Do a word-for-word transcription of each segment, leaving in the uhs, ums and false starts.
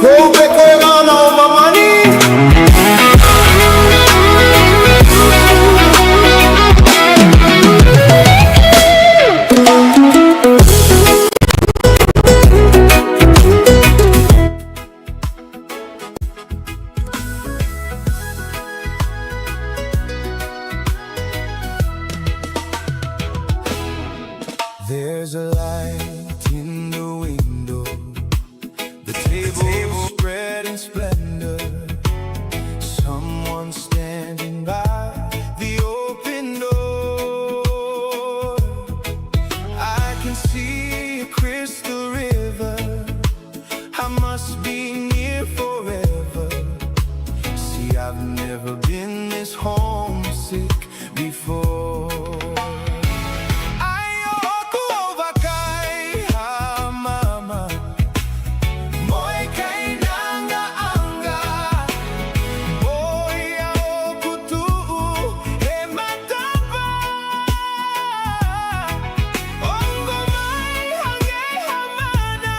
ʻOku pē ko e mana ʻo māmani. There's a light in the window. The table spread in splendor. Someone standing by the open door. I can see a crystal river. I must be near forever. See, I've never been this homesick before. ʻAi ʻoku ou vakai ha māmani mo e kainangaʻanga. ʻOiauē ʻoku tuʻu he matapā. Ongo mai hangē ha mana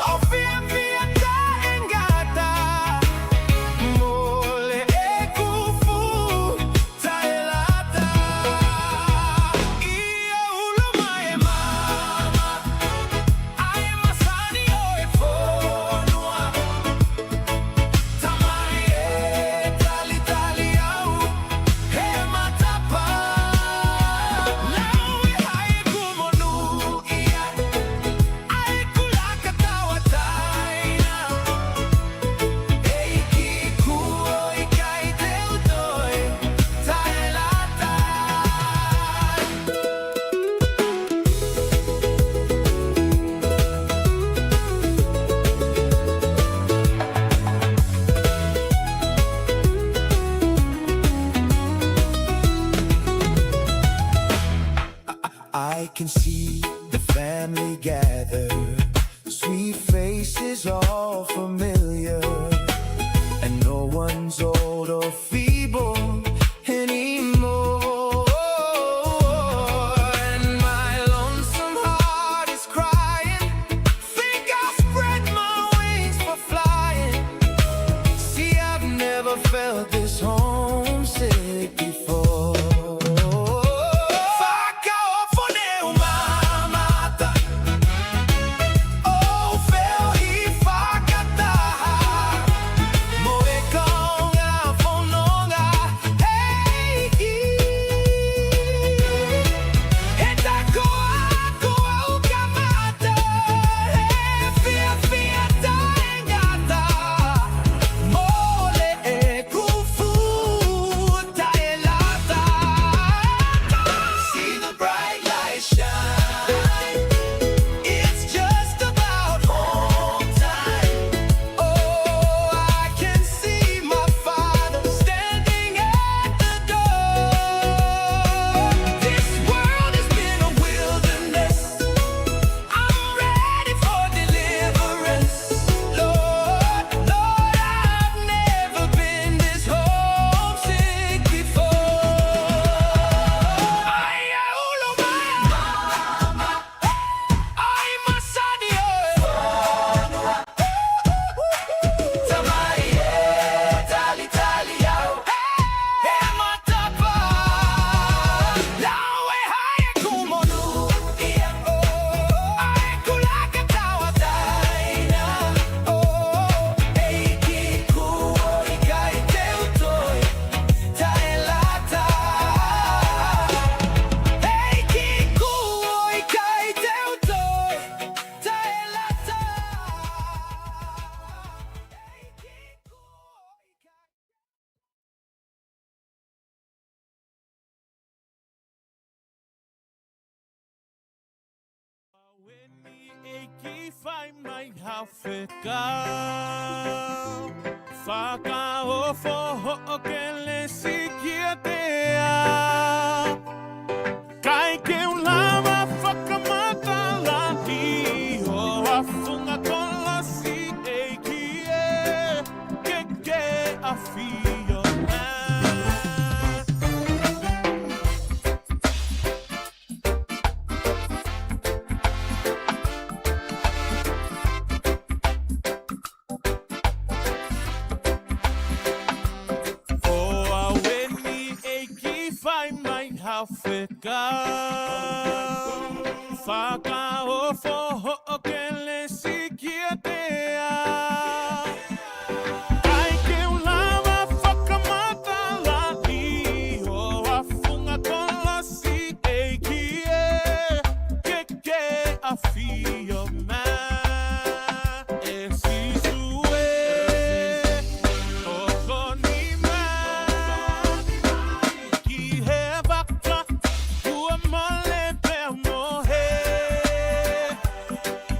ʻo fiefia taʻengata. Mole ʻeku fuʻu taʻelata. ʻIa ulo mai e māmani, ʻai masani ʻo e fonua. Tamai ē, talitali au he matapā. Lau e hai kuo monūʻia, ʻai kulaka tauʻatāina. ʻEiki kuo ʻikai te u toe taʻelata. I can see the family gather, sweet faces all familiar, and no one's old or feeble anymore. And my lonesome heart is crying, think I'll spread my wings for flying. See, I've never felt this homesick before. Fakaofo neu mamata, ʻo feohi fakataha mo e kaungā fononga ʻEiki. He takoʻa kuo u kamata, he fiefia taʻengata. Mole ʻeku fuʻu taʻelata. See the bright light shine. It's just about home time. Oh, I can see my Father standing at the door. This world has been a wilderness. I'm ready for deliverance. Lord, Lord, I've never been this homesick before. ʻAi ʻa ulo mai ʻai masani ē. Tamai ē, talitali au he matapā. Lau e hai kuo monūʻia, ʻai kulaka tauʻatāina. ʻEiki kuo ʻikai te u toe taʻelata. ʻEiki kuo ʻikai te u toe taʻelata. Aweni ʻEiki, fai mai ha fekau. Fakaofo hoʻo kelesi kiate au. Kae ke u lava fakamatalaʻi ho funga kolosi, ʻEiki ē, ke ke ʻafio mai. ʻAfeka, fakaofo hoʻo kelesi kiate au. ʻIkai ke u lava fakamatalaʻi ho afunga kolosi, ʻEiki ē, ke ke ʻafio mai. ʻE Sīsū ē, tokoni mai ki he vaka, kuo mole pea mohe.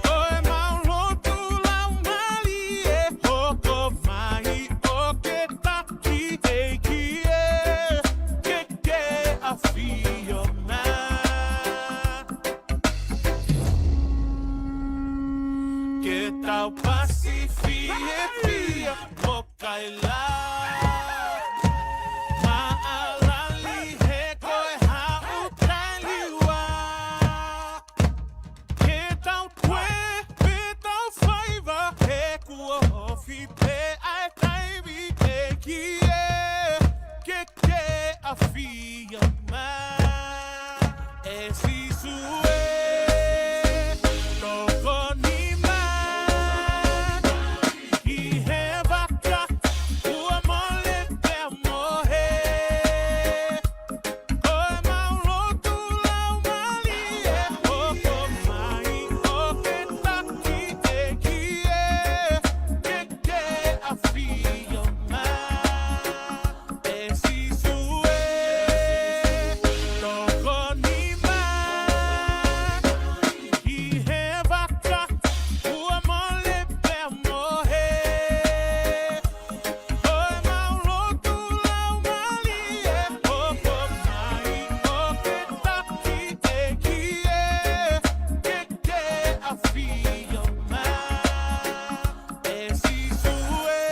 Ko ʻemau lotu laumālie, hoko mai ʻo ke taki, ʻEiki ē, ke ke ʻafio mai. Ke tau pasi fiefia mo kaila, maʻalali he ko e haʻu taimi ua. Ke tau toe, ke tau faiva, he kuo ofi pē ʻa e taimi, ʻEiki ē, ke ke ʻafio mai. ʻE Sīsū ē, tokoni mai ki he vaka, kuo mole pea mohe. Ko ʻemau lotu laumālie, hoko mai ʻo ke taki, ʻEiki ē, ke ke ʻafio mai. ʻE Sīsū ē, tokoni mai ki he vaka, kuo mole pea mohe. Ko ʻemau lotu laumālie, hoko mai ʻo ke taki, ʻEiki ē, ke ke ʻafio mai. ʻE Sīsū ē,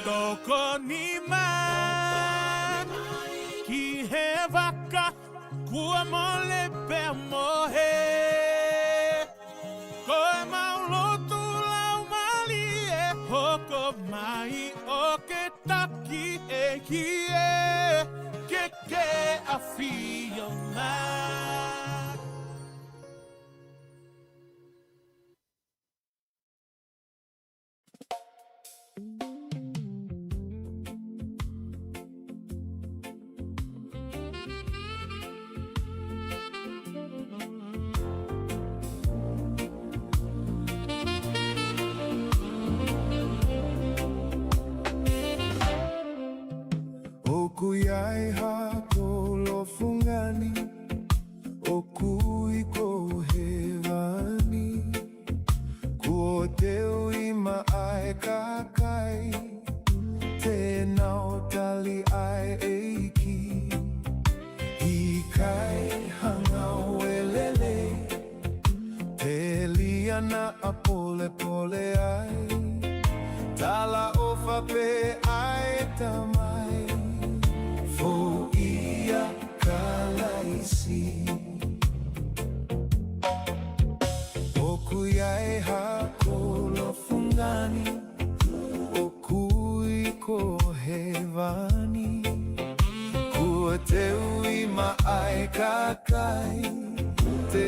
tokoni mai ki he vaka, kuo mole pea mohe. Ko ʻemau lotu laumālie, hoko mai ʻo ke taki, ʻEiki ē, ke ke ʻafio mai. ʻOku ʻi ai haʻaku lofungani, ʻoku ui ko hēvani. Kuo teuʻi mai ʻa e kakai, te nau tali ʻa e ʻEiki. ʻIkai ha ngāue lelei, telia naʻa polepole ai. Talaʻofa pē ʻa e Tamai, fou ʻia Kalaisi. ʻOku ʻi ai haʻaku lofungani, ʻoku ui ko hēvani. Kuo teuʻi mai ʻa e kakai, te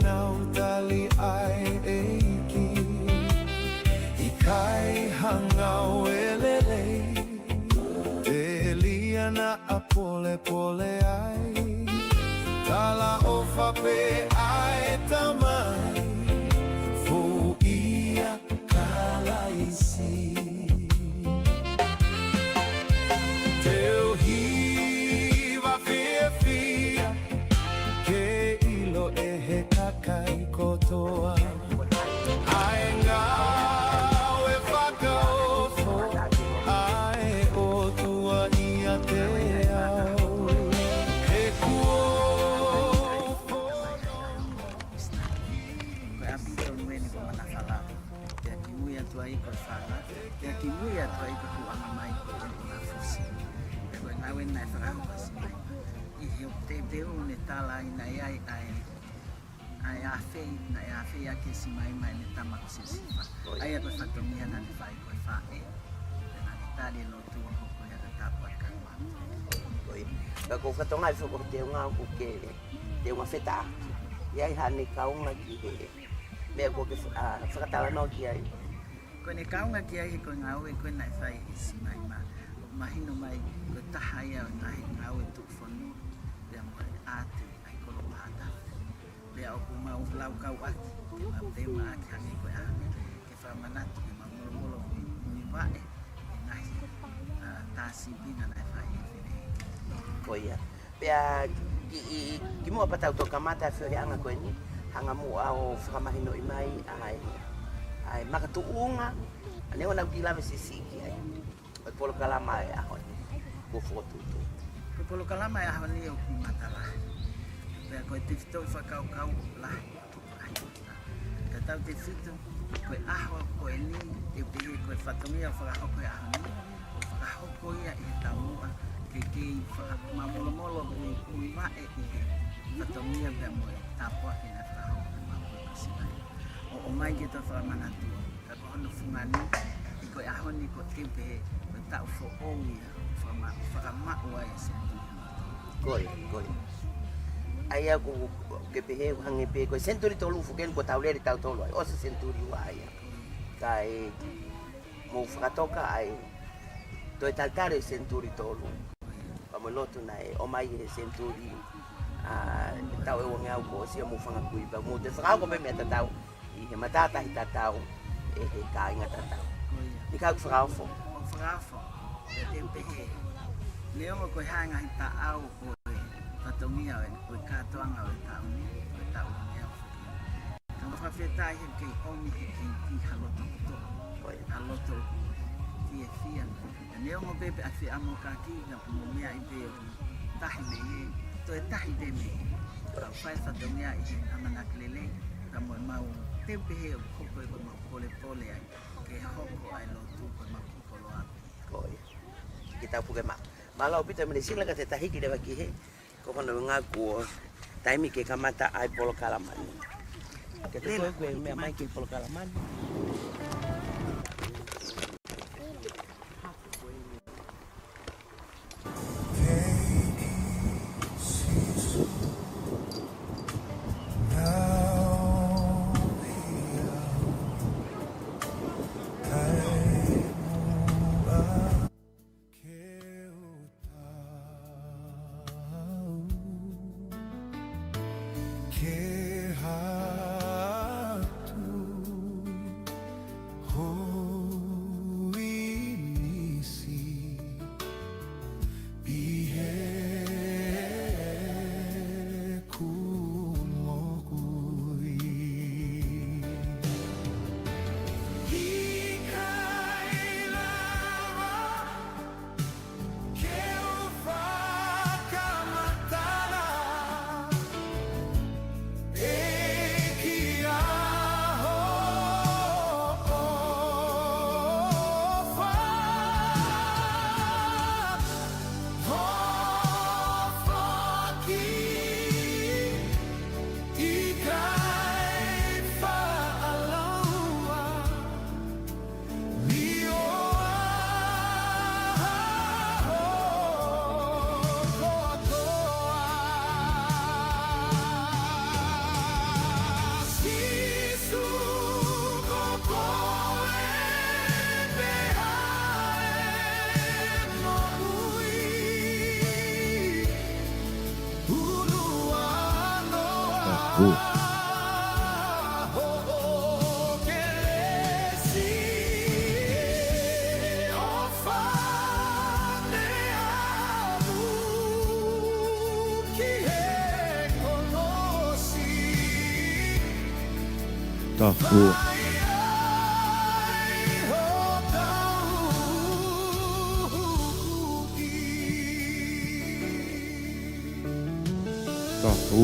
nau tali ʻa e ʻEiki. ʻIkai ha ngāue lelei, telia naʻa polepole ai. Talaʻofa pē ʻa e Tamai, fou ʻia Kalaisi. Te u hiva fiefia, ke ʻilo ʻe he kakai kotoa ʻa e ngāue fakaofo ʻa e ʻOtua ʻiate au. He kuo Ko e ʻapi tonu eni ko Manafalau. Pea kimui atu ai ko e fanga. Pea kimui atu ai ko Tuʻangamai ko e Unafusi. Pea ko e ngāue naʻe fakaʻosi mai. ʻI he ʻoku teuteu ne tala ai naʻe ʻi ai ʻa e, ʻa e ʻafei, naʻe ʻafei ʻa Kesimai mo ʻene tama ko Sesifa. ʻA ia ko e fatongia naʻa ne fai ko e faʻē. Pea naʻa ne tali e lotu ʻo hoko ia ko e tāpuaki ʻa e Tamai. Ka ko e fatongia foki ʻo e teunga ʻoku ke teunga fetaʻa. ʻI ai haʻane kaunga ki he meʻa ʻoku ke fa-, ʻa, fakatalanoa ki ai. Ko ʻene kaunga ki ai he ko e ngāue ko ē naʻe fai ʻe Simaima. ʻOku mahino mai ko e taha ia ʻo e ngaahi ngāue tuʻufonua, pea mo e ʻaati ʻa e kolo Pātafe. Pea ʻoku mau laukau ʻaki, ke mau teunga ʻaki hangē ko e ʻaho ni, ke fakamanatu, ke mau molomolo muivaʻe ʻi he ngaahi, ʻa, tā sīpinga naʻe fai ʻe he fineʻeiki. Ko ia. Pea ki, ʻi, ʻi, kimuʻa pea tau toki kamata e feohiʻanga ko eni, hanga muʻa ʻo fakamahinoʻi mai ʻa e, ʻa e makatuʻunga, ʻa ē ʻoku nau kiʻi lave siʻisiʻi ki ai. Ko e polokalama ʻo e ʻaho ni, kuo fokotuʻutuʻu. Ko e polokalama ʻo e ʻaho ni ʻoku matalahi. Pea ko e tefitoʻi fakakaukau lahi, lahi. Ka tau tefito, ko e ʻaho ko eni, te u pehē ko e fatongia ʻoku fakahoko he ʻaho ni, ʻoku fakahoko ia ʻi he taumuʻa, ke kei fakamāmolomolo muivaʻe ʻi he fatongia pea mo e tāpuaki naʻe fakahoko ʻe he maʻu ko Simaima. ʻO, ʻomai ke tau fakamanatua. Ka ko hono fungani, ʻi ko e ʻaho ni ʻoku te u pehē, ko e taʻu foʻou ia, fakama-, fakamaʻu ai e senituli hono tolu. Ko ia, ko ia. ʻA ia ʻoku ke pehē hangē pē ko e senituli tolu foki eni ʻoku tau lele tautolu ai, ʻosi e senituli ua ia. Kae mou fakatoka ai, toe talitali e senituli tolu. Pea mo e lotu naʻe ʻomai he senituli, ʻa, taʻu ʻe uangeau kuo ʻosi ia, mou fanga kui, pea mou toe fakahoko pē meʻa tatau ʻi he matātahi tatau ʻe he kāinga tatau. Ko ia. Ni kau fakaofo. ʻOku fakaofo. Pea te u pehē, neongo ko e hā e ngaahi taʻau ʻo e fatongia ʻo e, ʻo e kātoanga ʻo e taʻu ni, ʻo e taʻu uangeau foki. Ka ʻoku fakafetaʻi he kei ʻomi he kei ki ha loto kotoa. Ko ia. Ha loto fiefia. Neongo pē pe ʻa e fiemaʻu kākā, ka ʻoku mou meaʻi pē ʻo tahi mei he, toe tahi pē mei he. Ka fai fatongia ʻi he ʻamanaki lelei, ka mo e mau te u pehē ʻoku hoko ʻi he mau polepole ai, ke hoko ai lotu ko e mau kiʻi koloa pē. Ko ia. Ke tau puke ma. Mālō ʻaupito, mene sila ka te tahiki leva ki he, ko hono ngā kuo taimi ke kamata ai polokalama ni. Ke te Lela. Ko e meʻa mai ki polokalama ni. Ke u tau, ke hatu, hoi nisi, ʻi he kulo kui. ʻIkai lava ke u fakamatala, ʻEiki ʻa hoʻo ʻofa, hoʻo foaki, ʻikai faʻa laua. Tapu. Tapu.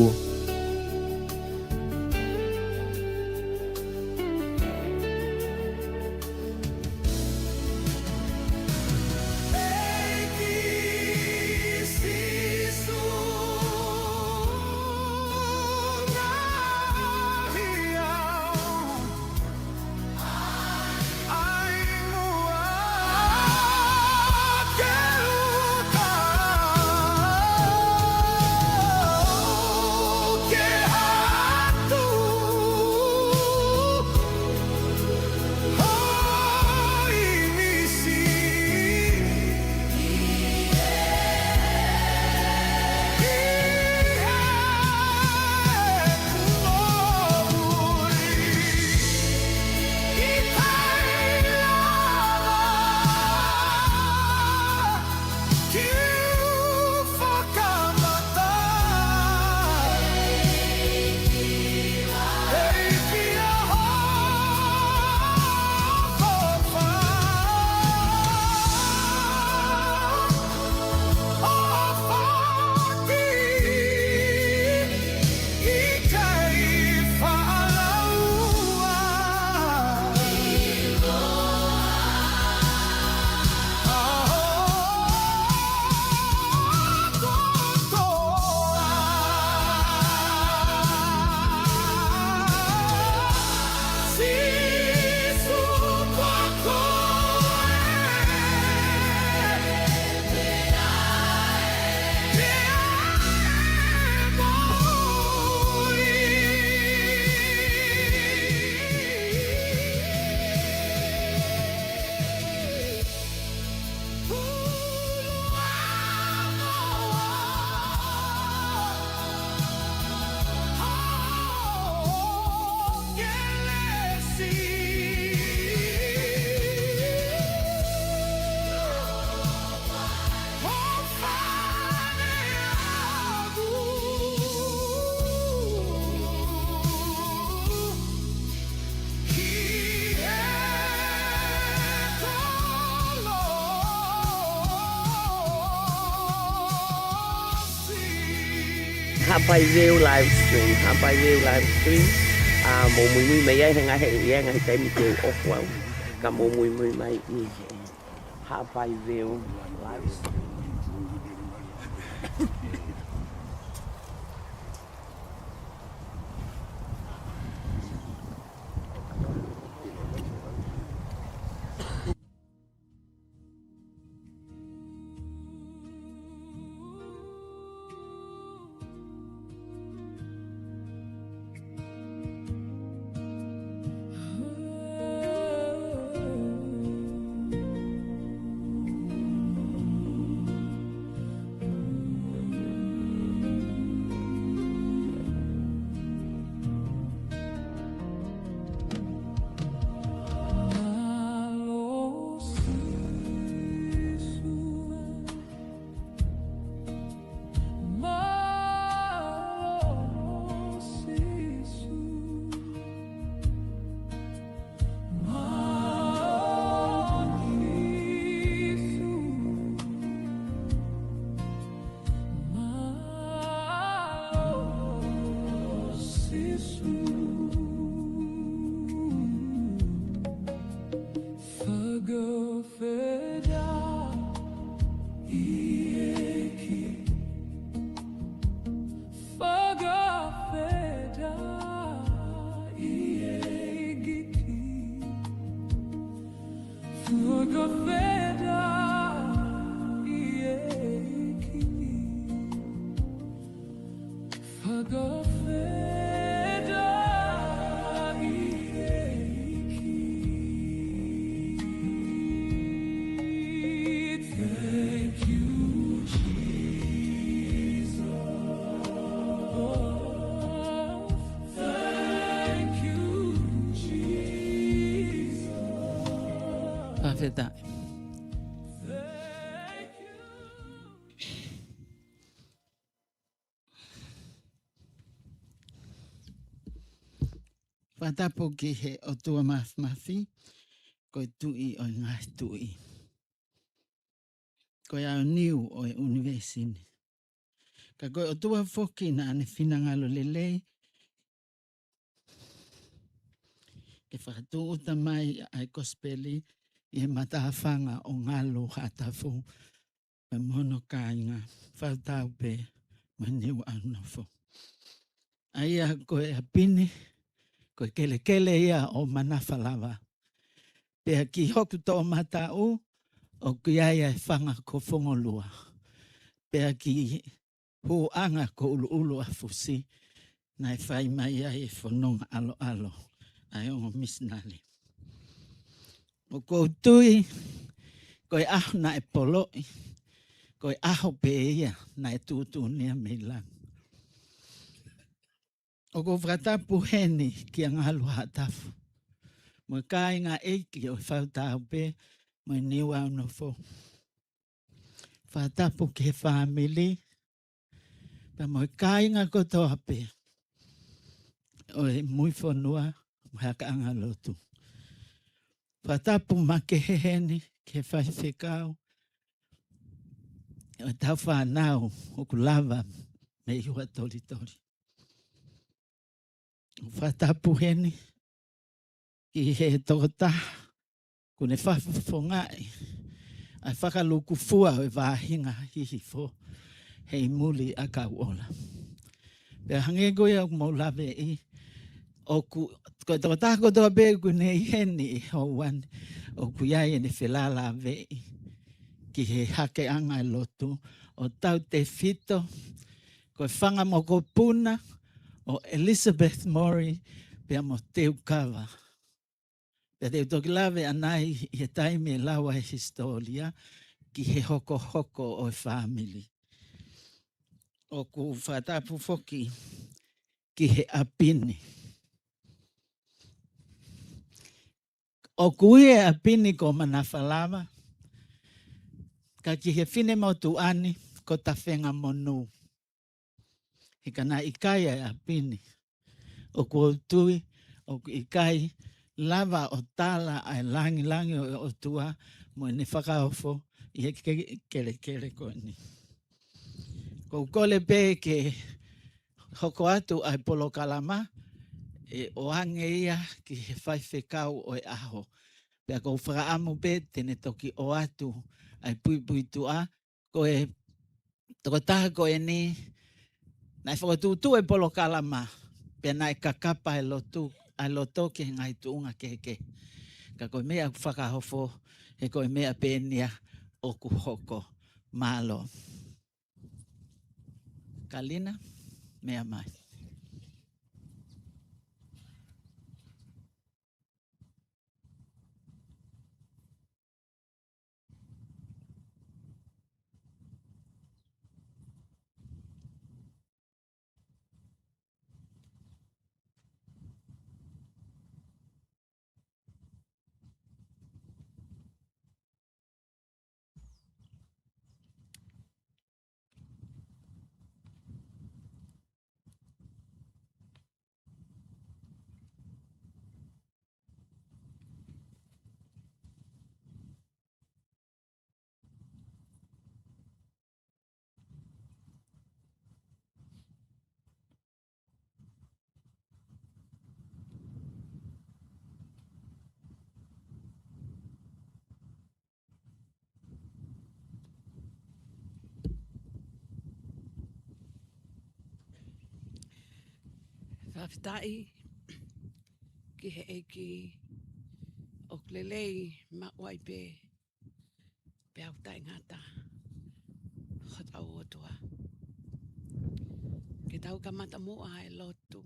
Haʻapai Veu live stream, Haʻapai Veu live stream. ʻA, mou muimui mai ai he ngaahi, ʻi he ngaahi taimi te u ʻofa au. Ka mou muimui mai ʻi he Haʻapai Veu live stream. Fakafetaʻi ʻEiki. Fakafetaʻi ʻEiki. Fakafetaʻi ʻEiki. Fakafetaʻi ʻEiki. Thank you, Jesus. Thank you, Jesus. Fakafetaʻi. Thank you. Fakatapu ki he ʻOtua Māfimafi, ko e Tuʻi ʻo e ngaahi tuʻi. Ko e aoniu ʻo e ʻunivēsi ni. Ka ko e ʻOtua foki naʻa ne finangalo lelei ke fakatūʻuta mai ʻa e kosipeli ʻi he matāfanga ʻo Ngalu, Haʻatafu, pea mo hono kāinga, Fautaupe mo Niuaunofo. ʻA ia ko e ʻapi ni, ko e kelekele ia ʻo Manafalava. Pea ki hoku toʻomataʻu, ʻoku ʻi ai ʻa e fanga ko Fongolua. Pea ki hūʻanga ko ʻUluʻulu ʻa Fusi, naʻe fai mai ai e fononga ʻaloʻalo ʻa e ongo misinale. ʻOku ou tui, ko e ʻaho naʻe poloʻi, ko e ʻaho pē ia naʻe tuʻutuʻuni ia mei langi. ʻOku ou fakatapu heni kia Ngalu, Haʻatafu, mo e kāinga ʻeiki ʻo Fautaupe mo Niuaunofo. Fakatapu ki he fāmili, pea mo e kāinga kotoa pē ʻo e Muifonua mo e Hakaʻanga Lotu. Fakatapu makehe heni ki he faifekau ʻo ʻetau fānau ʻoku lava mei Huʻatolitoli. Fakatapu heni ki he tokotaha kuo ne fakafofongaʻi ʻa e fakalukufua ʻo e vaʻinga hihifo hei muli ʻa Kauʻola. Pea hangē ko ia ʻoku mou laveʻi, ʻoku, ko e tokotaha kotoa pē ʻoku ne ʻi heni ʻi he houa ni, ʻoku ʻi ai ʻene felālāveʻi ki he Hakaʻanga Lotu, ʻo tautefito ko e fanga mokopuna ʻo Elizabeth Mori pea mo Teukava. Pea te u toki lave ʻanai ʻi he taimi ʻe lau ai e hisitōlia ki he hokohoko ʻo e fāmili. ʻOku fakatapu foki ki he ʻapi ni. ʻOku ui e ʻapi ni ko Manafalava, ka ki he finemotuʻa ni ko Tafengamonū. He ka naʻe ʻikai ʻa e ʻapi ni, ʻoku ou tui ʻoku ʻikai lava ʻo tala ʻa e langilangi ʻo e ʻOtua mo ʻene fakaofo ʻi he ke-, kelekele ko eni. ʻOku ou kole pē ke hoko atu ʻa e polokalama, ʻe ʻoange ia ki he faifekau ʻo e ʻaho. Pea ʻoku ou fakaʻamu pē te ne toki ʻoatu ʻa e puipuituʻa, ko e tokotaha ko eni, naʻe fokotuʻutuʻu e polokalama, pea naʻe kakapa e lotu, ʻa e loto ki he ngaahi tuʻunga kehekehe. Ka ko e meʻa ʻoku fakahoko, he ko e meʻa pē eni ia ʻoku hoko. Mālō. Kalina, meʻa mai. Fakafetaʻi ki he ʻEiki, ʻoku lelei maʻu ai pē, pea ʻoku taʻengata hotau ʻOtua. Ke tau kamata muʻa e lotu.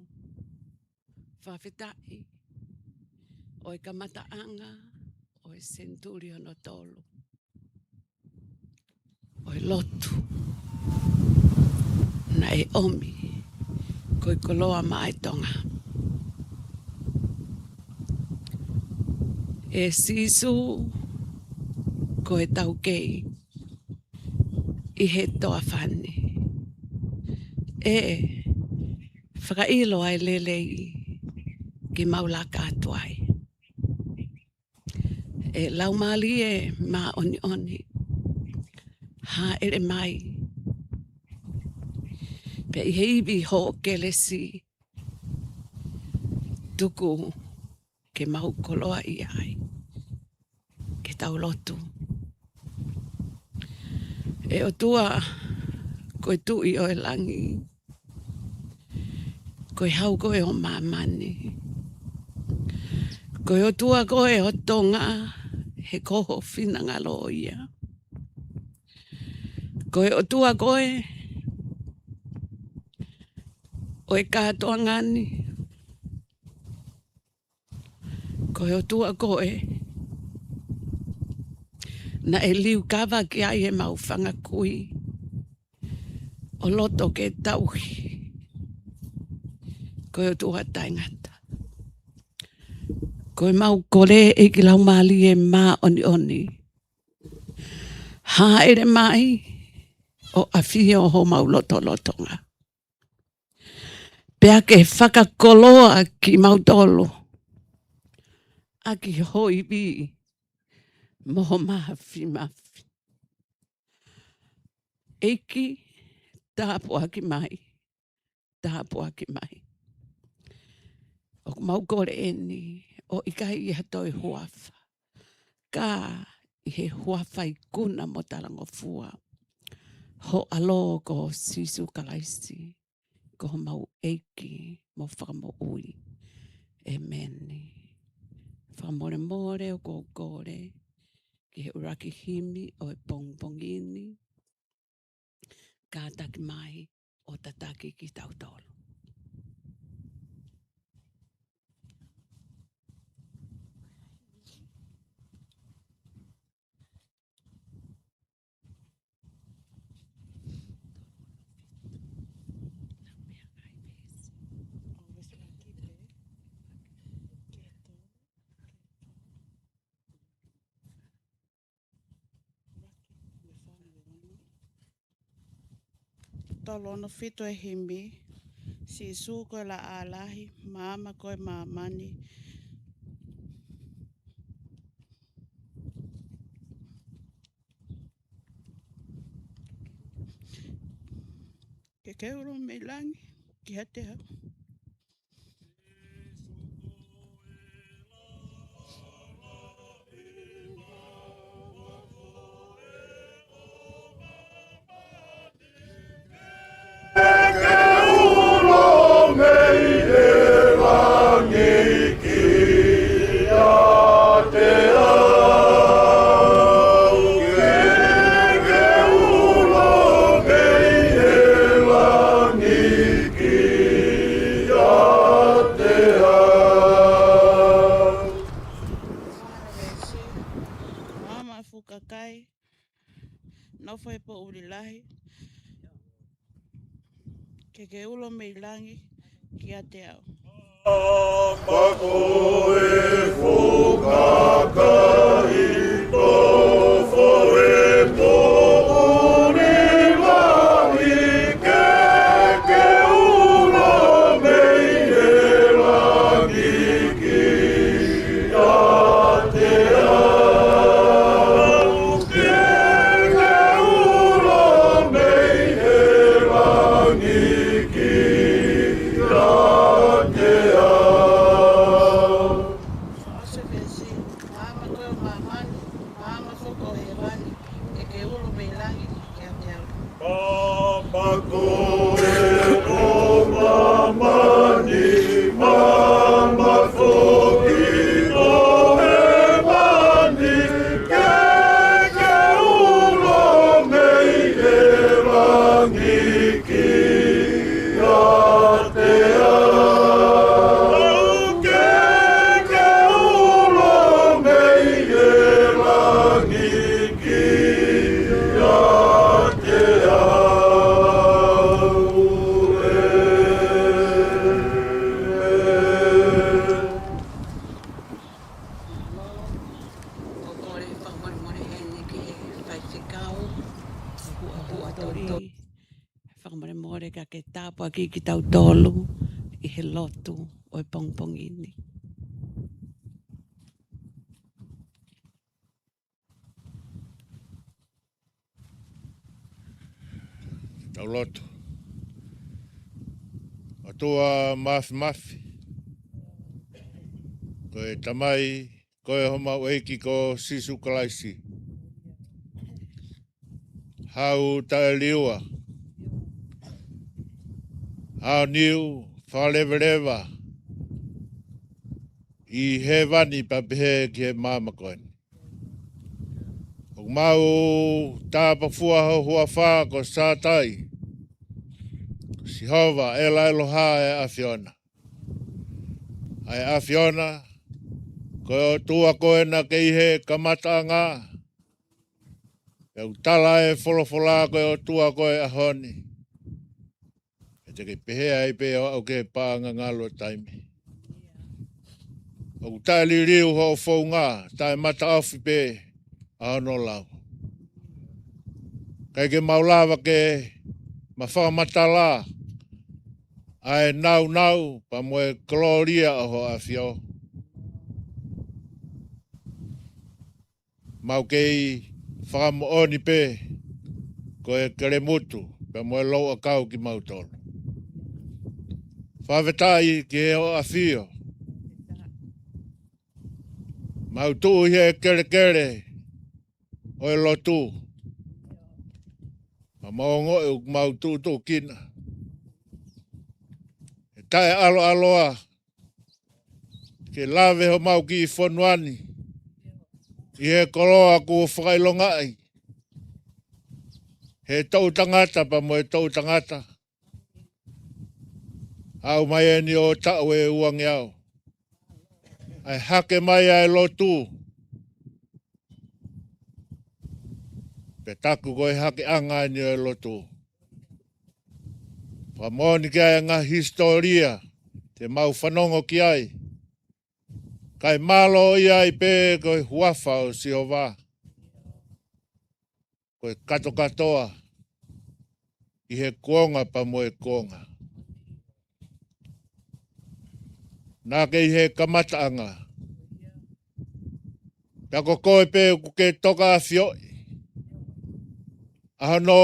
Fakafetaʻi ʻo e kamataʻanga ʻo e senituli hono tolu ʻo e lotu naʻe ʻomi ko e koloa maʻa e Tonga. ʻE Sīsū, ko e taukei ʻi he toafa ni, ʻe fakaʻilo ʻa e lelei ke mau laka atu ai. ʻE Laumālie Māʻoniʻoni, hāʻele mai. Pea ʻi he ivi hoʻo kelesi, tuku ke mau koloaʻia ai. Ke tau lotu. ʻE ʻOtua, ko e Tuʻi ʻo e langi, ko e Hau koe ʻo māmani. Ko e ʻOtua koe ʻo Tonga, he ko ho finangalo ia. Ko e ʻOtua koe ʻo e kātoanga ni. Ko e ʻOtua koe naʻe liukava ki ai ʻemau fanga kui ʻo loto ke tauhi. Ko e ʻOtua taʻengata. Ko ʻemau kole, ʻEiki Laumālie Māʻoniʻoni, hāʻele mai ʻo ʻafio ʻi homau lotolotonga. Pea ke fakakoloa kimautolu ʻaki ho ivi mo ho māfimafi. ʻEiki, tāpuaki mai, tāpuaki mai. ʻOku mau kole eni, ʻo ʻikai ʻi ha toe huafa, ka ʻi he huafa ikuna mo talangofua ho ʻAlo ko Sīsū Kalaisi, ko homau ʻEiki mo Fakamoʻui. ʻĒmeni. Fakamolemole ʻoku ou kole ki he ʻuluaki himi ʻo e pongipongi ni, kātaki mai ʻo tataki kitautolu. Tolu ono fitu e himi. Sīsū ko e laʻā lahi, maama ko e māmani. Ke ke ʻulu mei langi. kiate au. Ke ke ulo mei he langi kiate au. Ke ke ulo mei he langi kiate au. Maama fuʻu kakai, nofo he poʻuli lahi. Ke ke ulo mei langi kiate au. Pea ko e fuʻu kakai, nofo he poʻuli lahi, ke ke ulo mei he langi kiate au. Ke ke ulo mei he langi kiate au. Ose fesi, maama ko e ʻo māmani, maama foki ʻo hēvani, ke ke ulo mei langi kiate au. Maama ko e ʻo māmani, maama foki ʻo hēvani, ke ke ulo mei he langi kiate au. Ke ke ulo mei he langi kiate au. ʻĒmeni. Mālō, ʻoku ou kole fakamolemole heni ki he faifekau, ʻoku ʻoatu ʻa e toli. Fakamolemole ka ke tāpuakiʻi kitautolu ʻi he lotu ʻo e pongipongi ni. Tau lotu. ʻOtua Māfimafi, ko e Tamai, ko e homau ʻEiki ko Sīsū Kalaisi. Haʻu taʻeliua, aoniu, fakaleveleva ʻi hēvani pea pehē ki he māmani ko eni. ʻOku mau tāpafua ho huafa ko Sātai, ko Sihova ʻEla ʻEloha ʻa e ʻAfiona. ʻA e ʻAfiona, ko e ʻOtua koe naʻa ke ʻi he kamataʻanga, pea ʻoku tala ʻe he folofola ko e ʻOtua koe ʻaho ni. Pea te ke pehē ai pē ʻo aʻu ki he paʻanga ngalo taimi. ʻOku taʻeliliu hoʻo founga, taʻemataʻofi pē ʻa hono lau. ʻIkai ke mau lava ke ma fakamatala ʻa e nāunau pea mo e kolōlia ʻo ho ʻAfio. Mau kei fakamoʻoni pē ko e kelemutu pea mo e louʻakau kimautolu. Fakafetaʻi ki he ho ʻAfio. Mau tuʻu ʻi he kelekele ʻo e lotu. Pea mau ongoʻi ʻoku mau tuʻutuʻukina. ʻE taʻeʻaloʻaloa ke lave homau kiʻi fonua ni ʻi he koloa kuo fakaʻilongaʻi he toʻutangata pea mo e toʻutangata. Aʻu mai eni ʻo taʻu ʻe uangeau, ʻa e hake mai ʻa e lotu. Pea taku ko e hakeʻanga eni ʻo e lotu. Fakamoʻoni ki ai ʻa e ngaahi hisitōlia te mau fanongo ki ai. Kae mālō ia ai pē ko e huafa ʻo Sihova. Ko e katokatoa ʻi he kuonga pea mo e kuonga. Naʻa ke ʻi he kamataʻanga. Pea ko koe pē ʻoku ke toka ʻafioʻi ʻa hono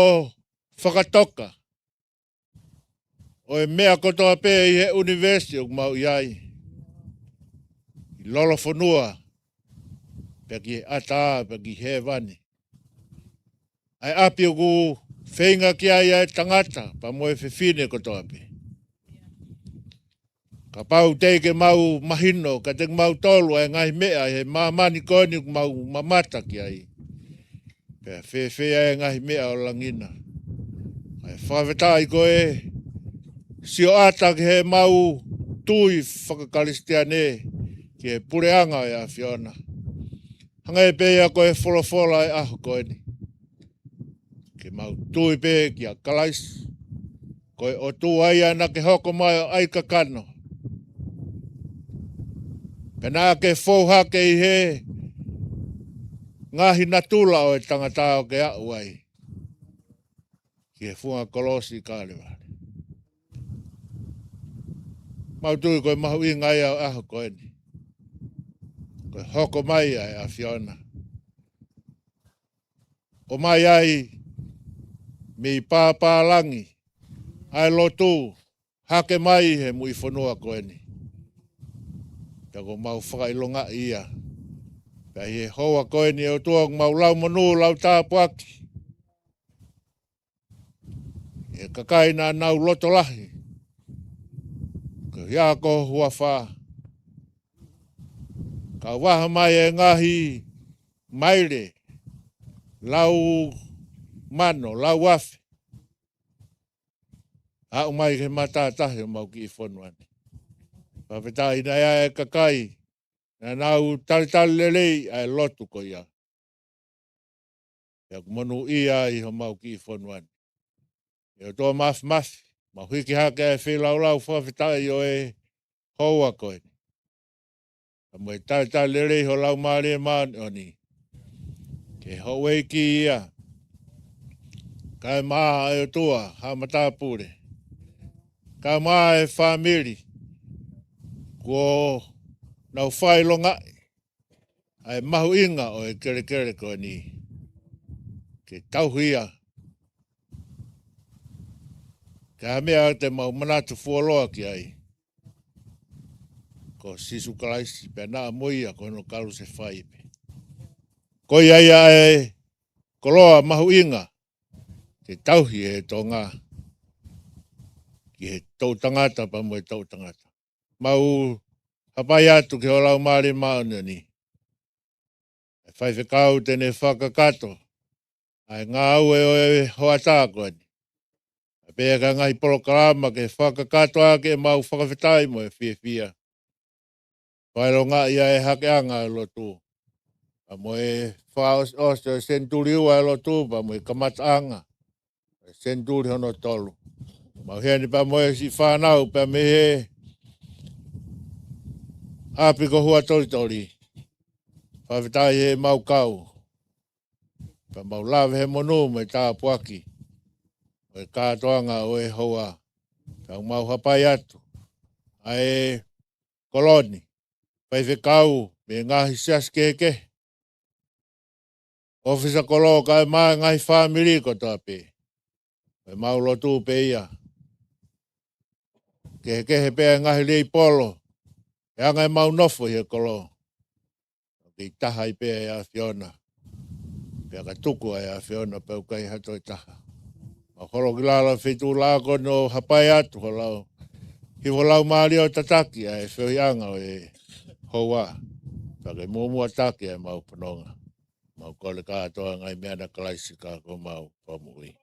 fakatoka ʻo e meʻa kotoa pē ʻi he ʻunivēsi ʻoku mau ʻi ai, ʻi Lolofonua, pea ki he ʻatā, pea ki hēvani. ʻA e ʻapi ʻoku feinga ki ai ʻa e tangata, pea mo e fefine kotoa pē. Kapau teʻeki ke mau mahino, ka te mau tolu ʻa e ngaahi meʻa ʻi he māmani ko eni ʻoku mau mamata ki ai, pea fēfē ʻa e ngaahi meʻa ʻo langi na. ʻA e fakafetaʻi ko e sio ʻata ki he mau tui fakakalisitiane ki he puleʻanga ʻo e ʻAfiona. Hangē pē ia ko e folofola ʻo e ʻaho ko eni. Ke mau tui pē kia Kalaisi, ko e ʻOtua ia naʻa ke hoko mai ʻo ʻai kakano. Pea naʻa ke fou hake ʻi he ngaahi natula ʻo e tangata ʻo ke aʻu ai ki he funga kolosi Kalevale. Mau tui ko e mahuʻinga ia ʻo e ʻaho ko eni, ko e hoko mai ʻa e ʻAfiona. ʻOmai ai mei pāpālangi ʻa e lotu hake mai he muʻi fonua ko eni. Pea ʻoku mau fakaʻilongaʻi ia. Pea ʻi he houa ko eni ʻe ʻOtua ʻoku mau lau monū, lau tāpuaki ʻi he kakai naʻa nau loto lahi koeʻuhi ko ho huafa. Ka vaha mai e ngaahi maile, lau mano, lau afe, aʻu mai ki he matātahi ʻo mau kiʻi fonua ni. Fakafetaʻi naʻe ʻi ai e kakai naʻa nau talitali lelei ʻa e lotu ko ia. Pea ʻoku monūʻia ai homau kiʻi fonua ni. ʻE ʻOtua Māfimafi, mau hiki hake ʻa e feilaulau fakafetaʻi ʻo e houa ko eni. Ka mo e talitali lelei ho Laumālie Māʻoniʻoni. Ke houʻeiki ia, kae ʻumaʻā ʻa e ʻOtua ha matāpule, kae ʻumaʻā e fāmili kuo nau fakaʻilongaʻi ʻa e mahuʻinga ʻo e kelekele ko eni, ke tauhi ia ki ha meʻa te mau manatu fuoloa ki ai, ko Sīsū Kalaisi pea naʻa mo ia ko hono kalusefai pē. Ko ia ia e koloa mahuʻinga ke tauhi ʻe Tonga ki he toʻutangata pea mo e toʻutangata. Mau hapai atu ki ho Laumālie Māʻoniʻoni, ʻa e faifekau te ne fakakakato ʻa e ngāue ʻo e hoʻatā ko eni. ʻA pea ka ngaahi polokalama ke fakakakato ʻaki ʻemau fakafetaʻi mo e fiefia. Fakaʻilongaʻi ʻa e hakeʻanga ʻo e lotu, pea mo e fakaʻosiʻosi ʻo e senituli ua ʻo e lotu, pea mo e kamataʻanga ʻo e senituli hono tolu. Mau heni pea mo e siʻi fānau pea mei he ʻapi ko Huʻatolitoli. Fakafetaʻi he mau kau, pea mau lave he monū mo e tāpuaki ʻo e kātoanga ʻo e houa. Pea mau hapai atu ʻa e kolo ni, faifekau mei he ngaahi siasi kehekehe, ʻōfisa kolo kae ʻumaʻā e ngaahi fāmili kotoa pē. Ko ʻemau lotu pē ia, kehekehe pē ʻa e ngaahi leipolo, ʻe anga ʻemau nofo ʻi he kolo, ʻo kei taha ai pē ʻa e ʻAfiona. Pea ka tuku ʻa e ʻAfiona pea ʻoku ʻikai ha toe taha. Mau holo ki lalo feituʻulaʻā ko eni ʻo hapai atu ho lau, hifo ho Laumālie ʻo tataki ʻa e feohiʻanga ʻo e houa, pea ke muʻomuʻa taki ʻa ʻemau fononga. Mau kole kātoa ngaahi meʻa na Kalaisi ko homau Fakamoʻui.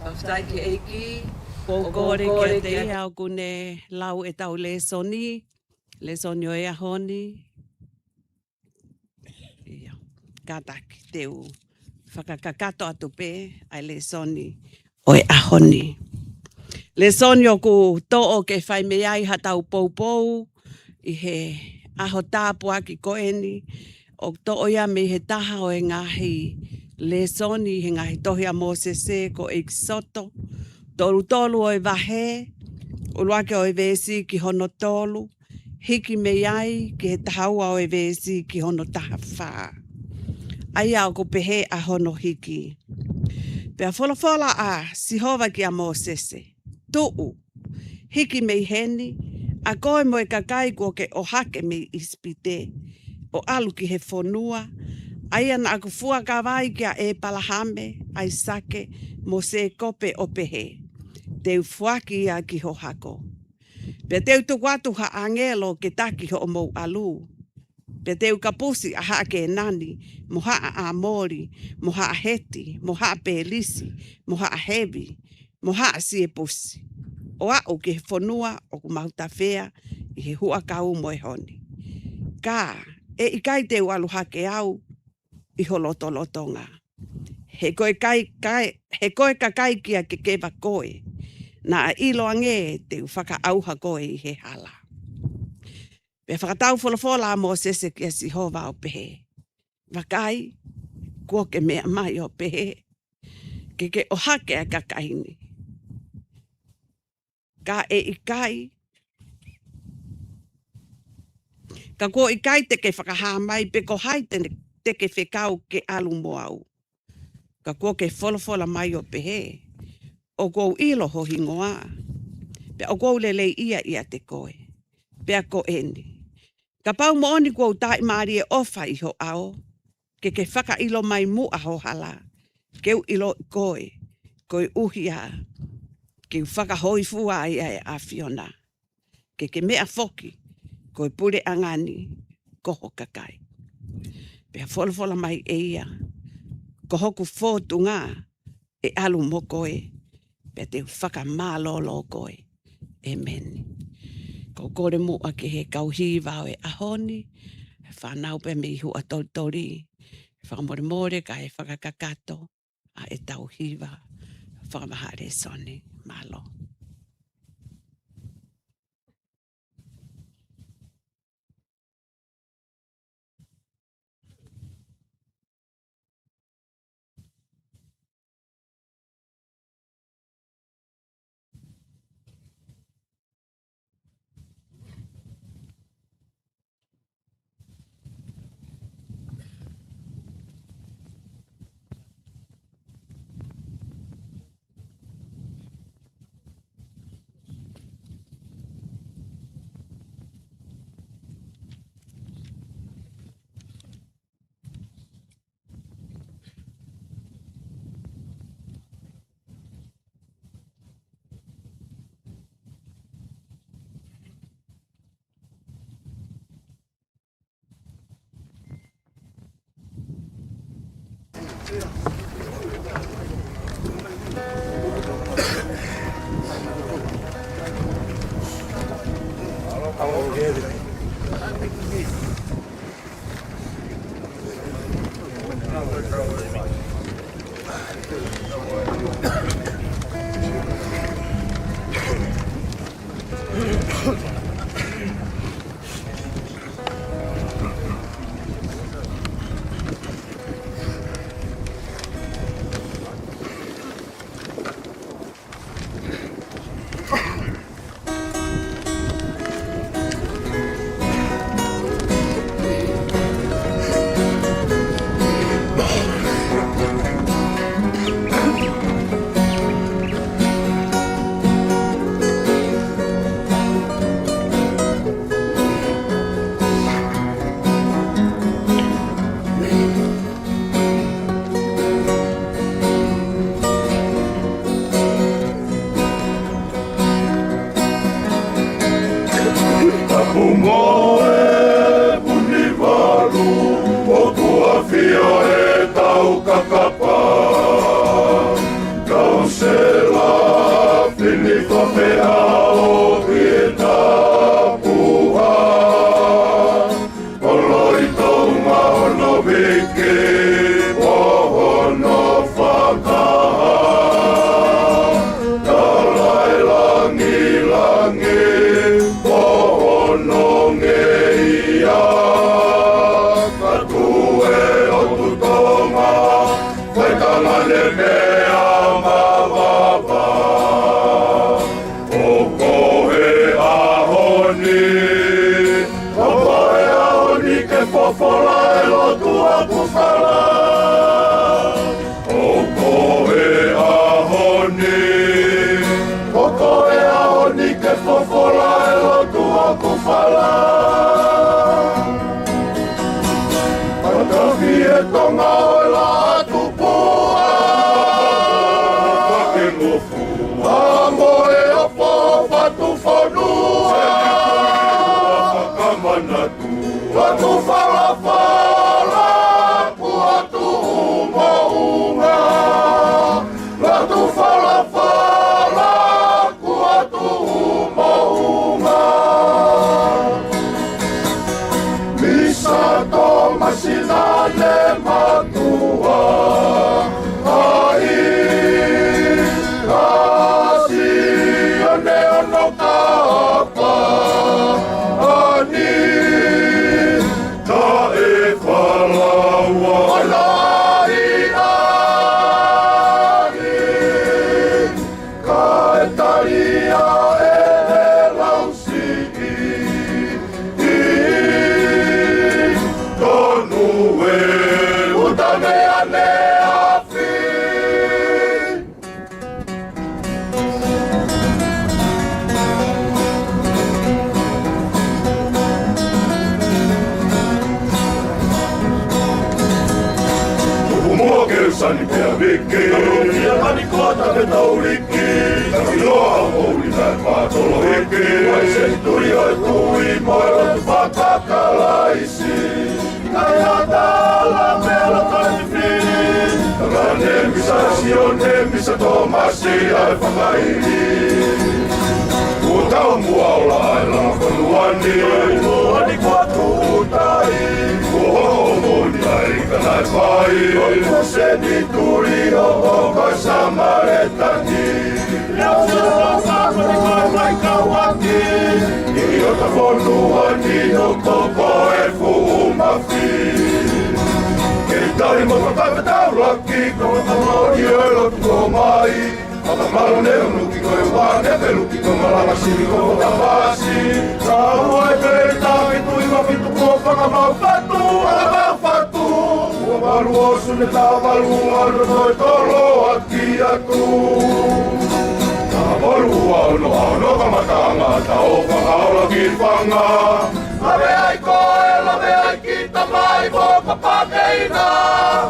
Fakafetaʻi ki he ʻEiki, ʻoku ou kole kiate ia ʻoku ne lau ʻetau lēsoni, lēsoni ʻo e ʻaho ni. ʻIa, kātaki te u fakakakato atu pē ʻa e lēsoni ʻo e ʻaho ni. Lēsoni ʻoku toʻo ke fai mei ai haʻatau poupou ʻi he ʻaho tāpuaki ko eni, ʻoku toʻo ia mei he taha ʻo e ngaahi lēsoni ʻi he ngaahi tohi ʻa Mōsese ko ʻEkisoto, tolu tolu ʻo e vahe, ʻuluaki ʻo e veesi ki hono tolu, hiki mei ai ki he taha ua ʻo e veesi ki hono taha fā. ʻA ia ʻoku pehē ʻa hono hiki. Pea folofola ʻa Sihova kia Mōsese, Tuʻu, hiki mei heni, ʻa koe mo e kakai kuo ke ʻohake mei ʻIsipite, ʻo ʻalu ki he fonua, ʻa ia naʻa ku fuakava ai kia ʻĒpalahame, ʻAisake, mo Sēkope ʻo pehē, Te u foaki ia ki ho hako. Pea te u tuku atu ha ʻāngelo ke taki hoʻomou ʻalu. Pea te u kapusi ʻa haʻa Kēnani, mo haʻa ʻĀmoli, mo haʻa Heti, mo haʻa Pēlisi, mo haʻa Hevi, mo haʻa Siepusi, ʻo aʻu ki he fonua ʻoku mau tafea ʻi he huʻakau mo e honi. Ka ʻe ʻikai te u ʻalu hake au ʻi ho lotolotonga. He ko e kai, kai, he ko e kakai kia kekeva koe. Naʻa ʻilo ange te u fakaʻauha koe ʻi he hala. Pea fakatau folofola ʻa Mōsese kia Sihova ʻo pehē, Vakai, kuo ke meʻa mai ʻo pehē, ke ke ʻohake ʻa e kakai ni. Ka ʻe ʻikai, ka kuo ʻikai te ke fakahā mai pe ko hai te, te ke fekau ke ʻalu mo au. Ka kuo ke folofola mai ʻo pehē, ʻOku ou ʻilo ho hingoa, pea ʻoku ou leleiʻia ʻiate koe. Pea ko eni, kapau moʻoni kuo u taʻimālie ʻofa ʻi ho ʻao, ke ke fakaʻilo mai muʻa ho hala, ke u ʻiloʻi koe, koeʻuhi ā ke u fakahōifua ai ʻa e ʻAfiona, ke ke meʻa foki ko e puleʻanga ni ko ho kakai. Pea folofola mai ʻe ia, Ko hoku fōtunga ʻe ʻalu mo koe, pea te u fakamālōlō koe. ʻEmeni. Ko e kole muʻa ki he kau hiva ʻo e ʻaho ni, fānau pē mei Huʻatolitoli, fakamolemole kae fakakakato ʻa ʻetau hiva fakavahaʻa lēsoni. Mālō. Mo e Vunivalu, ʻoku ʻafio ʻetau kakapa. Kau selafini fakafeʻao ʻi he tapuhā. Koloi Tonga hono viki, mo hono fakahā. Tala ʻe langilangi, mo hono ngeia. Ka tuʻu e ʻOtu Tonga, fai tangane meʻa mavava. ʻO ko e ʻaho ni, ʻo ko e ʻaho ni ke fofola e lotu ʻoku fala. ʻO ko e ʻaho ni, ʻo ko e ʻaho ni ke fofola e lotu ʻoku fala. Patafi e Tonga ʻo e Laʻā Tupua. Ke ngofua mo e ʻofa ʻo Fatufonua. Fakamanatu. Lotu falafala kuo tuʻu moʻunga. Lotu falafala kuo tuʻu moʻunga. Misa Tomasi naʻe mātuʻa ai, ʻa Sione hono kapa ani. Taʻe falaua ʻa e ʻahiʻahi, kae tali ia ʻe he lausiʻi. Tonu e uta mei ʻaneafi. Tuku muʻa ke u sani pea viki. Ka lou fia mani ko ta ke tauliki. Ka filoa o uli na e pātolo hiki. Ua e senituli ʻo e tui mo e lotu fakakalaisi. Kai hatala melo kai fili. Tangane Misa Sione, Misa Tomasi ʻa e fakaili. Kuo tau muʻa ola ʻa e langa fonua ni. Fonua ni kuo tuʻu tai. Kuo hoko moni ai ka naʻe fai. Ko e senituli ʻo ka Samaletani. Ia o se o ka ko ni ko e mai kauaki. ʻI ʻo ta fonua ni ʻo ko ko e fuʻu mafi. Ke tali mo ka ka taulaki, ko ka mori e lotu ko mai. Ka ka malu ne unu ki ko e ua, ne pelu ki ko malanga sili ko ka pasi. Ka ua e pele ta ki tui ma fitu ko fanga mau fatu, a mau fatu. Ua valu o sune ta valu ua no ko e tolo a ki atu. Ka valu ua ono a ono ka matanga ta o fakaola ki fanga. Lave ai ko e, lave ai ki tamai mo ka pakeina.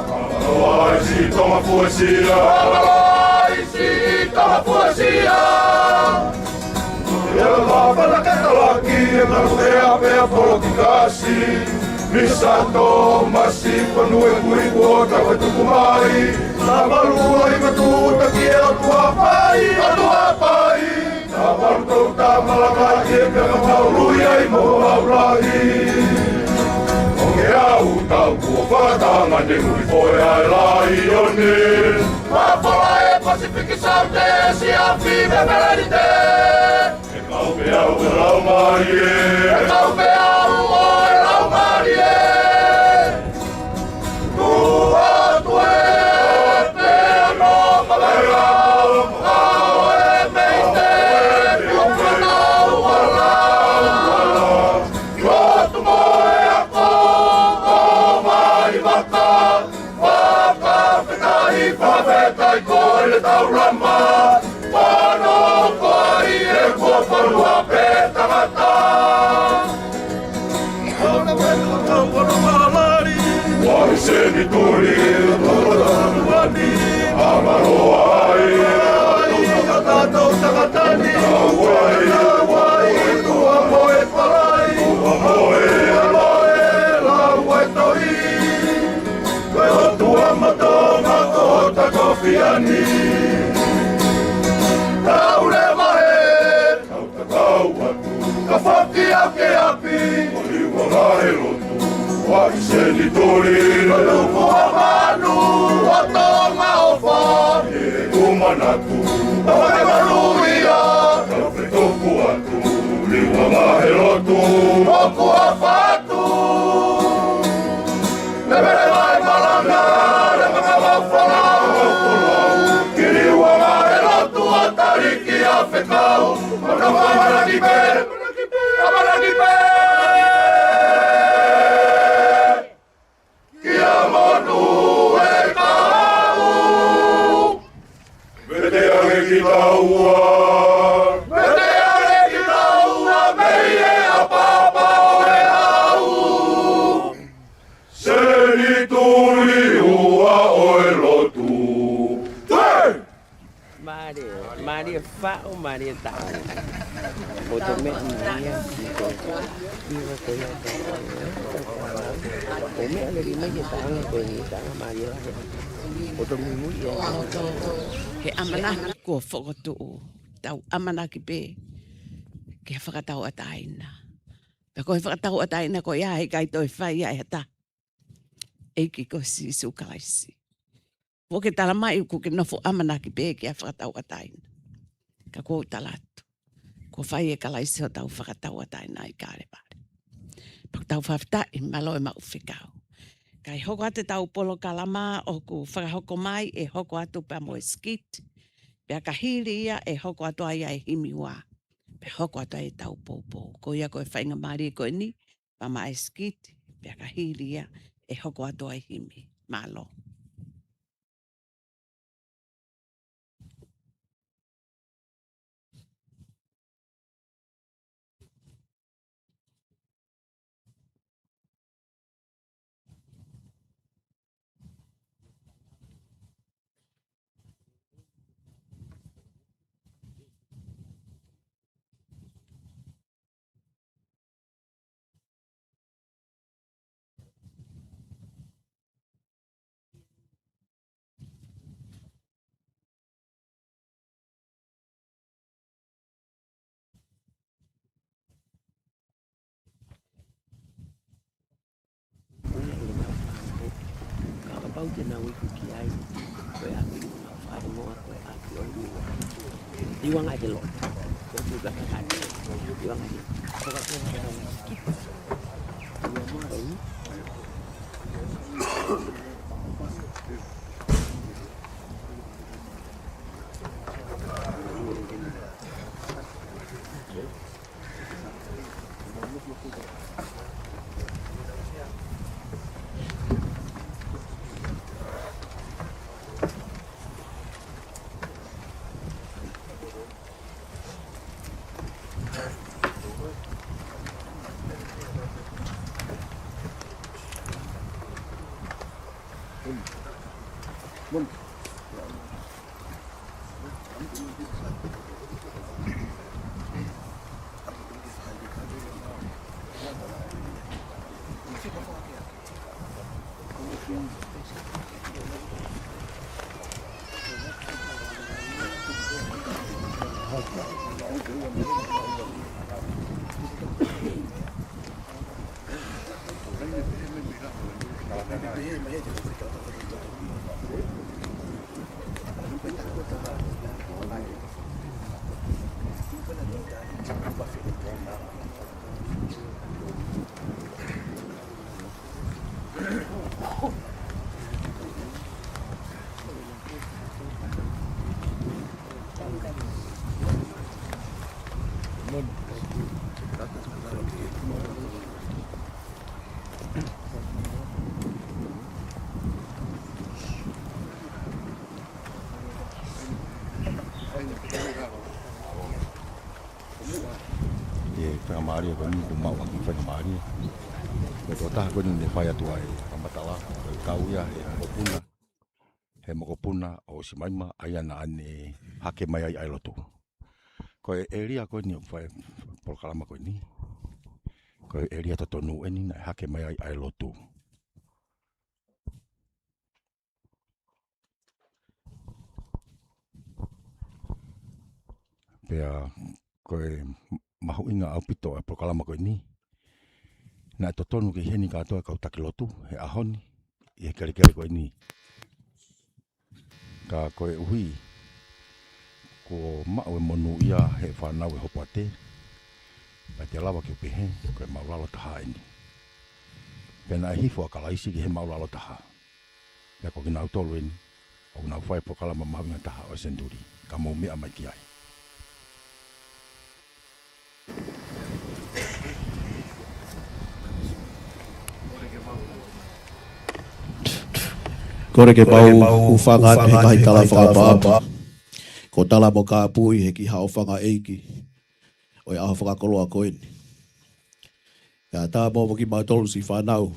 Ka valoa isi Tonga fuesia. Ka valoa isi Tonga fuesia. Ia la mafana ke talaki e malu e a pea polo ki kasi. Misa Tomasi ko nue kui kuo ta ko tuku mai. Ka valu ai ka tu ta ki e atu a pai, atu a pai. Ka valu tau ta malanga ki e pea ka ului ai mo maulahi. ʻO ke au tau kuo fakatanga ne ui foe ai lai o ne. Mafola e Pasifiki Saute si a fi me melite. E kau pē au ʻo e laumālie. E kau pē au ʻo e laumālie. Tuʻu atu e pē no mavera. ʻA e meite, tuʻu pē nau ʻa lau. Lotu mo e ako, ko mai vaka. Fakafetaʻi, fakafetaʻi ko e taulama. Fano ko ai e kuo fanua pē tangata. Ua senituli, ua ni, a maloa ai. Ai, ka tatou tangata ni. Ua ai, ua ai, tua mo e palai. Ka foki apiapi, ʻo liuanga he lotu, ʻo aʻu ki he senituli, ʻo tuku ʻa Manu, ʻo Tonga ʻofa, ʻi heʻeku manatu, ʻo ke maluʻi ia, tau fetuku atu, liuanga he lotu, ʻoku ʻofa atu. Levele mai malanga, levele mai folau, ki liuanga he lotu ʻa Taliki ʻa Fekau, ʻo nau ʻamanaki pē, ʻamanaki pē. Kia Manu e kau. Vete ange kitaua. Vete ange kitaua, mei he ʻapapau ʻe au. Senituli ua ʻo e lotu. Tui! Mālie, mālie faʻo, mālie taʻu. ʻO tō meʻa mālie, ʻi ko ia ko ia. ʻO meʻa lelei mai ke taʻanga ko eni, taʻanga mālie lahi. ʻO tō muimui ia. He ʻamanaki kuo fokotuʻu, tau ʻamanaki pē ke fakatauʻatāina. Pea ko e fakatauʻatāina ko ia, heʻikai toe fai ia ʻe ha taha. ʻEiki ko Sīsū Kalaisi. Kuo ke tala mai ʻoku ke nofo ʻamanaki pē ke fakatauʻatāina. Ka kuo u tala atu, kuo fai ʻe Kalaisi hotau fakatauʻatāina ʻi Kalevale. Pea ʻoku tau fakafetaʻi, mālō e maʻu fekau. Kae hoko atu ʻetau polokalama ʻoku fakahoko mai, ʻe hoko atu pea mo e skit. Pea ka hili ia ʻe hoko atu ai ʻa e himi ua. Pea hoko atu ai ʻetau poupou. Ko ia ko e faingamālie ko eni, pea maʻa e skit, pea ka hili ia ʻe hoko atu ai himi. Mālō. Kapau te nau iku ki ai, ko e ʻapi, ʻa fai moa ko e ʻapi ʻo liuanga. Liuanga he lotu. Ko e liuanga he lotu. Liuanga he lotu. Ko e liuanga he lotu. ʻI he faingamālie ko eni, ʻoku maʻu ʻaki faingamālie. Ko e tokotaha ko eni ne fai atu ai ʻa e fakamatala, ko e kau ia he mokopuna. He mokopuna ʻo Simaima, ʻa ia naʻa ne hake mai ai ʻa e lotu. Ko e ʻēlia ko eni ʻoku fai polokalama ko eni, ko e ʻēlia totonu eni naʻe hake mai ai ʻa e lotu. Pea ko e mahuʻinga ʻaupito e polokalama ko eni. Naʻe totonu ke ʻi heni kātoa e kau taki lotu he ʻaho ni, ʻi he kelekele ko eni. Ka koeʻuhi kuo maʻu e monūʻia ʻe he fānau e hopoate, pea te u lava ke u pehē ko e maʻulalo taha eni. Pea naʻe hifo ʻa Kalaisi ki he maʻulalo taha. Pea ko kinautolu eni ʻoku nau fai e polokalama mahuʻinga taha ʻo e senituli. Ka mou meʻa mai ki ai. Kole ke mau hūfanga atu he ngaahi tala fakaʻapaʻapa. Ko e tala mo e kāpui he kiʻi haʻofanga ʻeiki ʻo e ʻaho fakakoloa ko eni. Kae ʻatā mo kimautolu siʻi fānau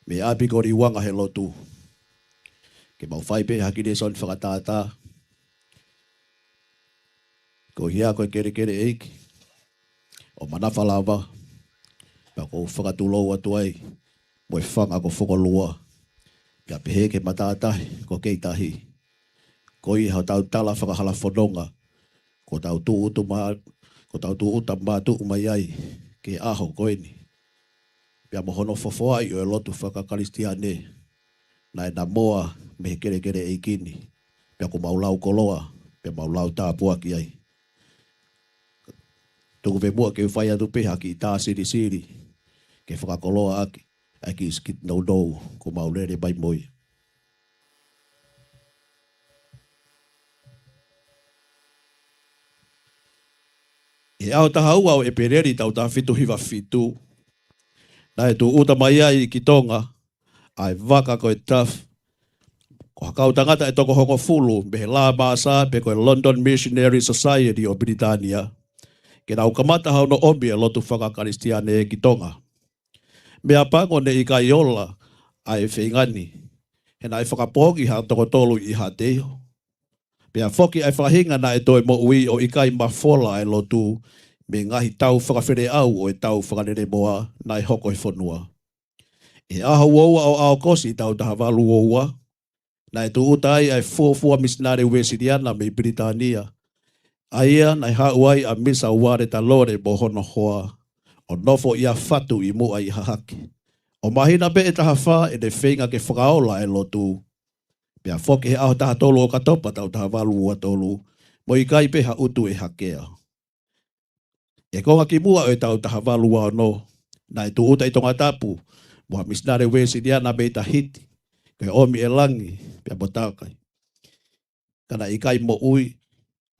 mei ʻapi ko Liuanga he lotu, ke mau fai pē ha kiʻi lēsoni fakatātā. Ko ia ko e kelekele ʻeiki ʻo Manafalava, pea ʻoku ou fakatulou atu ai mo e fanga ko Fokolua, pea pehē ki he matātahi ko Keitahi. Ko ia hotau tala fakahalafononga kuo tau tūʻuta mā-, kuo tau tūʻuta mātuʻu mai ai ki he ʻaho ko eni, pea mo hono fofoaʻi ʻo e lotu fakakalisitiane naʻe namoa mei he kelekele ʻeiki ni, pea ʻoku mau lau koloa, pea mau lau tāpuaki ai. Tuku pē muʻa ke u fai atu pē ha kiʻi tā silisili ke fakakoloa ʻaki ʻa e kiʻi sikiti nounou kuo mau lele mai mo ia. ʻI he ʻaho taha ua ʻo ʻEpeleli taʻu taha fitu hiva fitu, naʻe tūʻuta mai ai ki Tonga ʻa e vaka ko e Duff, ko ha kau tangata ʻe toko hongofulu mei he L M S, pe ko e London Missionary Society ʻo Pilitānia, ke nau kamata hono ʻomi e lotu fakakalisitiane ki Tonga. Meʻapango naʻe ʻikai ola ʻa e feinga ni, he naʻe fakapoongi ha toko tolu ʻi Haʻateiho. Pea foki ʻa e faʻahinga naʻe toe moʻui ʻo ʻikai mafola ʻa e lotu mei he ngaahi tau fakafeleʻau ʻo e tau fakalelemoa naʻe hoko he fonua. ʻI he ʻaho ua ua ʻo ʻAokosi taʻu taha valu ua ua, naʻe tūʻuta ai ʻa e fuofua misinale Uēsiliana mei Pilitānia, ʻa ia naʻe haʻu ai ʻa Misa Ualeta Lole mo hono hoa, ʻo nofo ʻia Fatu ʻi Muʻa ʻi Hahake, ʻo māhina pē ʻe taha fā ʻene feinga ke fakaola e lotu. Pea foki he ʻaho taha tolu ʻo ʻOkatopa taʻu taha valu ua tolu, mo e ʻikai pē ha ʻutu ʻe hakea. ʻI he konga kimuʻa ʻo e taʻu taha valu ua ono, naʻe tūʻuta ʻi Tongatapu mo ha misinale Uēsiliana mei Tahiti, ko e ʻOmi ʻe Langi pea mo Takai. Ka naʻe ʻikai moʻui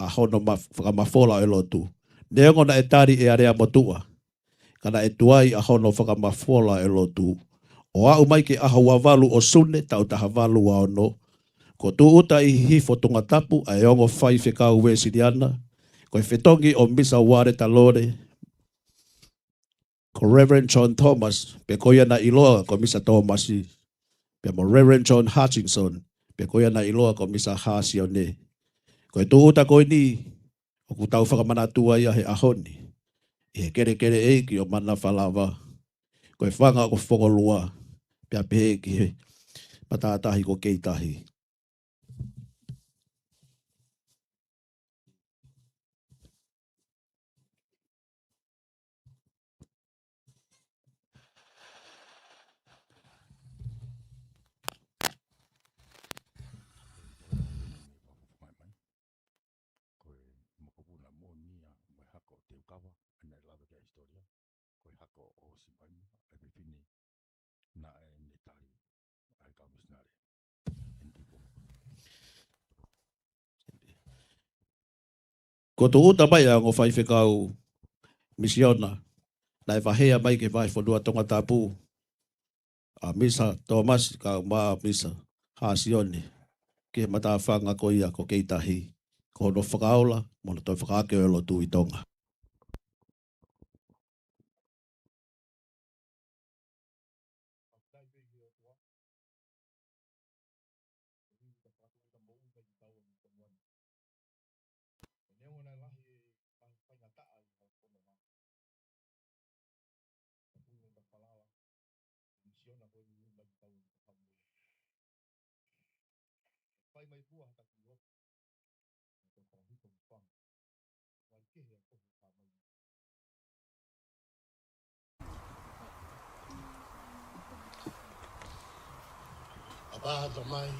ʻa hono ma-, fakamafola ʻo e lotu. Neongo naʻe tali ʻe Aleamotuʻa, ka naʻe tuai ʻa hono fakamafola ʻo e lotu. ʻO aʻu mai ki he ʻaho ua valu ʻo Sune taʻu taha valu ua ono, kuo tūʻuta ʻi Hihifo Tongatapu ʻa e ongo faifekau Uēsiliana, ko e fetongi ʻo Misa Ualeta Lole, ko Reverend John Thomas, pe ko ia naʻe ʻiloa ko Misa Tōmasi, pea mo Reverend John Hutchinson, pe ko ia naʻe ʻiloa ko Misa Hāsione. Ko e tūʻuta ko eni ʻoku tau fakamanatua ia he ʻaho ni ʻi he kelekele ʻeiki ʻo Manafalava, ko e fanga ko Fokolua, pea pehē ki he matātahi ko Keitahi. Ko e mokopuna moʻoni ia mo e hako ʻo Teukava, ʻa ia naʻe lave ki ai e hisitōlia, ko e hako ʻo Simaima, ʻa e fefine naʻe ne tali ʻa e kau misinale. Kuo tūʻuta mai ʻa e ongo faifekau misiona naʻe vaheʻi mai ki he vahefonua Tongatapu, ʻa Misa Tōmasi kae ʻumaʻā Misa Hāsione, ki he matāfanga ko ia ko Keitahi, ko hono fakaola mo hono toe fakaake ʻo e lotu ʻi Tonga. Neongo naʻe lahi e ngaahi faingataʻa ʻi he fonua, ka ʻoku ʻikai falala e misiona ko eni mai ki tau ʻi Tongatapu. Fai mai pē ha taki lotu, ʻo fakahoko mo fanga. Mai kehe ʻa e kohu ka mai. ʻA Tamai,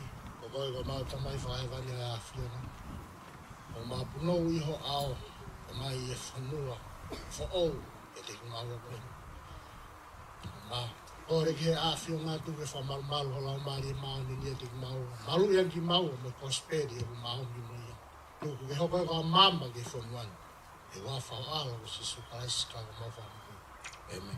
ko koe ko homau Tamai fakahēvani ʻa e ʻAfiona. ʻOku mau punou ʻi ho ʻao, Tamai, ʻi he fonua foʻou ʻiate kimaua ko eni. ʻOku mau kole ki he ʻAfiona tuku ke fakamalumalu ho Laumālie Māʻoniʻoni ʻiate kimaua. Maluʻi ange kimaua mo e kosipeli ʻoku mau ʻi ai. Tuku ke hoko ʻa e maama ki he fonua ni. ʻI he huafa ho ʻAlo ko Sīsū Kalaisi ko homau Fakamoʻui. ʻĒmeni.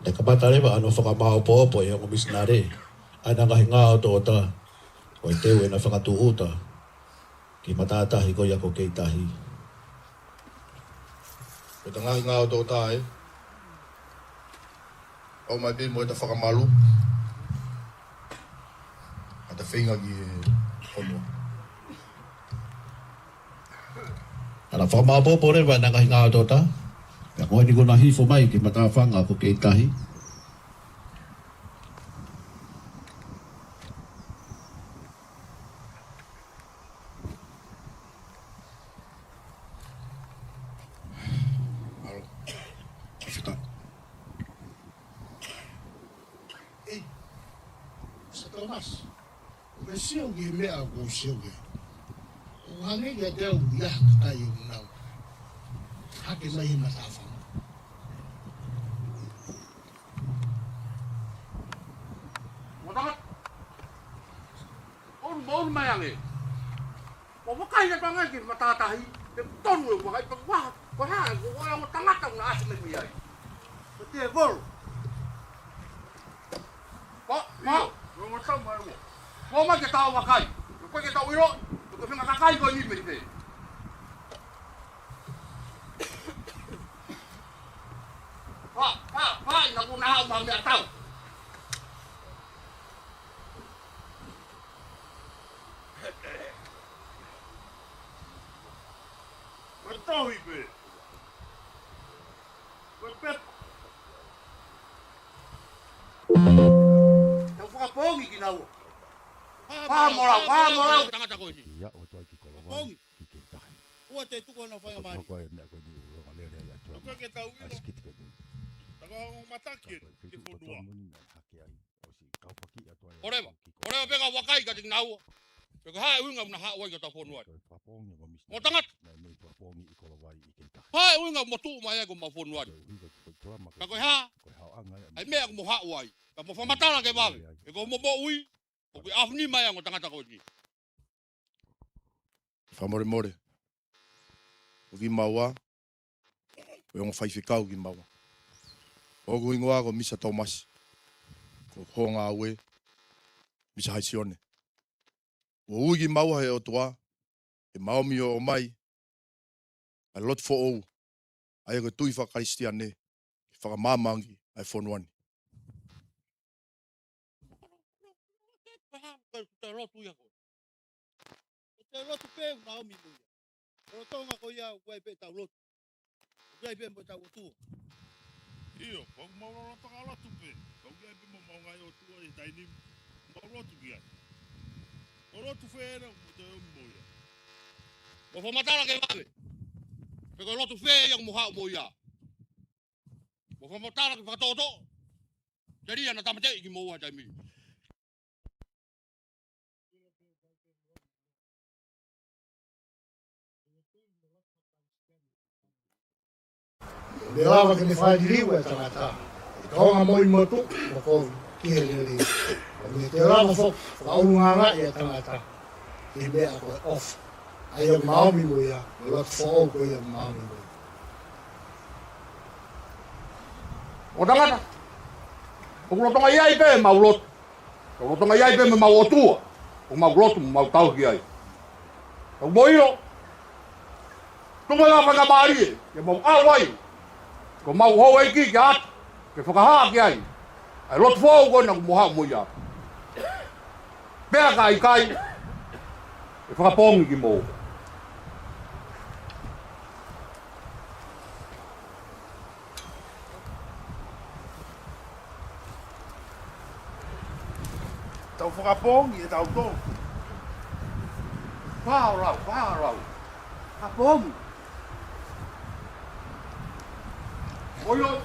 Naʻe kamata leva ʻa hono fakamāopoopo ʻe he ongo misinale ʻa ʻena ngaahi ngaʻotoʻota, ko e teu ʻena fakatūʻuta ki he matātahi ko ia ko Keitahi. Ko ʻeta ngaahi ngaʻotoʻota ē, ʻomai pē mo ʻeta fakamalu, ʻeta feinga ki he fonua. Naʻá na fakamāopoopo leva ʻena ngaahi ngaʻotoʻota, pea ko eni kuo na hifo mai ki he matāfanga ko Keitahi. ʻAlo. Fita. ʻEi, Sā Tōmasi, ʻoku ke sio ki he meʻa ʻoku ou sio ki ai? ʻOku hangē kiate au ʻoku ʻi ai ha kakai ʻoku nau hake mai he matāfanga. Mo tangata. ʻOlu, mo ʻolu mai ange. Mo vakai atu ange ki he matātahi, ʻoku tonu e vakai pe ko e hā, ko e hā, ko e ongo tangata ʻoku na ʻasi mai mei ai. Ko e tēvolo. Pā, pā. ʻIo, ko e ongo tau mai ua. Ko mai ke tau vakai. Ko e ke tau ʻilo, ko e fenga kakai ko eni mei fē. Pā, pā, pā, ʻi na kuo na haʻu mai mei ʻatau. Ko e tohi pē. Ko e pepa. Tau fakapoongi kinaua. Pā mo lau, pā mo lau. Tangata ko eni. Ia, ʻo tuai ki Koloa. Poongi. Ki Keitahi. Ua te tuku ana fai mai. Ko e meʻa ko eni ʻoku lava lele ai ʻa e ʻOtua. Ko e ke tau ʻilo. ʻAi sikiti ke tau. Taka o mataki ke fonua. Ko e feituʻu kotoa moni naʻe hake ai. ʻOsi kau paki ʻa e ʻOtua. ʻOleva, ʻoleva pē ka vakai kiate kinaua. Pe ko e hā e ʻuhinga ʻoku na haʻu ai ki hotau fonua ni. Ko e fakapoongi ko e misinale. Mo tangata. Naʻe mei fakapoongi ʻi Koloa ʻi Keitahi. Hā e ʻuhinga ʻoku mo tuʻu mai ai ki homau fonua ni. Ko e ʻuhi ko e, ko e ʻOtua ma ko e. Ka ko e hā? Ko e haoʻanga ʻa e meʻa ʻoku mo haʻu ai. Ka mo fakamatala ki he vave. He ko hoʻomo moʻui. ʻOku ʻi he ʻaho ni mai ʻa e ongo tangata ko eni. Fakamolemole. Ko kimaua, ko e ongo faifekau kimaua. Ko hoku hingoa ko Misa Tōmasi. Ko hoku ngāue, Misa Haisione. Kuo ui kimaua ʻe he ʻOtua, ke ma omi ʻo ʻomai ʻa e lotu foʻou, ʻa ia ko e tui faka-Kalisitiane, ke fakamaama ange ʻa e fonua ni. Ko e lotu ia ko ē. Ko e lotu pē ʻoku na omi mo ia. Ko e lotu ʻoku ʻi ai pē ʻetau lotu. ʻOku ʻi ai pē mo ʻetau ʻOtua. ʻIo, ko ʻemau lolotonga lotu pē. Ko ʻoku ʻi ai pē mo ʻemau ngaahi ʻotua ʻi he taimi ni. Mau lotu ki ai. Ko e lotu fē ʻena ʻoku mou toe omi mo ia? Mo fakamatala ki he vave. Pe ko e lotu fē ia ʻoku mo haʻu mo ia? Mo fakamatala ki he fakatoʻotoʻo. Telia naʻa tāmateʻi kimoua he taimi ni. Naʻe lava ke ne fakaliliu ʻa e tangata ʻi he toʻonga moʻui motuʻa mo kovi ki he lelei. Ka ne toe lava foki fakaʻulungaangaʻi ʻa e tangata ʻi he meʻa ko e ʻofa. ʻA ia ʻoku ma omi mo ia, mo e lotu foʻou ko ia ʻoku ma omi mo ia. ʻO tangata, ʻoku lolotonga ʻi ai pē ʻemau lotu. ʻOku lolotonga ʻi ai pē mo ʻemau ʻOtua, ʻoku mau lotu mo mau tauhi ai. Ka ʻoku mou ʻilo, tuku mai ha faingamālie ke mau ʻalu ai ki homau houʻeiki ke ʻatu, ke fakahā ki ai ʻa e lotu foʻou ko ena ʻoku mo haʻu mo ia. Pea ka ʻikai, ʻe fakapoongi kimoua. Tau fakapoongi ʻe tautolu. Fakaʻolau, fakaʻolau. Fakapoongi. ʻOi, ʻoi.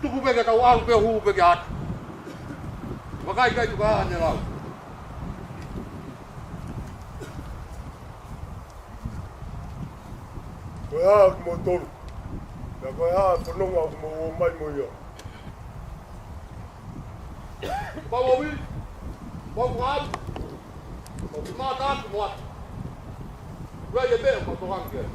Tuku pē ke tau ʻalu pē ʻo hū pē ki ʻAta. Vakai kai tuku ʻa ʻene lau. Ko e hā kimoutolu? Pea ko e hā e fononga ʻoku mou ō mai mo ia? Mau ʻomi, mau ʻalu, mau ki mata atu mo atu. Ua ia pē, mau tokanga ki ai.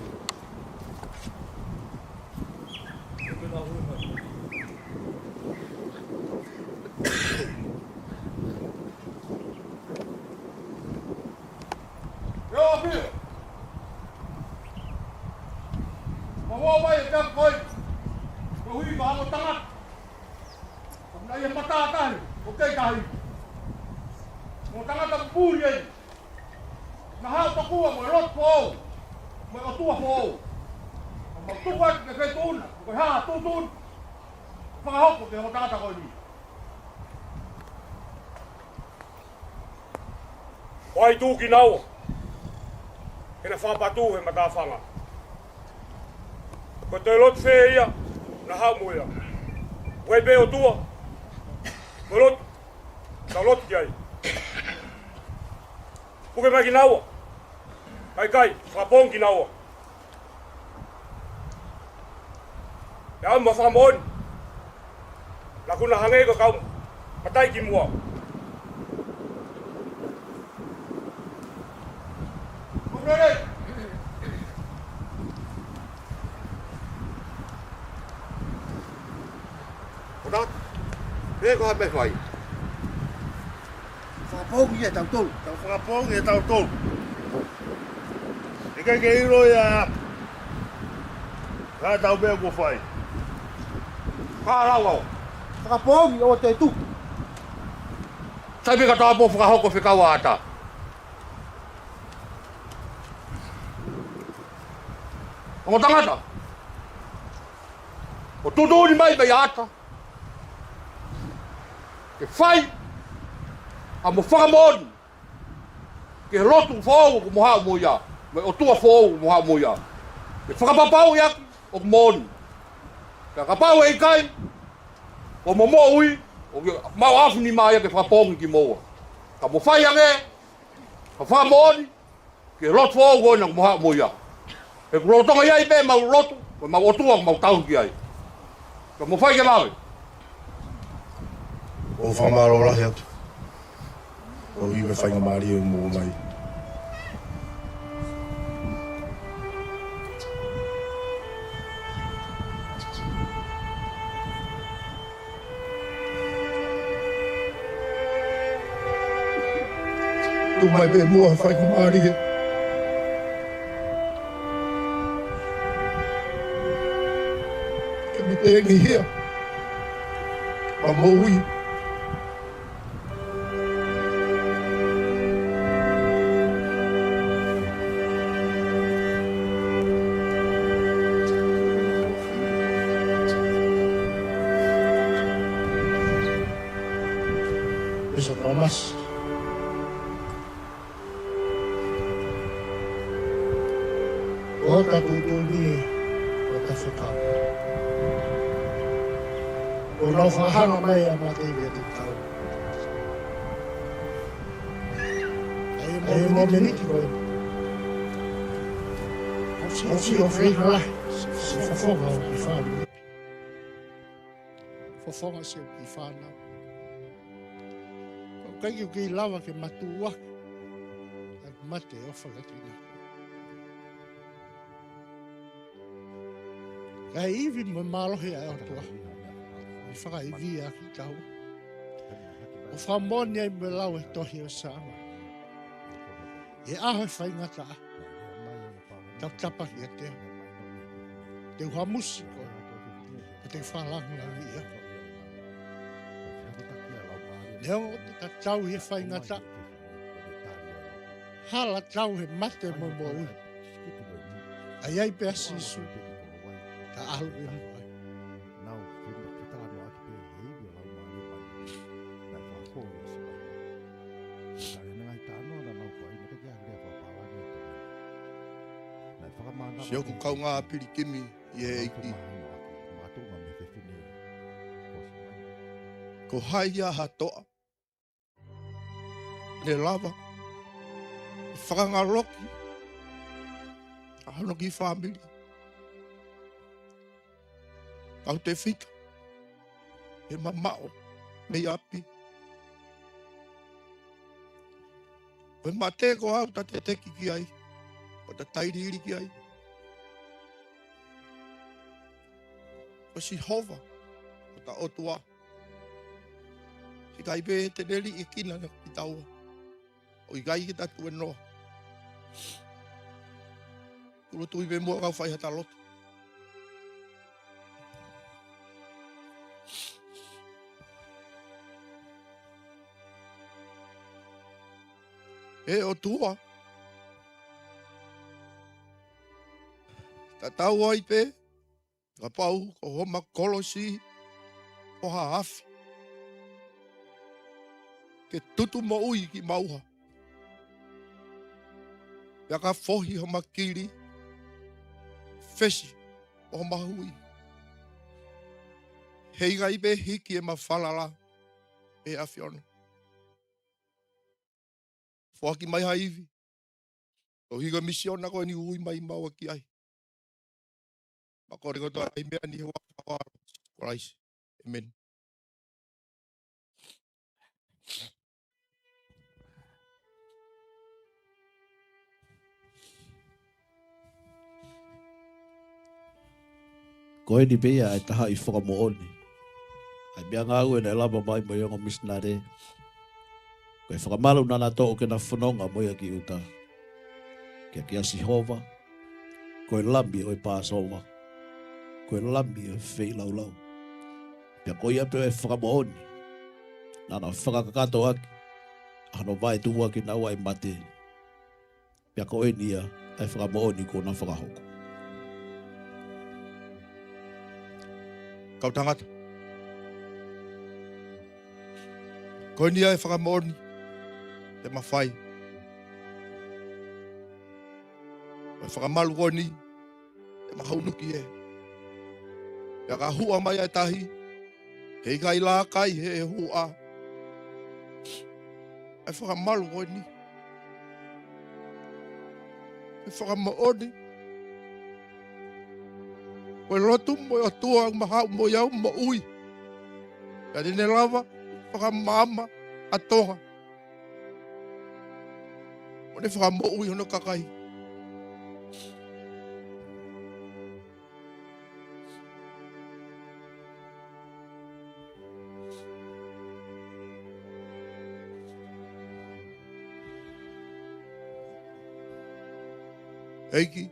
Io, pia. Mau ō mai e pea koi. Ko hui ma mo tangata. Ko na ia mata tahi, ʻo kei tahi. Mo tangata puli ai. Na hao tokua mo e lotu foʻou, mo e ʻOtua foʻou. Mo mau tuku atu ke fetuʻuna, ko e hā tuʻutuʻuni. Fakahoko ke ho tangata ko eni. Ko ai tuʻu kinaua, ke na fakapatū he matāfanga. Ko e toe lotu fē ia, na hao mo ia. Ua pē ʻOtua, mo e lotu, na lotu ki ai. Puke mai kinaua. Kai kai, fakapoongi kinaua. ʻE ʻalu mo fakamoʻoni. Naʻa ku na hangē ko e kau matai ki muʻa. Ko na, pē ko ha meʻa fai. Fakapoongi ia tautolu. Tau fakapoongi ia tautolu. ʻIkai ke ʻilo ia. Ka tau pē kuo fai. Ka lau au. Fakapoongi ʻo te tuku. Sai pē ka tau pō fakahoko fekau ʻa ʻAta. Ongo tangata. ʻO tuʻutuʻuni mai mei ʻAta. Ke fai, ʻa mo fakamoʻoni. Ke lotu foʻou ʻoku mo haʻu mo ia. Mo e ʻOtua foʻou ʻoku mo haʻu mo ia. Ke fakapapauʻi ʻaki, ʻoku moʻoni. Ka kapau ʻe ʻikai, ʻo mo moʻui, ʻoku mau afu ni mai ia ke fakapoongi kimoua. Ka mo fai ange, ka fakamoʻoni, ke lotu foʻou ko ena ʻoku mo haʻu mo ia. He ʻoku lolotonga ʻi ai pē mau lotu, ko e mau ʻOtua, mau tauhi ki ai. Ka mo fai ke lave. ʻOku fakamālō lahi atu. ʻOku ʻi ai e faingamālie ʻoku mou ō mai. Tuʻu mai pē muʻa faingamālie. Ke mitengi hia. Pea moʻui. Misa Thomas. Ko hota tuʻutuʻuni, ko hota fekau. Ko hono fakahanga mai ʻa e mate ʻiate kitaua. ʻA ia mo e mōmeniti ko ē. Kuo ʻosi ʻo feihala, siʻi fofonga ʻoku kei fānau. Fofonga siʻoku kiʻi fānau. ʻOku ʻikai ke u kei lava ke matuʻuaki. ʻA e mate ʻofa kiate kinautolu. Kae ivi mo e mālohi ʻa e ʻOtua. ʻI he fakaivia kitaua. ʻO fakamoʻoni ai mo e lau ʻa e tohi ʻo Saame. ʻI he ʻaho ʻo e faingataʻa. Tau tapa kiate au. Te u hamusi koe. Pea te u fakalāngilangiʻi koe. Neongo ʻete tatau ʻi he faingataʻa. Hala tau he mate mo e moʻui. ʻA ia ʻi ai pē ʻa Sīsū. Ka ʻalu ʻi muʻa. Siʻoku kaungā pilikimi ʻi he ʻEiki. Ko hai ia ha toʻa ne lava ʻo fakangaloki ʻa hono kiʻi fāmili? Kau tefito he mamaʻo mei ʻapi. Ko e mate ko ē ʻoku ta teteki ki ai, ʻoku ta tailiili ki ai, ko Sihova ko hota ʻOtua. Heʻikai pē te ne liʻekina kitaua, ʻo ʻikai ke ta tuēnoa. Tūʻulutui pē muʻa kau fai hata lotu. ʻE ʻOtua, tatau ai pē kapau ko homa kolosi ko ha afi, ke tutu moʻui kimaua, pea ka fohi homa kili, fesi ʻo homa hui. Heʻikai pē hiki ʻema falala, ʻe ʻAfiona. Foaki mai ha ivi, ʻo hiki e misiona ko eni ʻoku ui mai maua ki ai. Mau kole kotoa ʻa e meʻa ni he huafa ʻo Sīsū Kalaisi. ʻĒmeni. Ko eni pē ia ʻa e taha ʻi he fakamoʻoni ʻa e meʻangāue naʻe lava mai mo e ongo misinale. Ko e fakamalu naʻa na toʻo ke na fononga mo ia ki ʻuta. Kia, kia Sihova, ko e Lami ʻo e Pāsova, ko e Lami ʻo e feilaulau. Pea ko ia pē ʻa e fakamoʻoni naʻa na fakakakato ʻaki ʻa hono vaetuʻua kinaua ʻe mate. Pea ko eni ia ʻa e fakamoʻoni kuo na fakahoko. Kau tangata, ko eni ia ʻa e fakamoʻoni te ma fai. Ko e fakamalu ko eni te ma hūnuki ē. Pea ka huʻa mai ʻa e tahi, heʻikai lākai he ʻe huʻa. ʻA e fakamalu ko eni, ʻa e fakamoʻoni, ko e lotu mo e ʻOtua ʻoku ma haʻu mo ia ʻo moʻui. Pea te ne lava fakamaama ʻa Tonga mo ne fakamoʻui hono kakai. ʻEiki,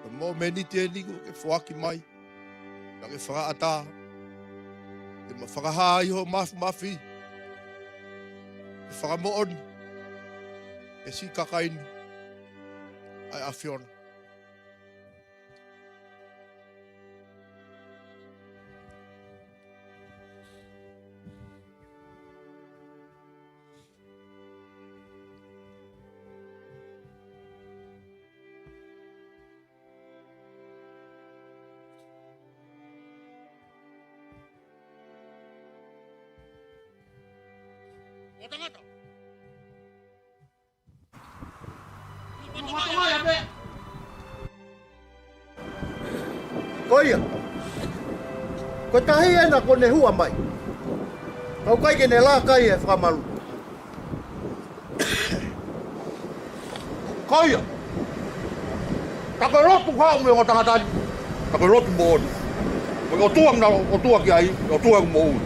ko e mōmeniti eni kuo ke foaki mai, naʻa ke fakaʻatā ke ma fakahā ʻi ho māfimafi e fakamoʻoni ki he siʻi kakai ni ʻa e ʻAfiona. ʻO tangata. Ko ia, ko e tahi ena kuo ne huʻa mai, ka ʻoku ʻikai ke ne lākai he fakamalu. Ko ia, ka ko e lotu haʻu mei he ongo tangata ni, ka ko e lotu moʻoni. Ko e ʻOtua naʻa na ʻOtua ki ai, ʻOtua ʻoku moʻui.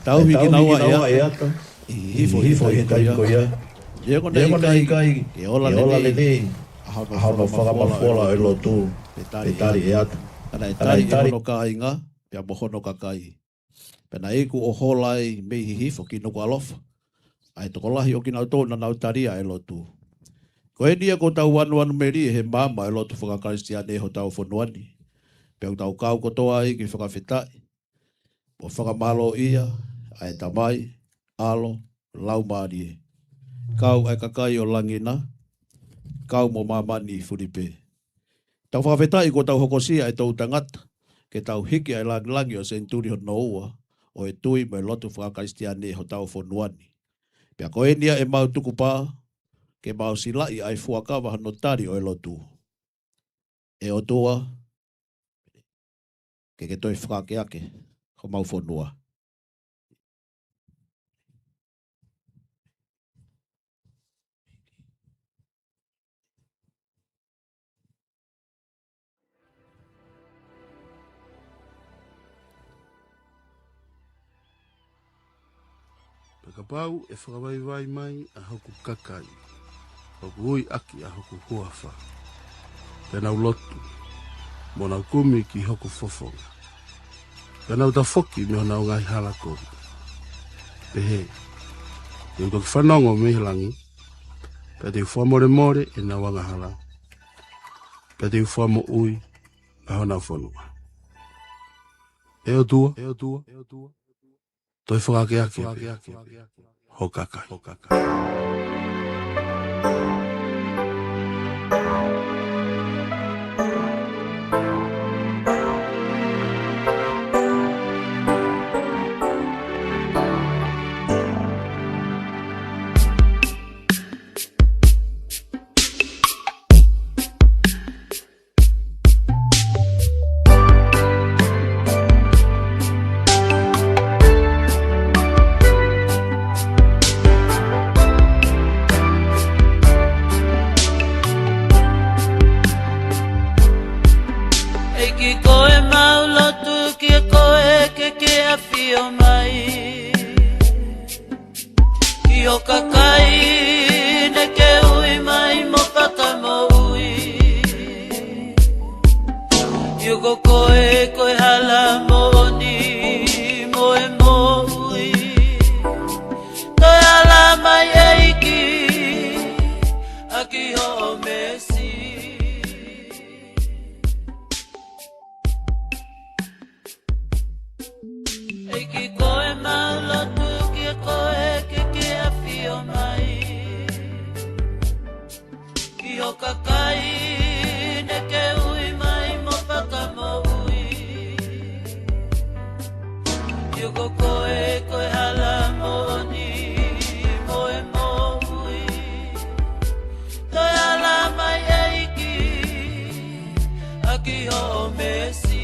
Tauhi kinaua ʻe he ʻata ʻi he hihifo ʻi he taimi ko ia. Neongo naʻe ʻikai ke ola lelei ʻa hono fakamafola ʻo e lotu pe tali ʻe he ʻata, ka naʻe tali ʻe hono kāinga pea mo hono kakai. Pea naʻe iku ʻo hola ai mei hihifo ki Nukuʻalofa ʻa e tokolahi ʻo kinautolu naʻa nau tali ʻa e lotu. Ko eni ia kuo tau anuanu melie he maama ʻo e lotu fakakalisitiane ʻi hotau fonua ni. Pea ʻoku tau kau kotoa ai ke fakafetaʻi mo fakamālōʻia ʻa e Tamai, ʻAlo, Laumālie. Kau ʻa e kakai ʻo langi na, kau mo māmani fulipē. Tau fakafetaʻi kuo tau hokosia ʻa e toʻu tangata ke tau hiki ʻa e langilangi ʻo e senituli hono ua ʻo e tui mo e lotu fakakalisitiane ʻi hotau fonua ni. Pea ko eni ia ʻemau tukupā ke mau silaʻi ʻa e fuakava hono tali ʻo e lotu. ʻE ʻOtua, ke ke toe fakaakeake homau fonua. Pea kapau ʻe fakavaivai mai ʻa hoku kakai ʻoku ui ʻaki ʻa hoku huafa, pea nau lotu, mo nau kumi ki hoku fofonga, pea nau tafoki mei honau ngaahi hala kovi, pehē te u toki fanongo mei he langi, pea te u fakamolemole ʻenau angahala, pea te u fakamoʻui ʻa honau fonua. ʻE ʻOtua, toe fakaakeake pē ho kakai. ʻEiki, ko ʻemau lotu kiate koe ke ke ʻafio mai. Ki ho kakai naʻa ke ui mai mo fakamoʻui. ʻIo, ko koe ko e hala moʻoni mo e moʻui. Toe hala mai ʻEiki, ʻaki hoʻo meesi. ʻEiki, ko ʻemau lotu kiate koe ke ke ʻafio mai. Ki ho kakai naʻa ke ui mai mo fakamoʻui. ʻIo, ko koe ko e hala moʻoni mo e moʻui. Toe hala mai ʻEiki, ʻaki hoʻo meesi.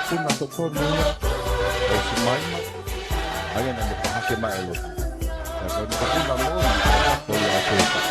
Puna totonu ia ʻo Simaima, ʻa ia naʻa ne pahake mai e lotu. Ka ko e kapuna moʻoni, ko ia ʻa Pētā.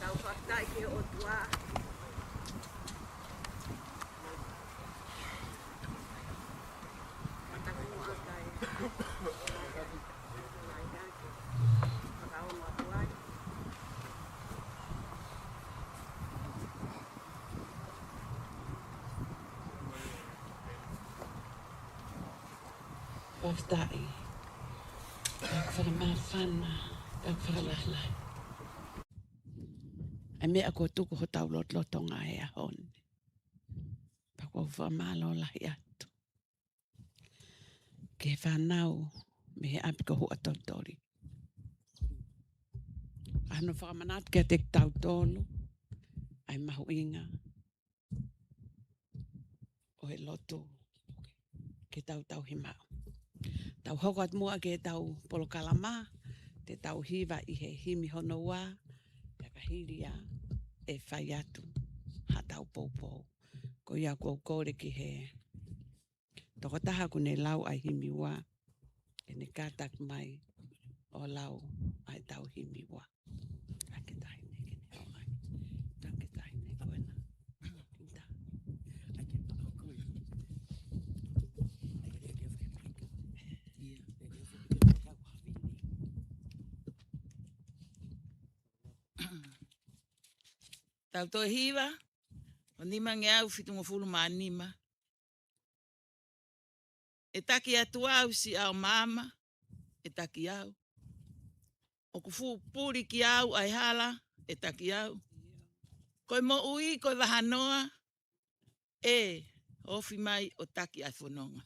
Tau fakafetaʻi ki he ʻOtua. Fakafetaʻi. Ka ʻoku fakamāfana, ka ʻoku fakalahilahi. ʻA e meʻa kuo tuku hotau lotolotonga he ʻaho ni. Pea ʻoku ou fakamālō lahi atu ki he fānau mei he ʻapi ko Huʻatolitoli. ʻA hono fakamanatu kiate kitautolu ʻa e mahuʻinga ʻo e lotu ke tau tauhi maʻu. Tau hoko atu muʻa ki heʻetau polokalama, te tau hiva ʻi he himi hono ua, pea ka hili ia ʻe fai atu haʻatau poupou. Ko ia ʻoku ou kole ki he tokotaha ʻoku ne lau ʻa e himi ua, ke ne kātaki mai ʻo lau ʻa ʻetau himi ua. Taki tahi ne ke ne lau ai. Taki tahi ne ko ena. Ita. Tau toe hiva, ʻo nimangeau fitungofulu mā nima. ʻE taki atu au siʻa ʻo maama, ʻe taki au. ʻOku fuʻu puli kiate au ʻa e hala, ʻe taki au. Ko e moʻui, ko e vahanoa, ʻe ofi mai ʻo taki ʻa e fononga.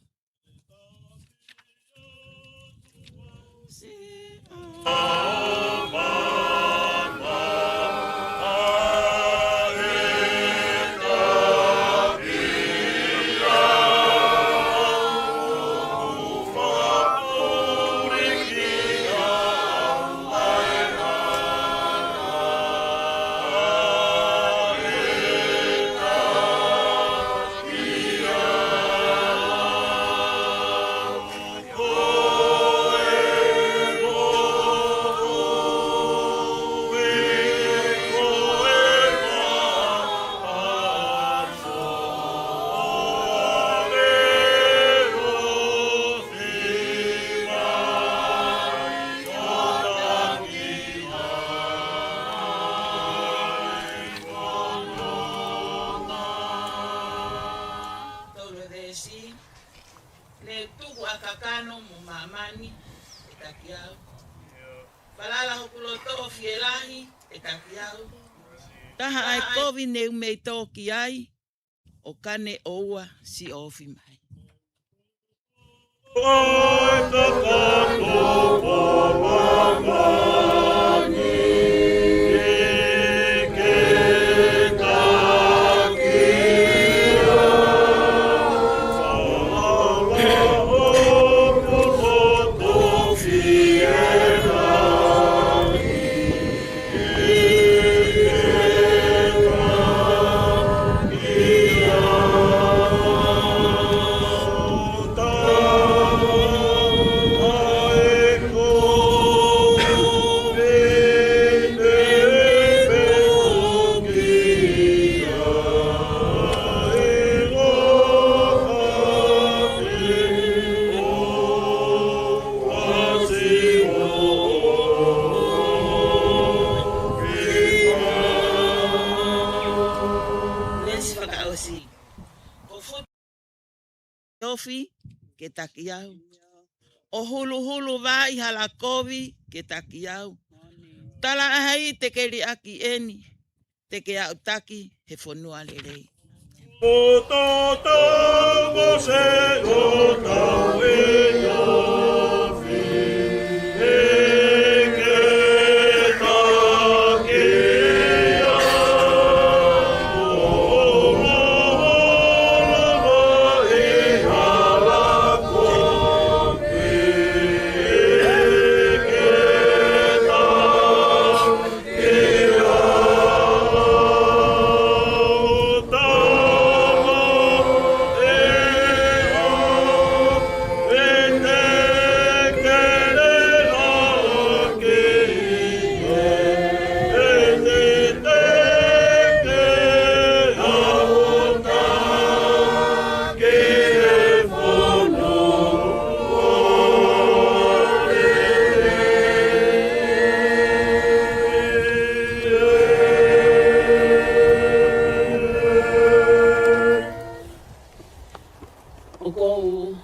Tolu e veesi. Ne u tuku ʻa e kakano mo māmani, ʻe taki au. Falala hoku loto ʻo fielahi, ʻe taki au. Taha ʻa e kovi ne u mei tō ki ai, ʻo ka ne ʻoua siʻi ofi mai. Tofi ke taki au. ʻO huluhulu vā ʻi hala kovi ke taki au. Tala ʻaʻahi te ke liʻaki eni, te ke aʻutaki he fonua lelei. ʻO tō tō mo se ʻo tau e ofi, e ke taki au. ʻOku ou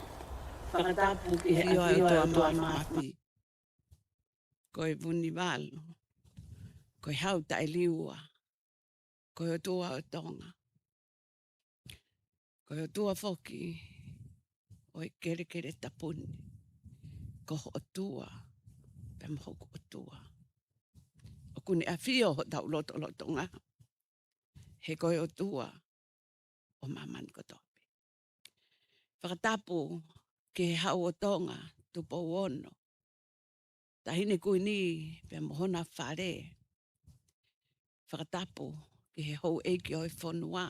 fakatapu ki he ʻafio ʻa e ʻOtua Māfimafi. Ko e Vunivalu, ko e Hau Taʻeliua, ko e ʻOtua ʻo Tonga, ko e ʻOtua foki ʻo e Kelekele Tapu ni, ko ho ʻOtua pea mo hoku ʻOtua. ʻOku ne ʻafio hotau lotolotonga, he ko e ʻOtua ʻo māmani kotoa pē. Fakatapu ki he Hau ʻo Tonga, Tupou Ono, Taʻahine Kuini pea mo hona fale. Fakatapu ki he houʻeiki ʻo e fonua,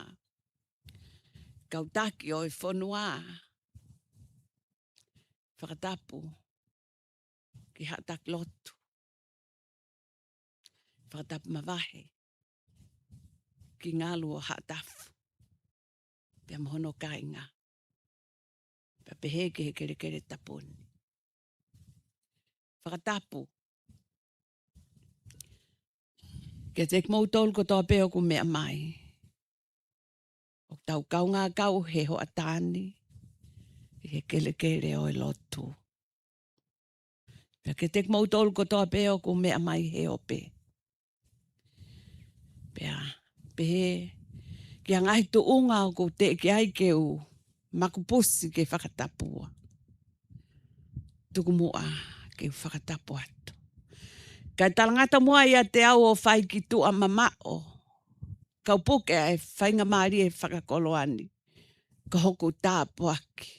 kau taki ʻo e fonua. Fakatapu ki Haʻa Taki Lotu. Fakatapu mavahe ki Ngalu ʻo Haʻatafu pea mo hono kāinga, pea pehē ki he Kelekele Tapu ni. Fakatapu kiate kimoutolu kotoa pē ʻoku meʻa mai. ʻOku tau kaungā kau he hoʻatā ni ʻi he kelekele ʻo e lotu. Pea kiate kimoutolu kotoa pē ʻoku meʻa mai he ope. Pea pehē ki he ngaahi tuʻunga ʻoku teʻeki ai ke u makupusi ke fakatapua, tuku muʻa ke u fakatapu atu. Kae talangata muʻa ʻiate au ʻo fai ki tuʻa mamaʻo, kau puke ʻa e faingamālie fakakoloa ni, ko hoku tāpuaki.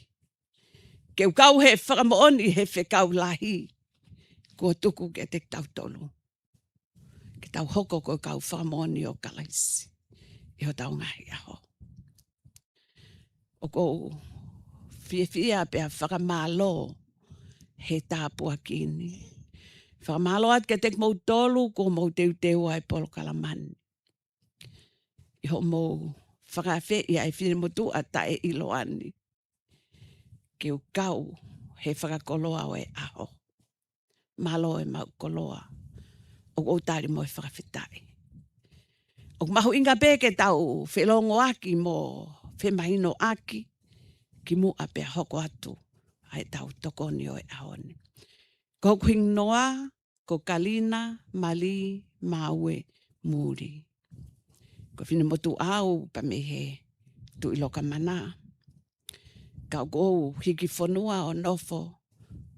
Ke u kau he fakamoʻoni he fekau lahi kuo tuku kiate kitautolu, ke tau hoko ko e kau fakamoʻoni ʻo Kalaisi ʻi hotau ngaahi ʻaho. ʻOku ou fiefia pea fakamālō he tāpuaki ni. Fakamālō atu kiate kimoutolu kuo mou teuteu ʻa e polokalama ni ʻi hoʻomou fakaafeʻi ʻa e finemotuʻa taʻeʻiloa ni ke u kau he fakakoloa ʻo e ʻaho. Mālō e maʻu koloa. ʻOku ou tali mo e fakafetaʻi. ʻOku mahuʻinga pē ke tau felongoaki mo femahinoʻaki kimuʻa pea hoko atu ʻa ʻetau tokoni ʻo e ʻaho ni. Ko hoku hingoa ko Kalina Mali Maue Muli. Ko e finemotuʻa au pea mei he Tuʻi Lokamana. Ka ʻoku ou hiki fonua ʻo nofo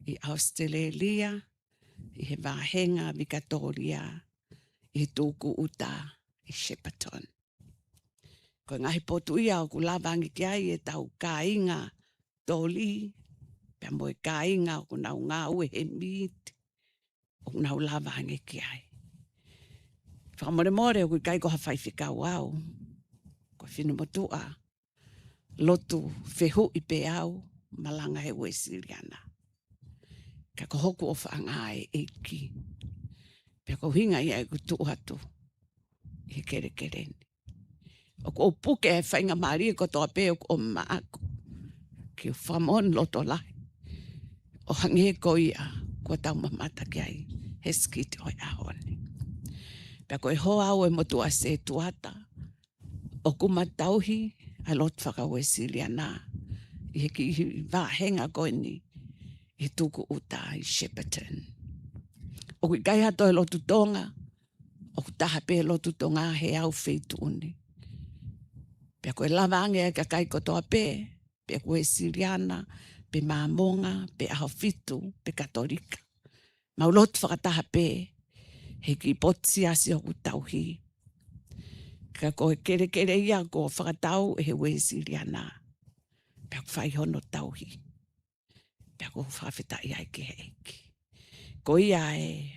ʻi ʻAositelēlia, ʻi he vāhenga Vikatōlia, ʻi he tūkuʻuta ʻi Shepparton. Ko e ngaahi potu ia ʻoku lava ange ki ai ʻetau kāinga toli, pea mo e kāinga ʻoku nau ngāue he mīti, ʻoku nau lava ange ki ai. Fakamolemole ʻoku ʻikai ko ha faifekau au, ko e finemotuʻa lotu fehuʻi pē au, malanga he Uēsiliana. Ka ko hoku ʻofaʻanga ʻa e ʻEiki. Pea ko e ʻuhinga ia ʻeku tuʻu atu ʻi he kelekele ni. ʻOku ou puke e faingamālie kotoa pē ʻoku ʻomi maʻaku ke u fakamoʻoni loto lahi ʻo hangē ko ia kuo tau mamata ki ai he sikiti ʻo e ʻaho ni. Pea ko e hoa au e motuʻa setuata ʻoku ma tauhi ʻa e lotu faka-Uēsiliana ʻi he kiʻi vāhenga ko eni ʻi Tukuʻuta ʻi Shepparton. ʻOku ʻikai ha toe lotu Tonga, ʻoku taha pē lotu Tonga he ʻū feituʻu ni. Pea ko e lava ange ʻa e kakai kotoa pē, pe ko e Uēsiliana, pe Māmonga, pe ʻAhofitu, pe Katolika. Mau lotu fakataha pē he kiʻi potu siasi ʻoku tauhi. Ka ko e kelekele ia kuo fakatau ʻe he Uēsiliana. Pea ʻoku fai hono tauhi. Pea ʻoku ou fakafetaʻi ai ki he ʻEiki. Ko ia e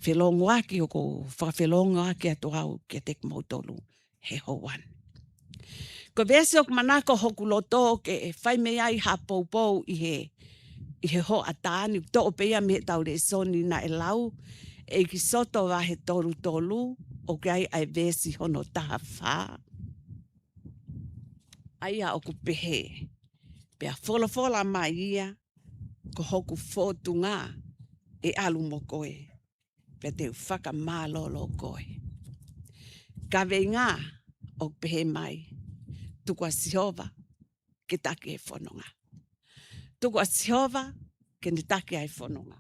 felōngoaki ʻoku ou fakafelōngoaki atu au kiate kimoutolu he houa ni. Ko e veesi ʻoku manako hoku loto ke fai mei ai ha poupou ʻi he, ʻi he hoʻatā ni, toʻo pē ia mei heʻetau lēsoni naʻe lau, ʻEkisoto vahe tolu tolu, ʻoku ʻi ai ʻa e veesi hono taha fā. ʻA ia ʻoku pehē, pea folofola mai ia, ko hoku fōtunga ʻe ʻalu mo koe, pea te u fakamālōlō koe. Kaveinga ʻoku pehē mai, tuku ʻa Sihova ke taki e fononga. Tuku ʻa Sihova ke ne taki ʻa e fononga.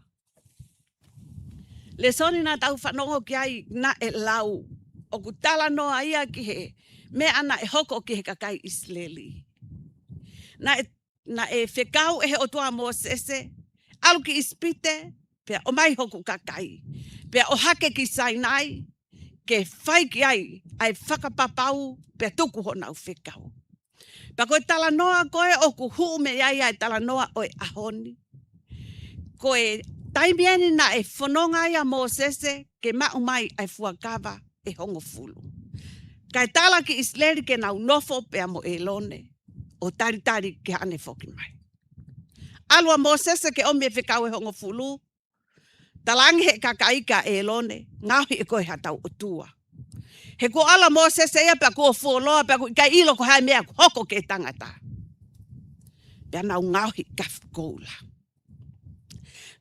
Lēsoni naʻa tau fanongo ki ai naʻe lau, ʻoku talanoa ia ki he meʻa naʻe hoko ki he kakai ʻIsileli. Naʻe, naʻe fekau ʻe he ʻOtua ʻa Mōsese, ʻalu ki ʻIsipite, pea ʻomai hoku kakai. Pea ʻohake ki Sainai, ke fai ki ai ʻa e fakapapau, pea tuku honau fekau. Pea ko e talanoa ko ē ʻoku hū mei ai ʻa e talanoa ʻo e ʻaho ni. Ko e taimi eni naʻe fononga ai ʻa Mōsese ke maʻu mai ʻa e fuakava ʻe hongofulu. Kae tala ki ʻIsileli ke nau nofo pea mo ʻĒlone ʻo talitali ke haʻane foki mai. ʻAlu ʻa Mōsese ke ʻomi e fekau ʻe hongofulu, talaange ʻe he kakai kia ʻĒlone, ngaohi ʻe koe haʻatau ʻotua. He kuo ʻalu ʻa Mōsese ia pea kuo fuoloa pea ʻoku ʻikai ʻilo ko e hā e meʻa ʻoku hoko ki he tangata. Pea nau ngaohi kafi koula.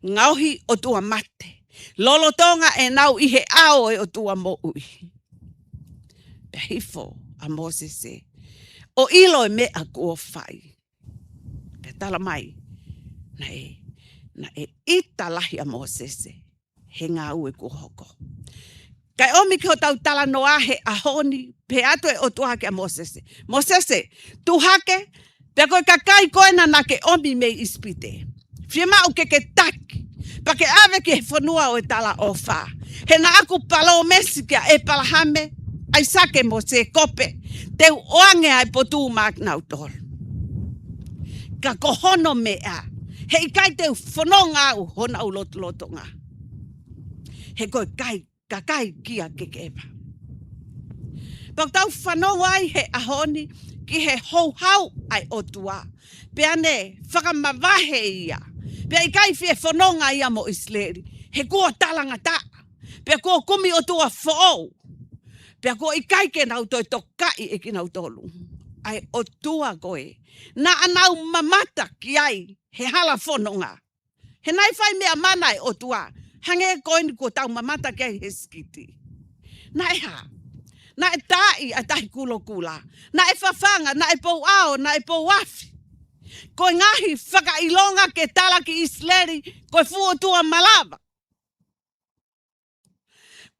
Ngaohi ʻotua mate. Lolotonga ʻenau ʻi he ʻao ʻo e ʻOtua moʻui. Pea hifo ʻa Mōsese ʻo ʻilo e meʻa kuo fai. Pea tala mai, naʻe, naʻe ʻita lahi ʻa Mōsese he ngāue kuo hoko. Kae ʻomi ki hotau talanoa he ʻaho ni, pehē atu e ʻOtua kia Mōsese. Mōsese, tuʻu hake, pea ko e kakai ko ena naʻa ke ʻomi mei ʻIsipite. Fiemaʻu ke ke taki, pea ke ʻave ki he fonua ʻo e talaʻofa. He naʻa ku palōmesi kia ʻĒpalahame, ʻAisake mo Sēkope, te u ʻoange ʻa e potu maʻa kinautolu. Ka ko hono meʻa, heʻikai te u fononga au honau lotolotonga. He ko e kai, kakai kia kekeva. Pea ʻoku tau fanongo ai he ʻaho ni ki he houhau ʻa e ʻOtua. Pea ne fakamavahe ia. Pea ʻikai fie fononga ia mo ʻIsileli. He kuo talangataʻa. Pea kuo kumi ʻotua foʻou. Pea kuo ʻikai ke nau toe tokaʻi ʻe kinautolu ʻa e ʻOtua ko ē naʻa nau mamata ki ai he hala fononga. He naʻe fai meʻa mana e ʻOtua. Hangē ko eni kuo tau mamata ki ai he sikiti. Naʻe hā? Naʻe taaʻi ʻa e Tahi Kulokula. Naʻe fafanga, naʻe pou ʻao, naʻe pou afi. Ko e ngaahi fakaʻilonga ke tala ki ʻIsileli, ko e fuʻu ʻotua malava.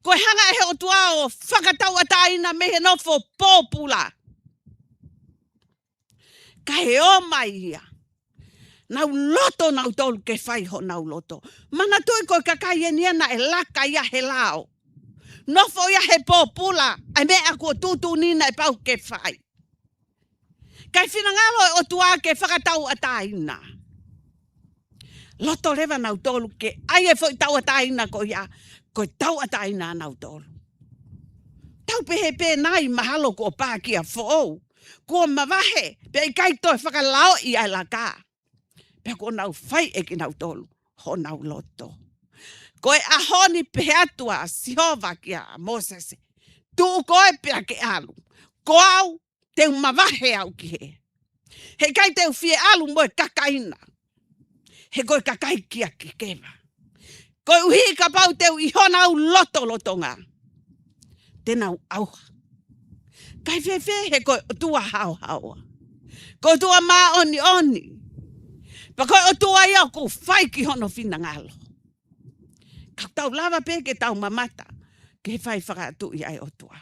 Ko e hanga ʻe he ʻOtua ʻo fakatauʻatāina mei he nofo pōpula. Ka ʻi he ō mai ia, nau loto nautolu ke fai honau loto. Manatuʻi ko e kakai eni ia naʻe laka ia he lao. Nofo ia he pōpula, ʻa e meʻa kuo tuʻutuʻuni naʻe pau ke fai. Kae finangalo e ʻOtua ke fakatauʻatāina. Loto leva nautolu ke ʻai e foʻi tauʻatāina ko ia, ko e tauʻatāina nautolu. Tau pehē pē nai mahalo kuo pā kia foʻou. Kuo mavahe, pea ʻikai toe fakalaoʻi ʻa e laka. Pea kuo nau fai ʻe kinautolu honau loto. Ko e ʻaho ni pehē atu ʻa Sihova kia Mōsese. Tuʻu koe pea ke ʻalu. Ko au te u mavahe au ki hē. Heʻikai te u fie ʻalu mo e kakai na. He ko e kakai kia kekeva. Koeʻuhi kapau te u ʻi honau lotolotonga, te nau ʻauha. Kae fēfē he ko e ʻOtua haohaoa. Ko e ʻOtua māʻoniʻoni. Pea ko e ʻOtua ia ʻoku fai ki hono finangalo. Ka tau lava pē ke tau mamata ki he fai fakaʻatuʻi ʻa e ʻOtua.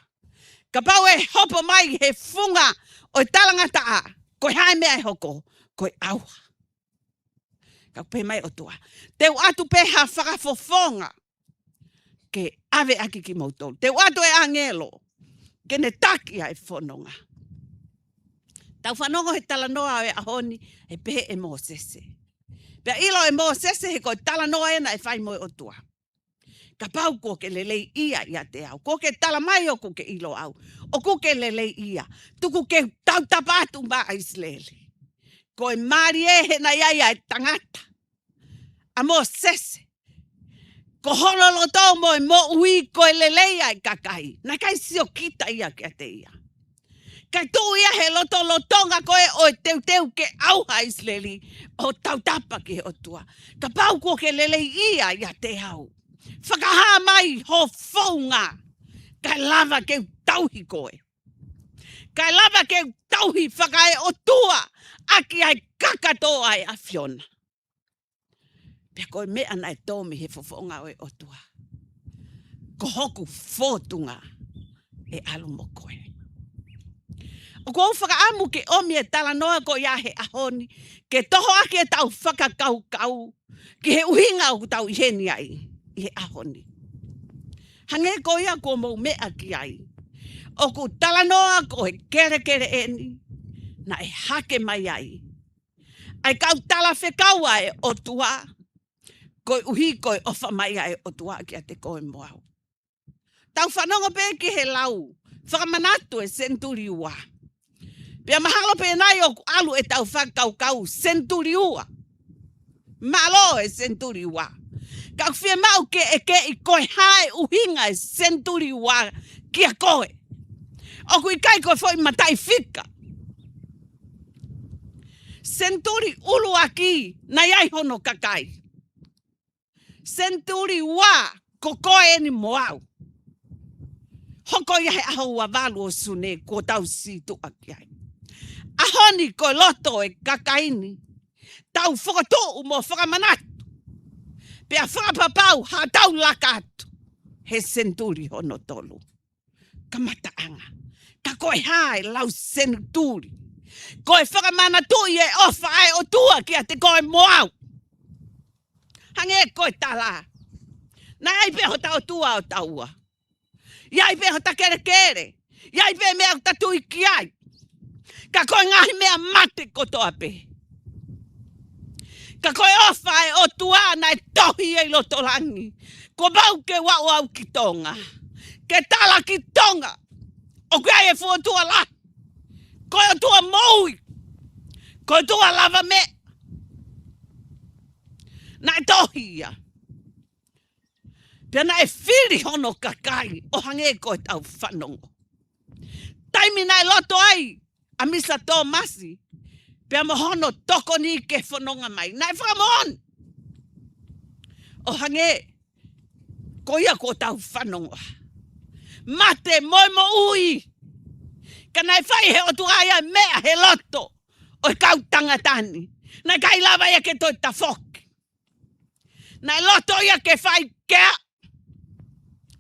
Kapau ʻe hopo mai he funga ʻo e talangataʻa, ko e hā e meʻa ʻe hoko, ko e ʻauha. Ka pehē mai ʻOtua, te u ʻatu pē ha fakafofonga ke ʻave ʻaki kimoutolu. Te u ʻatu e ʻāngelo ke ne taki ʻa e fononga. Tau fanongo he talanoa ʻo e ʻaho ni, ʻe pehē ʻe Mōsese. Pea ʻilo ʻe Mōsese he ko e talanoa ena ʻe fai mo e ʻOtua. Kapau kuo ke lelei ia ʻiate au. Kuo ke tala mai ʻoku ke ʻilo au. ʻOku ke lelei ia. Tuku ke tautapa atu maʻa ʻIsileli. Ko e mālie he naʻe ʻi ai ʻa e tangata. ʻA Mōsese. Ko hono loto mo e moʻui ko e lelei ʻa e kakai. Naʻe ʻikai siokita ia kiate ia. Kae tuʻu ia he lotolotonga ko ē ʻo e teuteu ke ʻauha ʻIsileli ʻo tautapa ki he ʻOtua. Kapau kuo ke lelei ia ʻiate au. Fakahā mai ho founga. Kae lava ke u tauhi koe. Kae lava ke u tauhi fakaeʻotua ʻaki ʻa e kakato ʻa e ʻAfiona. Pea ko e meʻa naʻe tō mei he fofonga ʻo e ʻOtua. Ko hoku fōtunga ʻe ʻalu mo koe. ʻOku ou fakaʻamu ke ʻomi e talanoa ko ia he ʻaho ni, ke toho ʻaki ʻetau fakakaukau, ki he ʻuhinga ʻoku tau ʻi heni ai, ʻi he ʻaho ni. Hangē ko ia kuo mou meʻa ki ai. ʻOku talanoa ko e kelekele eni, naʻe hake mai ai ʻa e kau talafekau ʻa e ʻOtua, koeʻuhi ko e ʻofa mai ʻa e ʻOtua kiate koe mo au. Tau fanongo pē ki he lau, fakamanatu e senituli ua. Pea mahalo pē nai ʻoku ʻalu ʻetau fakakaukau senituli ua. Mālō e senituli ua. Ka ʻoku fiemaʻu ke ʻeke ʻi ko e hā e ʻuhinga e senituli ua kia koe. ʻOku ʻikai ko e foʻi mataʻi fika. Senituli ʻuluaki, naʻe ʻi ai hono kakai. Senituli ua, ko koe eni mo au. Hoko ia he ʻaho ua valu ʻo Sune kuo tau sītuʻa ki ai. ʻAho ni ko e loto e kakai ni. Tau fokotuʻu mo fakamanatu. Pea fakapapau haʻatau laka atu. He senituli hono tolu. Kamataʻanga. Ka ko e hā e lau senituli. Ko e fakamanatuʻi e ʻofa ʻa e ʻOtua kiate koe mo au. Hangē ko e tala. Naʻe ʻi ai pē hota ʻotua ʻo taua. ʻI ai pē hota kelekele. ʻI ai pē meʻa ʻoku ta tui ki ai. Ka ko e ngaahi meʻa mate kotoa pē. Ka ko e ʻofa ʻa e ʻOtua naʻe tohi ʻi loto langi. Kuo pau ke u aʻu au ki Tonga. Ke tala ki Tonga. ʻOku ʻi ai e fuʻu ʻotua lahi. Ko e ʻOtua moʻui. Ko e ʻOtua lava meʻa. Naʻe tohi ia. Pea naʻe fili hono kakai ʻo hangē ko ʻetau fanongo. Taimi naʻe loto ai ʻa Misa Tōmasi, pea mo hono tokoni ke fononga mai. Naʻe fakamoʻoni. ʻO hangē, ko ia ko ʻetau fanongo. Mate mo e moʻui. Ka naʻe fai he ʻOtua ia meʻa he loto ʻo e kau tangata ni. Naʻe ʻikai lava ia ke toe tafoki. Naʻe loto ia ke fai kea.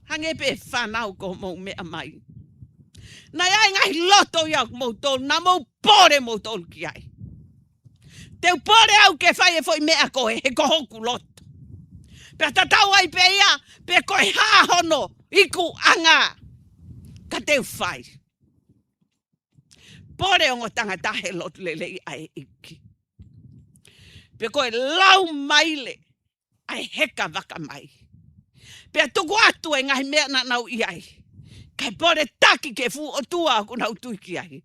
Hangē pē fānau ko mou meʻa mai. Naʻe ʻi ai ngaahi loto ia moutolu, naʻa mou pole moutolu ki ai. Te u pole au ke fai e foʻi meʻa ko ē, he ko hoku loto. Pea tatau ai pē ia, pe ko e hā hono ikuʻanga. Ka te u fai. Pole ongo tangata he lotu lelei ʻa e ʻEiki. Pea ko e lau maile ʻa e heka vaka mai. Pea tuku atu e ngaahi meʻa naʻa nau ʻi ai. Kae pole taki ke fuʻu ʻotua ʻoku nau tui ki ai.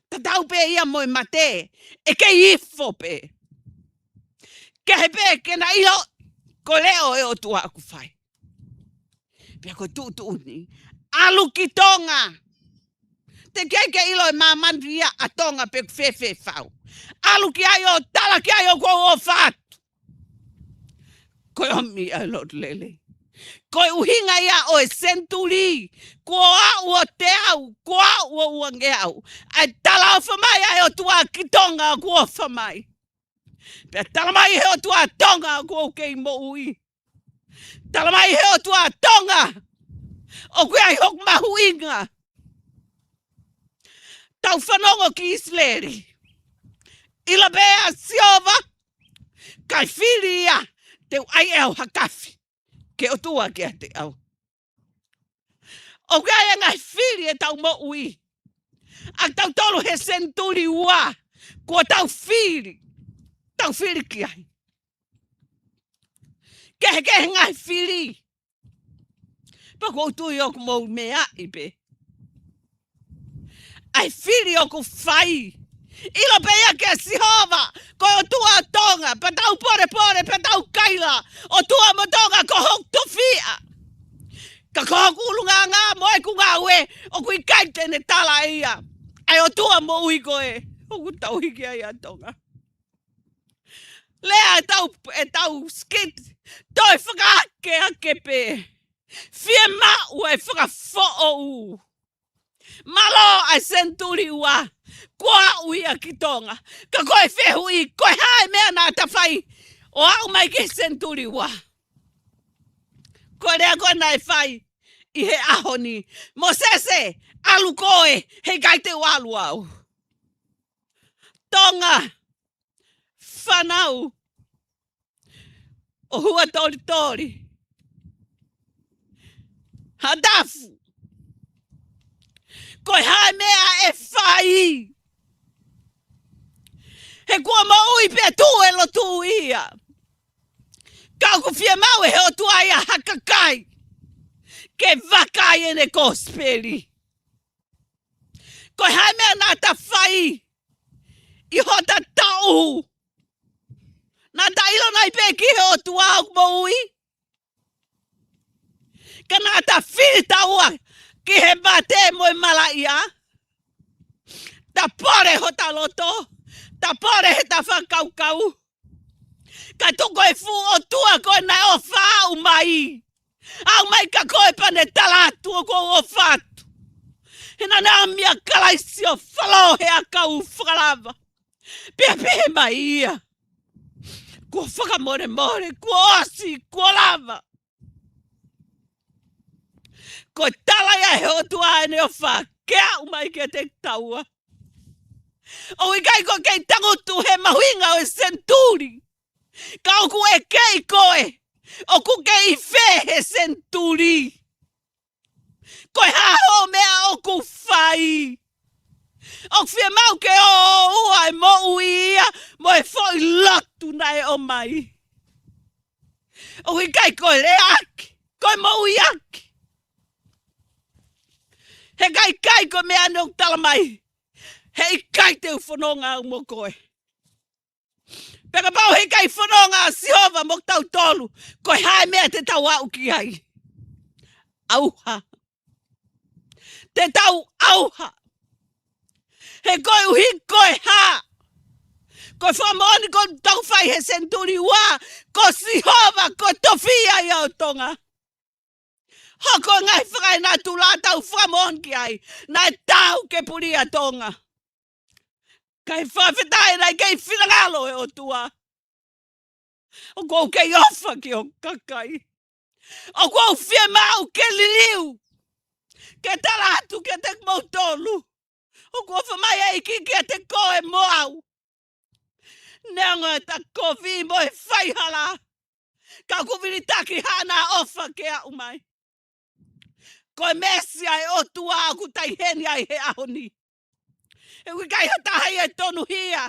Tatau pē ia mo e mate, ʻe kei ifo pē. Kehe pē ke na ʻilo, ko e leʻo e ʻOtua ʻoku fai. Pea ko e tuʻutuʻuni. ʻAlu ki Tonga. Teʻeki ai ke ʻilo e māmani ia ʻa Tonga pe ʻoku fēfē fau. ʻAlu ki ai ʻo tala ki ai ʻoku ou ʻofa atu. Ko e ʻomi ʻa e lotu lelei. Ko e ʻuhinga ia ʻo e senituli, kuo aʻu ʻo teau, kuo aʻu ʻo uangeau. ʻA e talaʻofa mai ʻa e ʻOtua ki Tonga, kuo ʻofa mai. Pea tala mai he ʻOtua Tonga, kuo u kei moʻui. Tala mai he ʻOtua Tonga, ʻoku ʻi ai hoku mahuʻinga. Tau fanongo ki ʻIsileli. ʻIlo pē ʻa Sihova, kae fili ia, te u ʻai ʻe au ha kafi ke ʻotua kiate au. ʻOku ʻi ai e ngaahi fili ʻetau moʻui. ʻA tautolu he senituli ua, kuo tau fili. Tau fili ki ai. Kehekehe ngaahi fili. Pea ʻoku ou tui ʻoku mou meaʻi pē. ʻA e fili ʻoku fai. ʻIlo pē ia kia Sihova, ko e ʻOtua ʻo Tonga, pea tau polepole, pea tau kaila, ʻOtua mo Tonga ko hoku tofiʻa. Ka ko hoku ʻulungaanga mo ʻeku ngāue, ʻoku ʻikai te ne tala ia. ʻA e ʻOtua moʻui ko ē, ʻoku tauhi ki ai ʻa Tonga. Lea ʻetau, ʻetau skit, toe fakaakeake pē. Fiemaʻu e fakafoʻou. Mālō ʻa e senituli ua, kuo aʻu ia ki Tonga. Ka ko e fehuʻi, ko e hā e meʻa naʻa ta fai ʻo aʻu mai ki he senituli ua? Ko e lea ko ē naʻe fai ʻi he ʻaho ni. Mōsese, ʻalu koe, heʻikai te u ʻalu au. Tonga, fānau ʻo Huʻatolitoli, Hatafu, ko e hā e meʻa ʻe fai? He kuo moʻui pea tuʻu e lotu ia. Ka ʻoku fiemaʻu ʻe he ʻOtua ia ha kakai ke vakai ʻene kosipeli. Ko e hā e meʻa naʻa ta fai ʻi hota taʻu? Naʻa ta ʻilo nai pē ki he ʻOtua ʻoku moʻui? Ka naʻa ta fili taua ki he mate mo e malaʻia? Ta pole hota loto, ta pole he ta fakakaukau. Ka tuku e fuʻu ʻOtua ko ē naʻe ʻofa aʻu mai. Aʻu mai kia koe pea ne tala atu ʻoku ou ʻofa atu. He naʻa ne ʻomi ʻa Kalaisi ʻo falo he ʻakau fakalava. Pea pehē mai ia, kuo fakamolemole, kuo ʻosi, kuo lava. Ko e tala ia he ʻOtua ʻene ʻofa ke aʻu mai kiate taua. ʻOku ʻikai ko e kei tangutu he mahuʻinga ʻo e senituli. Ka ʻoku ʻeke ʻe koe, ʻoku ke ʻi fē he senituli? Ko e hā hoʻo meʻa ʻoku fai? ʻOku fiemaʻu ke ʻoua ʻe moʻui ia mo e foʻi lotu naʻe ʻomai. ʻOku ʻikai ko e leaʻaki, ko e moʻuiʻaki. Heʻikai ko e meʻa naʻe tala mai, heʻikai te u fononga au mo koe. Pea kapau heʻikai fononga ʻa Sihova mo tautolu, ko e hā e meʻa te tau aʻu ki ai? ʻAuha. Te tau ʻauha. He koeʻuhi ko e hā? Ko e fakamoʻoni ko ē ʻoku tau fai he senituli ua, ko Sihova ko e tofiʻa ia ʻo Tonga. Hoko e ngaahi fakaenatula tau fakamoʻoni ki ai, naʻe taau ke pulia Tonga. Kae fakafetaʻi naʻe kei finangalo e ʻOtua. ʻOku ou kei ʻofa ki hoku kakai. ʻOku ou fiemaʻu ke liliu, ke tala atu kiate kimoutolu, ʻoku ʻofa mai e ʻEiki kiate koe mo au. Neongo ʻeta kovi mo e faihala, ka ʻoku vilitaki haʻana ʻofa ke aʻu mai. Ko e meesi ʻa e ʻOtua ʻoku tau ʻi heni ai he ʻaho ni. He ʻoku ʻikai ha taha ia ʻe tonuhia,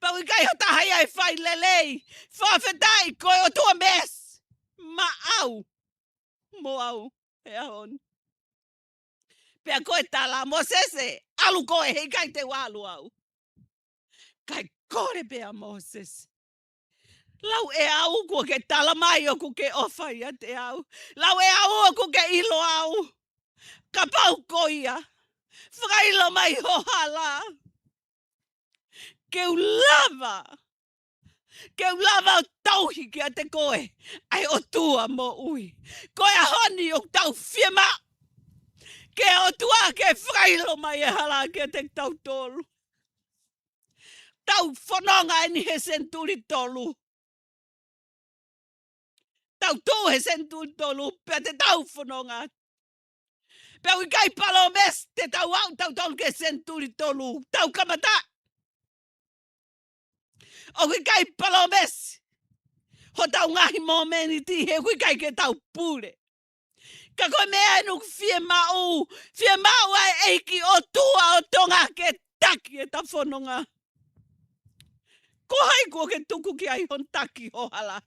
pea ʻoku ʻikai ha taha ia ʻe fai lelei. Fakafetaʻi ko e ʻOtua meesi maʻau mo au he ʻaho ni. Pea ko e tala, Mōsese, ʻalu koe, heʻikai te u ʻalu au. Kae kole pē ʻa Mōsese, lau ʻe au kuo ke tala mai ʻoku ke ʻofa ʻiate au. Lau ʻe au ʻoku ke ʻilo au. Kapau ko ia, fakaʻilo mai ho hala ke u lava Ke u lava ʻo tauhi kiate koe ʻa e ʻOtua moʻui. Ko e ʻaho ni ʻoku tau fiemaʻu ke ʻOtua ke fakaʻilo mai e hala kiate kitautolu. Tau fononga eni he senituli tolu. Tau tuʻu he senituli tolu, pea te tau fononga. Pea ʻoku ʻikai palōmesi te tau aʻu tautolu ki he senituli tolu. Tau kamata. ʻOku ʻikai palōmesi hotau ngaahi momeniti he ʻoku ʻikai ke tau pule. Ka ko e meʻa eni ʻoku fiemaʻu, fiemaʻu ʻa e ʻEiki ʻOtua ʻo Tonga ke taki ʻeta fononga. Ko hai kuo ke tuku ki ai hono taki ho hala?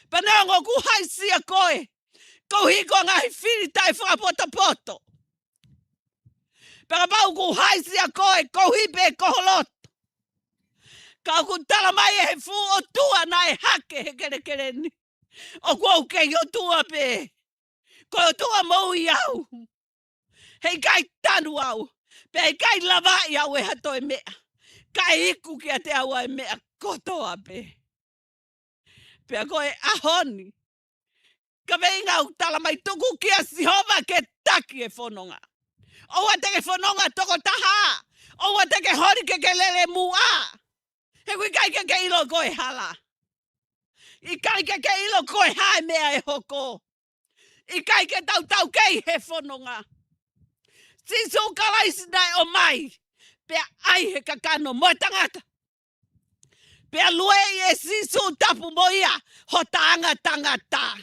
Pea neongo ʻoku haʻisia koe, koeʻuhi ko e ngaahi fili taʻefakapotopoto. Pea kapau ʻoku haʻisia koe, koeʻuhi pē ko ho loto. Ka ʻoku tala mai ʻe he fuʻu ʻOtua naʻe hake he kelekele ni, ʻoku ou kei ʻOtua pē. Ko e ʻOtua moʻui au. Heʻikai tanu au, pea ʻikai lavaʻi au ʻe ha toe meʻa, kae iku kiate au ʻa e meʻa kotoa pē. Pea ko e ʻaho ni, kaveinga ʻoku tala mai, tuku kia Sihova ke taki e fononga. ʻOua te ke fononga tokotaha, ʻoua te ke holi ke ke lele muʻa. He ʻoku ʻikai ke ke ʻilo ko e hala. ʻIkai ke ke ʻilo ko e hā e meʻa ʻe hoko. ʻIkai ke tau taukei he fononga. Sīsū Kalaisi naʻe ʻomai, pea ʻai he kakano mo e tangata. Pea lueʻi ʻe Sīsū tapu mo ia hota anga tangata.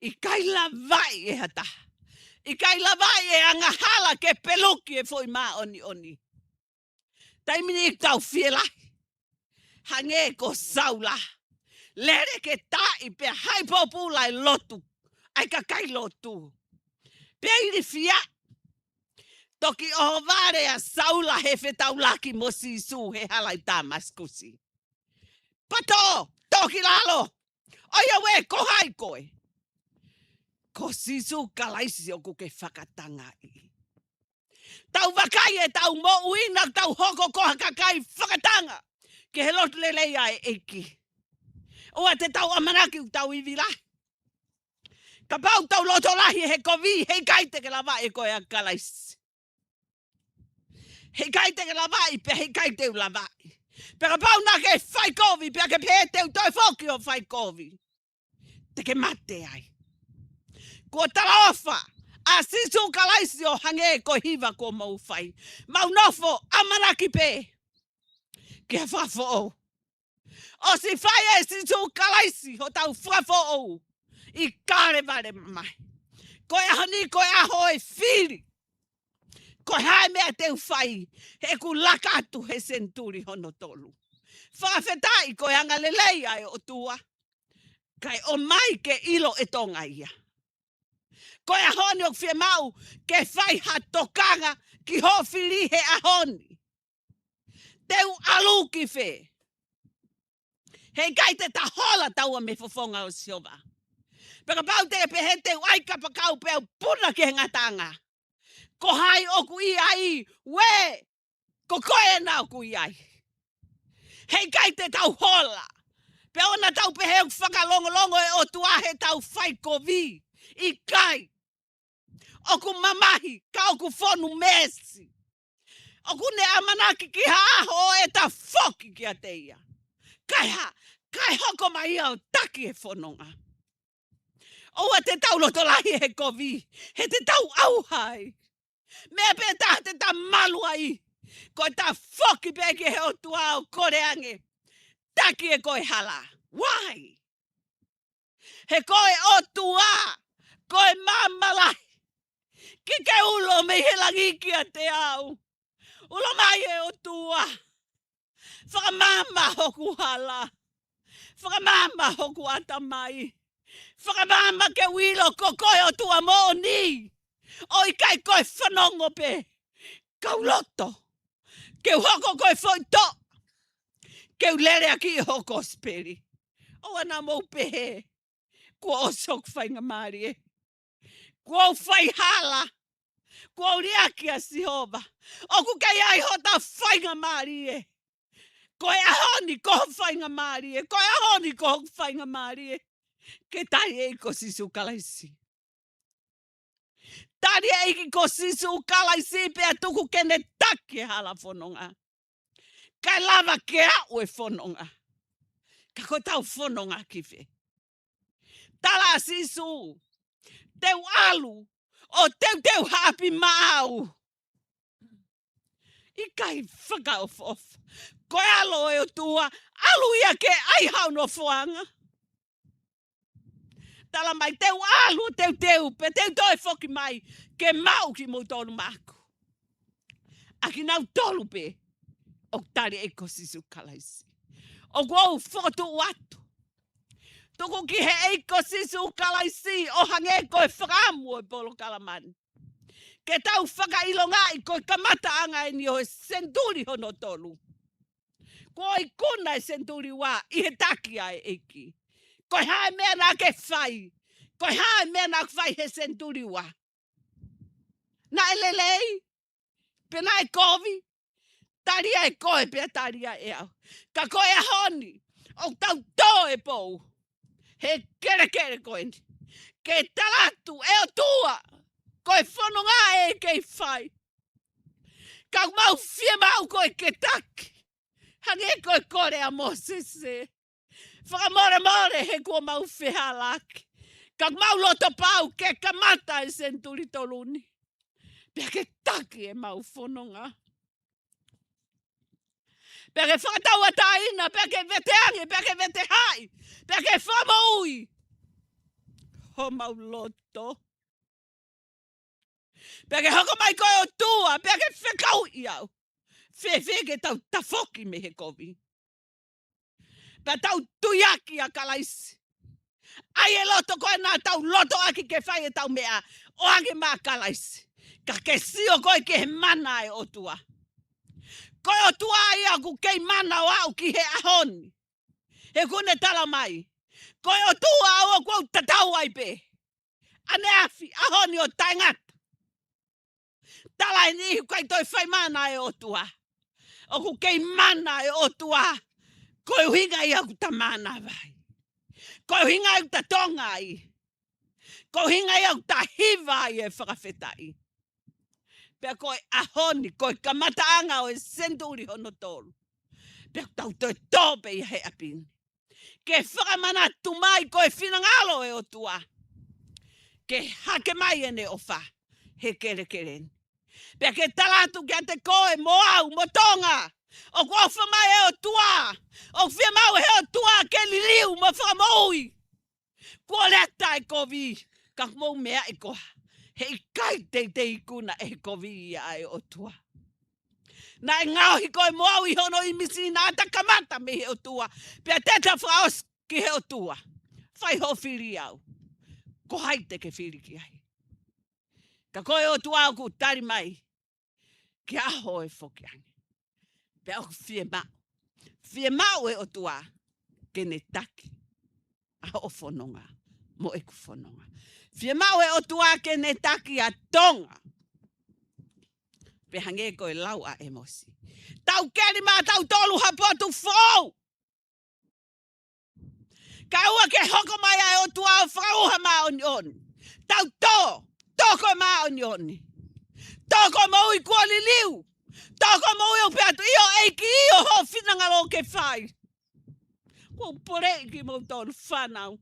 ʻIkai lavaʻi ʻe ha taha. ʻIkai lavaʻi ʻe angahala ke peluki e foʻi māʻoniʻoni. Taimi ni ʻoku tau fielahi. Hangē ko Saula. Lele ke taʻi pea haʻi pōpula e lotu ʻa e kakai lotu. Pea ilifia. Toki ʻohovale ʻa Saula he fetaulaki mo Sīsū he hala ʻi Tāmasikusi. Pato, toki lalo. ʻOiauē, ko hai koe? Ko Sīsū Kalaisi ʻoku ke fakatangaʻi. Tau vakai ʻetau moʻui, naʻa tau hoko ko ha kakai fakatanga ki he lotu lelei ʻa e ʻEiki. ʻOua te tau ʻamanaki ʻoku tau ivi lahi. Kapau tau loto lahi he kovi, heʻikai te ke lavaʻi ʻe koe ʻa Kalaisi. Heʻikai te ke lavaʻi, pea heʻikai te u lavaʻi. Pea kapau naʻa ke fai kovi, pea ke pehē te u toe foki ʻo fai kovi, te ke mate ai. Kuo talaʻofa ʻa Sīsū Kalaisi ʻo hangē ko e hiva kuo mou fai. Mau nofo ʻamanaki pē ki ha fakafoʻou. ʻOsi fai ʻe Sīsū Kalaisi hotau fakafoʻou ʻi Kalevale mai. Ko e ʻaho ni, ko e ʻaho e fili. Ko e hā e meʻa te u fai, he ʻoku laka atu he senituli hono tolu. Fakafetaʻi ko e angalelei ʻa e ʻOtua. Kae ʻomai ke ʻilo ʻe Tonga ia. Ko e ʻaho ni ʻoku fiemaʻu ke fai ha tokanga ki hoʻo fili he ʻaho ni. Te u ʻalu ki fē? Heʻikai te ta hola taua mei he fofonga ʻo Sihova. Pea kapau te ke pehē te u ʻai kapakau pea u puna ki he ngataʻanga. Ko hai ʻoku ʻi ai? Uē, ko koe ena ʻoku ʻi ai. Heʻikai te tau hola. Pea ʻoua naʻa tau pehē ʻoku fakalongolongo e ʻOtua heʻetau fai kovi. ʻIkai. ʻOku mamahi, ka ʻoku fonu meesi. ʻOku ne ʻamanaki ki ha ʻaho ʻe ta foki kiate ia. Kae hā, kae hoko mai ia ʻo taki e fononga. ʻOua te tau loto lahi he kovi, he te tau ʻauha ai. Meʻa pē taha te ta malu ai, ko ʻeta foki pē ki he ʻOtua ʻo kole ange, taki ʻe koe hala. Why? He ko e ʻOtua, ko e maama lahi. Ke ke ulo mei he langi kiate au. Ulo mai ʻe ʻOtua. Fakamaama hoku hala. Fakamaama hoku ʻatamai. Fakamaama ke u ʻilo ko koe ʻOtua moʻoni. ʻOku ʻikai ko e fanongo pē. Ka u loto. Ke u hoko ko e foʻi toʻa. Ke u lele ʻaki ho kosipeli. ʻOua naʻa mou pehē kuo ʻosi hoku faingamālie. Kuo u fai hala. Kuo u liʻaki ʻa Sihova. ʻOku kei ʻi ai hota faingamālie. Ko e ʻaho ni ko ho faingamālie, ko e ʻaho ni ko hoku faingamālie. Ke tali ʻEiki ko Sīsū Kalaisi. Tali ʻEiki ko Sīsū Kalaisi pea tuku ke ne taki e hala fononga. Kae lava ke aʻu e fononga. Ka ko ʻetau fononga ki fē? Tala ʻa Sīsū, te u ʻalu, ʻo teuteu ha ʻapi maʻau. ʻIkai fakaʻofoʻofa. Ko e ʻAlo ʻo e ʻOtua, ʻalu ia ke ʻai haʻo nofoʻanga. Tala mai, te u ʻalu, teuteu, pea te u toe foki mai, ke maʻu kimoutolu maʻaku. ʻA kinautolu pē ʻoku tali ʻEiki ko Sīsū Kalaisi. ʻOku ou fokotuʻu atu. Tuku ki he ʻEiki ko Sīsū Kalaisi ʻo hangē ko e fakaʻamu ʻo e polokalama ni. Ke tau fakaʻilongaʻi ko e kamataʻanga eni ʻo e senituli hono tolu. Kuo ikuna e senituli ua ʻi he taki ʻa e ʻEiki. Ko e hā e meʻa naʻa ke fai? Ko e hā e meʻa naʻa ke fai he senituli ua? Naʻe lelei? Pe naʻe kovi? Tali ia ʻe koe pea tali ia ʻe au. Ka ko e ʻaho ni, ʻoku tau tō e pou he kelekele ko eni. Ke tala atu ʻe ʻOtua, ko e fononga ē kei fai. Ka ʻoku mau fiemaʻu koe ke taki. Hangē ko e kole ʻa Mōsese. Fakamolemole he kuo mau fehālaaki. Ka ʻoku mau loto pau ke kamata e senituli tolu ni. Pea ke taki ʻemau fononga. Pea ke fakatauʻatāina, pea ke veteange, pea ke vetehaʻi, pea ke fakamoʻui homau loto. Pea ke hoko mai ko e ʻOtua, pea ke fekauʻi au. Fēfē ke tau tafoki mei he kovi? Pea tau tuiaki ʻa Kalaisi. ʻAi e loto ko ē naʻa tau lotoʻaki ke fai ʻetau meʻa, ʻoange maʻa Kalaisi. Ka ke sio koe ki he mana ʻa e ʻOtua. Ko e ʻOtua ia ʻoku kei mana ʻo aʻu ki he ʻaho ni. He ʻoku ne tala mai, ko e ʻOtua au ʻoku ou tatau ai pē. ʻAneafi, ʻaho ni ʻo taʻengata. Tala eni ʻoku ʻikai toe fai mana e ʻOtua. ʻOku kei mana e ʻOtua. Ko e ʻuhinga ia ʻoku ta mānava ai. Ko e ʻuhinga ia ʻoku ta tonga ai. Ko e ʻuhinga ia ʻoku ta hiva ai e fakafetaʻi. Pea ko e ʻaho ni, ko e kamataʻanga ʻo e senituli hono tolu. Pea tau toe tō pē ia he ʻapi ni. Ke fakamanatu mai ko e finangalo e ʻOtua. Ke hake mai ʻene ʻofa he kelekele ni. Pea ke tala atu kiate koe mo au mo Tonga. ʻOku ʻofa mai e ʻOtua. ʻOku fiemaʻu he ʻOtua ke liliu mo fakamoʻui. Kuo lea taʻekovi, ka mou meaʻi koā. He ʻikai teitei ikuna ʻe he kovi ia ʻa e ʻOtua. Naʻe ngaohi koe mo au ʻi hono ʻīmisi naʻa ta kamata mei he ʻOtua. Pea te ta fakaʻosi ki he ʻOtua. Fai hoʻo fili au. Ko hai te ke fili ki ai? Ka ko e ʻOtua ʻoku tali mai. Ke ʻaho e foki ange. Pea ʻoku fiemaʻu. Fiemaʻu e ʻOtua ke ne taki ʻa hoʻo fononga mo ʻeku fononga. Fiemaʻu e ʻOtua ke ne taki ʻa Tonga. Pea hangē ko e lau ʻa ʻĒmosi. Tau keli maʻatautolu ha potu foʻou. Kae ʻoua ke hoko mai ʻa e ʻOtua ʻo fakaʻuha māʻoniʻoni. Tau tō, tō ko e māʻoniʻoni. Tō ko e moʻui kuo liliu. Tō ko e moʻui ʻoku pehē atu, ʻio ʻEiki, ʻio hoʻo finangalo ke fai. Kuo u poleʻi kimoutolu fānau.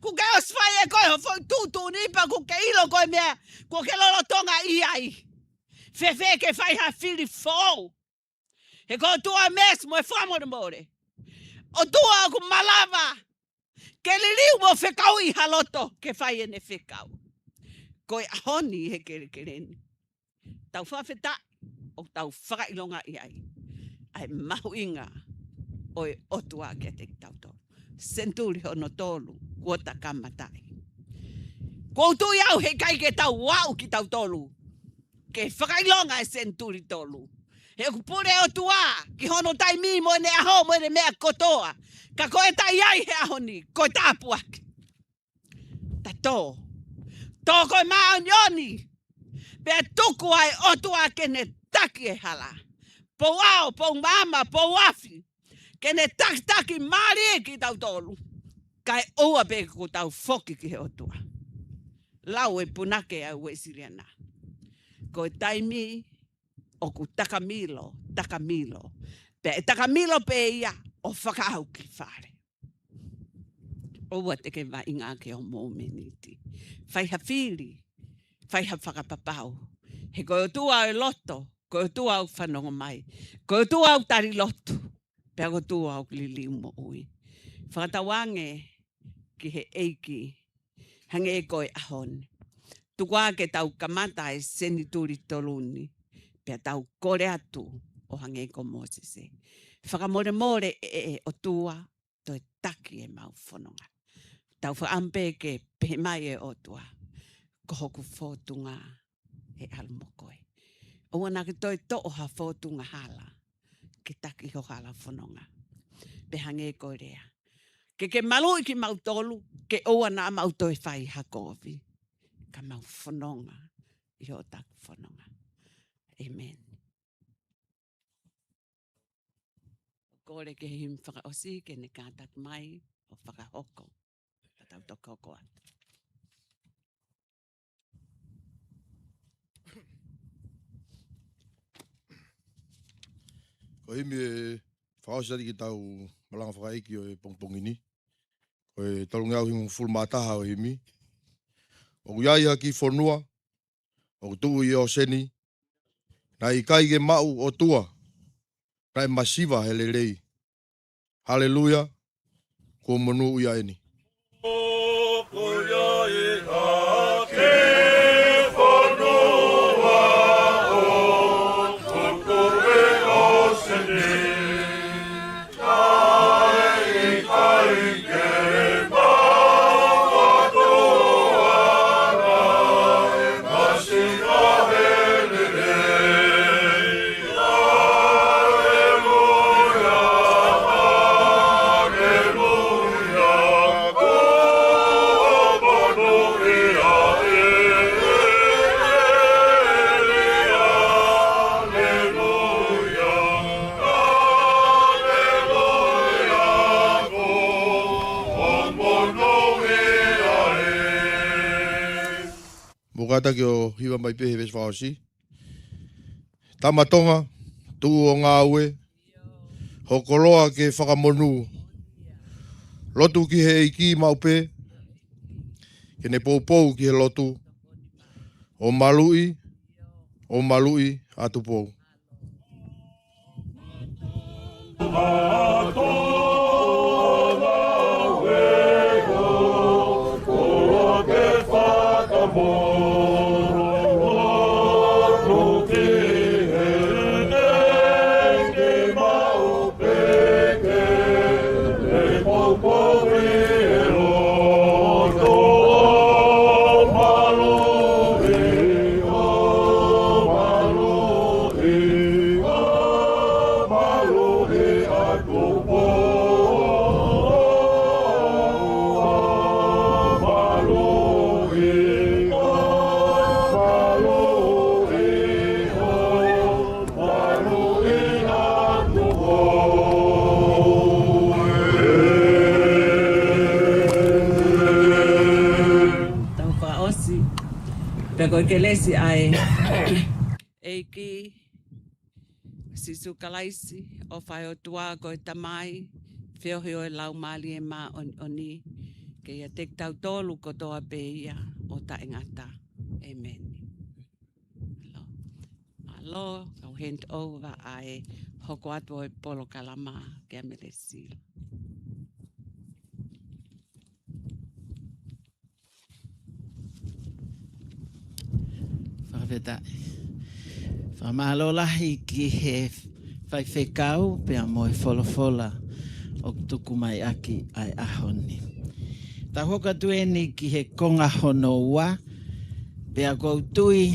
Kuo ke ʻosi fai ʻe koe hoʻo foʻi tuʻutuʻuni pea kuo ke ʻilo ko e meʻa, kuo ke lolotonga ʻi ai. Fēfē ke fai ha fili foʻou. He ko e ʻOtua meesi mo e fakamolemole. ʻOtua ʻoku malava ke liliu mo fekauʻi ha loto ke fai ʻene fekau. Ko e ʻaho ni he kelekele ni. Tau fakafetaʻi ʻoku tau fakaʻilongaʻi ai ʻa e mahuʻinga ʻo e ʻOtua kiate kitautolu. Senituli hono tolu, kuo ta kamataʻi. Kuo u tui au he ʻikai ke tau aʻu kitautolu ke fakaʻilonga e senituli tolu. He ʻoku pule ʻOtua ki hono taimi mo ʻene ʻaho mo ʻene meʻa kotoa. Ka ko e taʻe ʻi ai he ʻaho ni, ko e tāpuaki. Ta tō. Tō ko e māʻoniʻoni. Pea tuku ʻa e ʻOtua ke ne taki e hala. pou ʻao, pou maama, pou afi, ke ne takitaki mālie kitautolu, kae ʻoua pē kuo tau foki ki he ʻOtua. Lau e punake ʻa e Uēsiliana: Ko e taimi ʻoku takamilo, takamilo, pea ʻe takamilo pē ia ʻo fakaʻau ki fale. ʻOua te ke vaʻinga ki hoʻo mōmeniti. Fai ha fili, fai ha fakapapau. He ko e ʻOtua ʻo e loto, ko e ʻOtua ʻoku fanongo mai, ko e ʻOtua ʻoku tali lotu, pea ko e ʻOtua ʻoku liliu moʻui. Fakatauange ki he ʻEiki, hangē ko e ʻaho ni. Tuku ā ke tau kamata e senituli tolu ni, pea tau kole atu ʻo hangē ko Mōsese. Fakamolemole ʻe, ʻe, ʻe ʻOtua, toe taki ʻemau fononga. Tau fakaʻamu pē ke pehē mai e ʻOtua: Ko hoku fōtunga ʻe ʻalu mo koe. ʻOua naʻa ke toe toʻo ha fōtunga hala ke taki ho hala fononga. Pea hangē ko e lea: Ke ke maluʻi kimautolu, ke ʻoua naʻa mau toe fai ha kovi, ka mau fononga ʻi hoʻo taku fononga. ʻĒmeni. Kole ki he himi fakaʻosi ke ne kātaki mai ʻo fakahoko. Ka tau toki hoko atu. Ko e himi ʻe fakaʻosi atu ki heʻetau malanga fakaʻeiki ʻo e pongipongi ni, ko e tolungeau hivangofulu mā taha ʻo e himi. ʻOku ʻi ai ha kiʻi fonua ʻoku tuʻu ʻi ʻōseni, naʻe ʻikai ke maʻu ʻOtua, naʻe masiva he lelei. Haleluia. Kuo monūʻia eni. Mou kātaki ʻo hiva mai pē he veesi fakaʻosi. Tama Tonga, tuʻu ʻo ngāue, ho koloa ke fakamonū. Lotu ki he ʻEiki maʻu pē, ke ne poupou ki he lotu. ʻO maluʻi, ʻo maluʻi ʻa Tupou. Tau fakaʻosi. Pea ko e kelesi ʻa e ʻEiki Sīsū Kalaisi, ʻofa ʻa e ʻOtua ko e Tamai, feohi ʻo e Laumālie Māʻoniʻoni, ke ʻiate kitautolu kotoa pē ia ʻo taʻengata. ʻĒmeni. Mālō, kau hand over ʻa e hoko atu ʻo e polokalama kia Melesila. Fakafetaʻi. Fakamālō lahi ki he faifekau pea mo e folofola ʻoku tuku mai ʻaki ʻa e ʻaho ni. Tau hoko atu eni ki he konga hono ua, pea ʻoku ou tui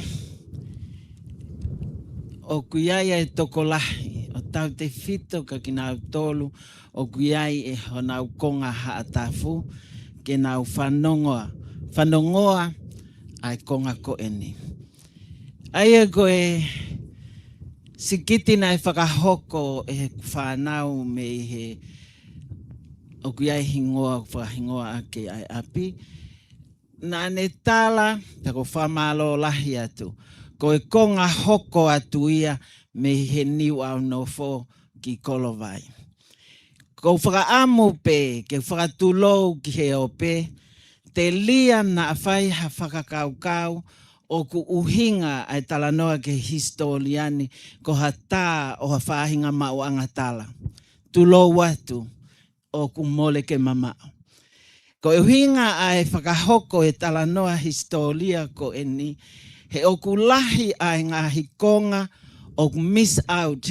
ʻoku ʻi ai ʻa e tokolahi ʻo tautefito kia kinautolu ʻoku ʻi ai ʻe honau konga haʻatafu ke nau fanongoa, fanongoa ʻa e konga ko eni. ʻA ia ko e sikiti naʻe fakahoko ʻe he fānau mei he ʻoku ʻi ai e hingoa, fakahingoa ʻaki ʻa e ʻapi. Naʻa ne tala, pea ʻoku ou fakamālō lahi atu. Ko e konga hoko atu ia mei he niu ʻaunofo ki Kolovai. ʻOku ou fakaʻamu pē ke u fakatulou ki he ope, telia naʻa fai ha fakakaukau ʻoku ʻuhinga ʻa e talanoa ki he hisitōlia ni ko ha tā ʻo ha faʻahinga maʻuʻanga tala. Tulou atu, ʻoku mole ke mamaʻo. Ko e ʻuhinga ʻa e fakahoko e talanoa hisitōlia ko eni, he ʻoku lahi ʻa e ngaahi konga ʻoku miss out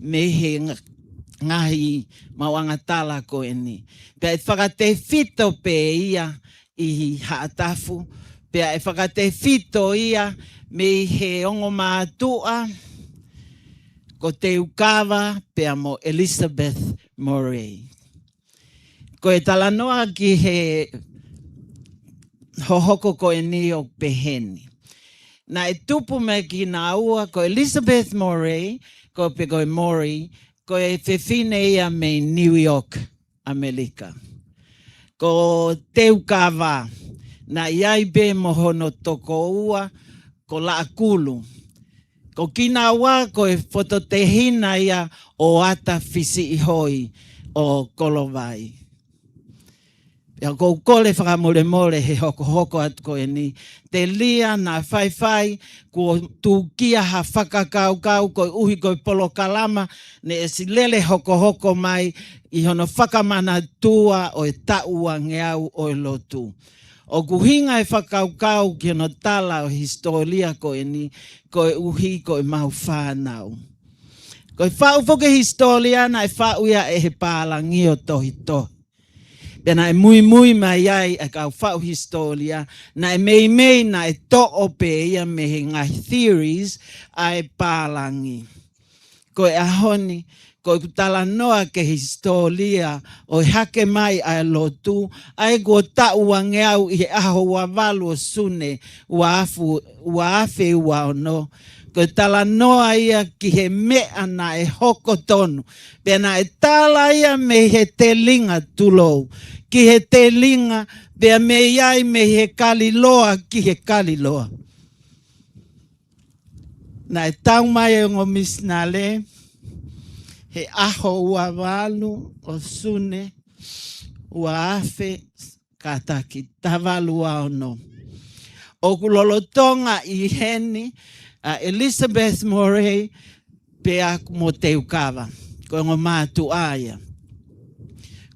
mei he nga-, ngaahi maʻuʻanga tala ko eni. Pea ʻe fakatefito pē ia ʻi Haʻatafu, pea ʻe fakatefito ia mei he ongo mātuʻa ko Teukava pea mo Elizabeth Murray. Ko e talanoa ki he hohoko ko eni ʻoku peheni. Naʻe tupu mei kinaua ko Elizabeth Murray, ko pe ko e Murray, ko e fefine ia mei New York, ʻAmelika. Ko Teukava, naʻe ʻi ai pē mo hono tokoua, ko Laʻakulu. Ko kinaua ko e fototehina ia ʻo Ata Fisiʻihoi ʻo Kolovai. Pea ʻoku ou kole fakamolemole he hokohoko atu ko eni. Telia naʻa faifai kuo tūkia ha fakakaukau koeʻuhi ko e polokalama ne ʻosi lele hokohoko mai ʻi hono fakamanatua ʻo e taʻu uangeau ʻo e lotu. ʻOku ʻuhinga e fakakaukau ki hono tala ʻo e hisitōlia ko eni koeʻuhi ko ʻemau fānau. Ko e faʻu foki e hisitōlia naʻe faʻu ia ʻe he pālangi ʻo Tohitohi. Pea naʻe muimui mai ai ʻa e kau faʻu hisitōlia, naʻe meimei naʻe toʻo pē ia mei he ngaahi theories ʻa e pālangi. Ko e ʻaho ni, ko ʻeku talanoa ki he hisitōlia ʻo e hake mai ʻa e lotu, ʻa ia kuo taʻu uangeau ʻi he ʻaho ua valu ʻo Sune, ua afu, ua afe ua ono. Ko e talanoa ia ki he meʻa naʻe hoko tonu. Pea naʻe tala ia mei he telinga, tulou, ki he telinga, pea mei ai mei he kaliloa ki he kaliloa. Naʻe tau mai e ongo misinale he ʻaho ua valu ʻo Sune, ua afe, kātaki, taha valu ua ono. ʻOku lolotonga ʻi heni ʻa Elizabeth Murray pea mo Teukava. Ko e ongo mātuʻa ia.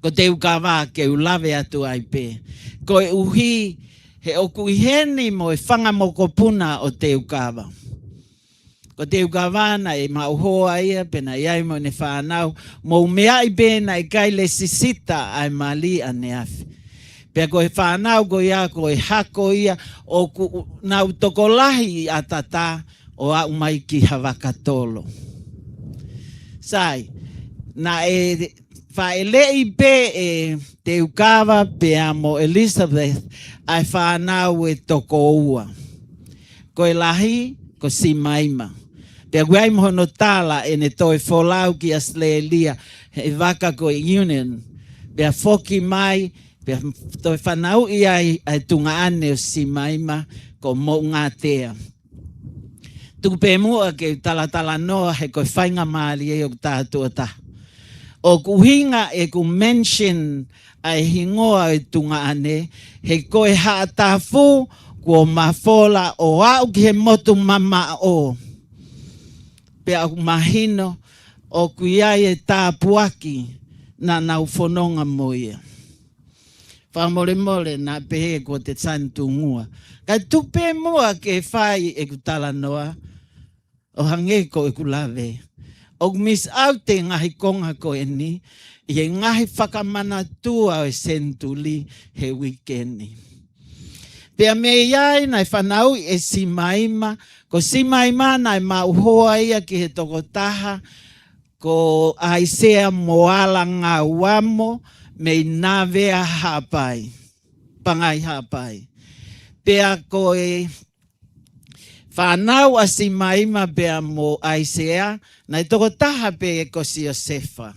Ko Teukava ke u lave atu ai pē. Koeʻuhi he ʻoku ʻi heni mo e fanga mokopuna ʻo Teukava. Ko Teukava naʻe maʻu hoa ia, pea naʻe ʻi ai mo ʻene fānau, mou meaʻi pē naʻe ʻikai lēsisita ʻa e mali ʻaneafi. Pea ko e fānau ko ia, ko e hako ia, ʻoku nau tokolahi ʻi ʻAtata ʻo aʻu mai ki Havakatolo. Sai, naʻe fāʻeleʻi pē ʻe Teukava pea mo Elizabeth ʻa e fānau ʻe toko ua. Ko e lahi, ko Simaima. Pea ʻoku ʻi ai mo hono tala ʻene toe folau ki ʻAositelēlia, he vaka ko e Union. Pea foki mai, pea toe fanauʻi ai ʻa e tuongaʻane ʻo Simaima, ko Moʻungātea. Tuku pē muʻa ke u talatalanoa he ko e faingamālie ʻoku tātuʻa taha. ʻOku ʻuhinga ʻeku mention ʻa e hingoa ʻo e tuongaʻane, he ko e Haʻatafu kuo mafola ʻo aʻu ki he motu mamaʻo. Pea ʻoku mahino ʻoku ʻi ai e tāpuaki naʻa nau fononga mo ia. Fakamolemole naʻa pehē kuo te sanitungua. Kae tuku pē muʻa ke fai ʻeku talanoa, ʻo hangē ko ʻeku lave. ʻOku miss out e ngaahi konga ko eni, ʻi he ngaahi fakamanatua ʻo e senituli he uike ni. Pea mei ai naʻe fanauʻi ʻe Simaima, ko Simaima naʻe maʻu hoa ia ki he tokotaha, ko ʻAisea Moala Ngauamo mei Navea Haʻapai, Pangai Haʻapai. Pea ko e Fānau ʻa Simaima pea mo ʻAisea, naʻe tokotaha pē ko Siosefa.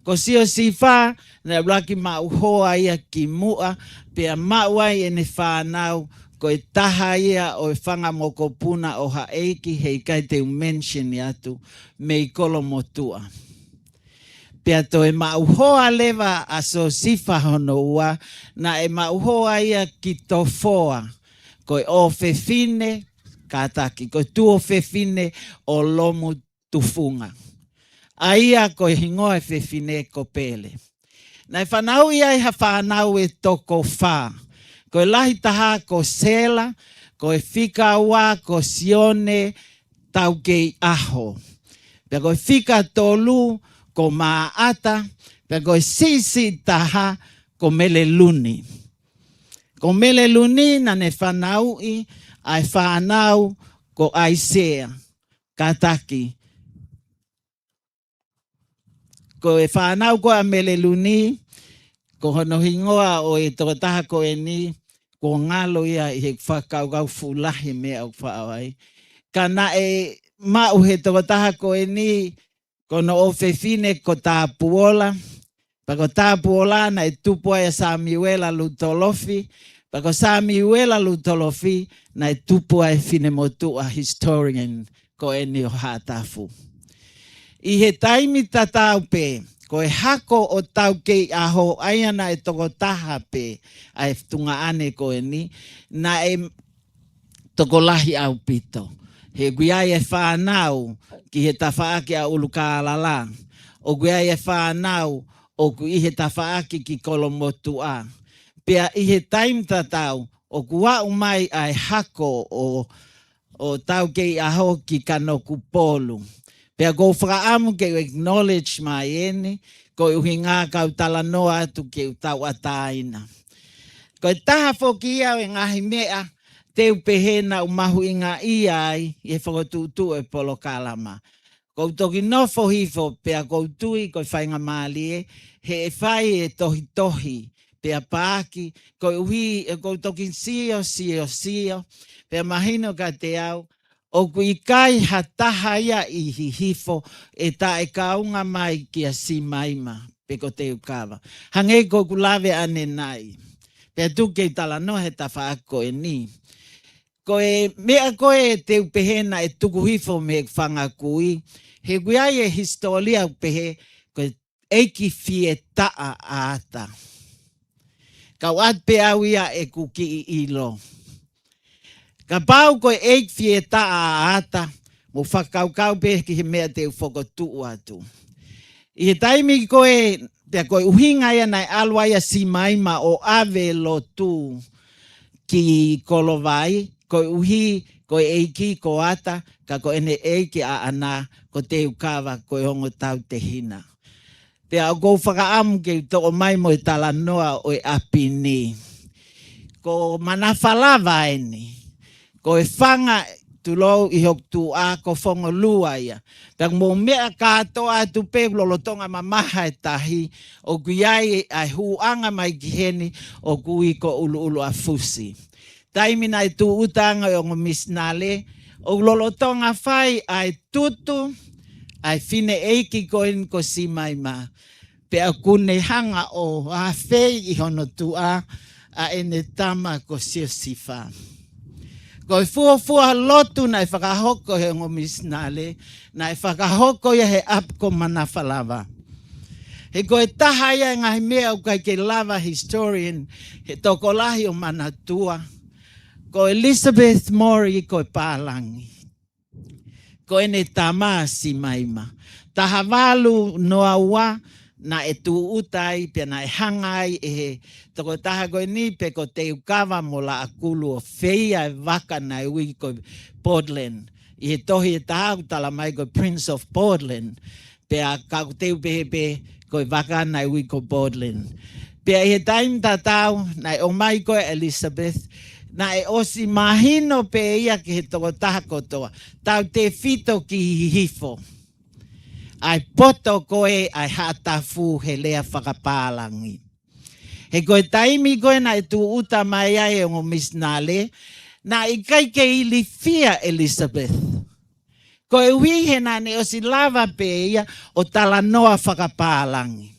Ko Siosifa, naʻe ʻuluaki maʻu hoa ia kimuʻa, pea maʻu ai ʻene fānau, ko e taha ia ʻo e fanga mokopuna ʻo ha ʻeiki heʻikai te u mention atu, mei Kolomotuʻa. Pea toe maʻu hoa leva ʻa Siosifa hono ua, naʻe maʻu hoa ia ki Tofoa, ko e ʻofefine, kātaki, ko e tuofefine ʻo Lomu Tufunga. ʻA ia ko e hingoa e fefine ko Pele. Naʻe fanauʻi ai ha fānau ʻe toko fā. Ko e lahi taha ko Sela, ko e fika ua ko Sione Taukeiʻaho. Pea ko e fika tolu ko Maʻata, pea ko e siʻisiʻi taha ko Meleluni. Ko Meleluni naʻa ne fanauʻi ʻa e fānau ko ʻAisea, kātaki. Ko e fānau ko ē ʻa Meleluni, ko hono hingoa ʻo e tokotaha ko eni, kuo ngalo ia ʻi he fakakaukau fuʻu lahi meʻa ʻoku faʻa ʻai. Ka naʻe maʻu he tokotaha ko eni, ko hono ʻofefine ko Tapuola, pea ko Tapuola naʻe tupu ai ʻa Samiuela Lutolofi, pea ko Samiuela Lutolofi naʻe tupu ai e finemotuʻa historian ko eni ʻo Haʻatafu. ʻI he taimi tatau pē, ko e hako ʻo Taukeiʻaho ʻa ia naʻe tokotaha pē ʻa e tuongaʻane ko eni, naʻe tokolahi ʻaupito. He ʻoku ʻi ai e fānau ki he tafaʻaki ʻa ʻUlukālala. ʻOku ʻi ai e fānau ʻoku ʻi he tafaʻaki ki Kolomotuʻa. Pea ʻi he taimi tatau, ʻoku aʻu mai ʻa e hako ʻo, ʻo Taukeiʻaho ki Kanokupolu. Pea ʻoku ou fakaʻamu ke u acknowledge mai eni, koeʻuhi ngā kau talanoa atu ke u tauʻatāina. Ko e taha foki ia ʻo e ngaahi meʻa te u pehē naʻa ku mahuʻingaʻia ai ʻi he fokotuʻutuʻu e polokalama. ʻOku ou toki nofo hifo pea ʻoku ou tui ko e faingamālie he ʻe fai e tohitohi pea paaki, koeʻuhi ʻoku ou toki sio, sio, sio, pea mahino kiate au, ʻoku ʻikai ha taha ia ʻi Hihifo ʻe taʻekaunga mai kia Simaima pe ko Teukava. Hangē ko ʻeku lave ʻanenai. Pea tuku ke u talanoa he tafaʻaki ko eni. Ko e meʻa ko ē te u pehē naʻe tuku hifo mei he fanga kui, he ʻoku ʻi ai e hisitōlia ʻoku pehē, ko e ʻEiki Fietaʻa ʻa Ata. Kau atu pē au ia ʻeku kiʻi ʻilo. Kapau ko e ʻEiki Fietaʻa ʻa Ata, mou fakakaukau pē ki he meʻa te u fokotuʻu atu. ʻI he taimi ko ē, pea ko e ʻuhinga ia naʻe ʻalu ai ʻa Simaima ʻo ʻave lotu ki Kolovai, koeʻuhi ko e ʻeiki ko Ata, ka ko ʻene ʻeiki ʻaʻana ko Teukava, ko e ongo tautehina. Pea ʻoku ou fakaʻamu ke u toʻo mai mo e talanoa ʻo e ʻapi ni. Ko Manafalava eni. Ko e fanga, tulou, ʻi hoku tuʻa ko Fongolua ia. Pea mou meʻa kātoa atu pē lolotonga mamaha e tahi, ʻoku ʻi ai ʻa e hūʻanga mai ki heni, ʻoku ui ko ʻUluʻuluʻafusi. Taimi naʻe tūʻuta ange ʻa e ongo misinale, ʻoku lolotonga fai ʻa e tutu ʻa e fineʻeiki ko eni ko Simaima. Pea ʻoku ne hanga ʻo ʻafei ʻi hono tuʻa ʻa ʻene tama ko Siosifa. Ko e fuofua lotu naʻe fakahoko he ongo misinale, naʻe fakahoko ia he ʻapi ko Manafalava. He ko e taha ia e ngaahi meʻa ʻoku ʻikai ke lava historian, he tokolahi ʻo manatua. Ko Elizabeth Mori ko e pālangi. Ko ʻene tama Simaima. Taha valu noa ua naʻe tūʻuta ai, pea naʻe hanga ai ʻe he tokotaha ko eni pe ko Teukava mo Laʻakulu ʻo feia e vaka naʻe ui ko Portland. ʻI he tohi ʻe taha ʻoku tala mai ko Prince of Portland. Pea ka ʻoku te u pehē pē ko e vaka naʻe ui ko Portland. Pea ʻi he taimi tatau, naʻe ʻomai ko ē Elizabeth, naʻe ʻosi mahino pē ia ki he tokotaha kotoa. Tautefito ki Hihifo. ʻA e poto ko ē ʻa e Haʻatafu he lea fakapālangi. He ko e taimi ko ē naʻe tūʻuta mai ai e ongo misinale, Naʻe ʻikai ke ilifia ʻe Elizabeth. Koeʻuhi he naʻa ne ʻosi lava pē ia ʻo talanoa fakapālangi.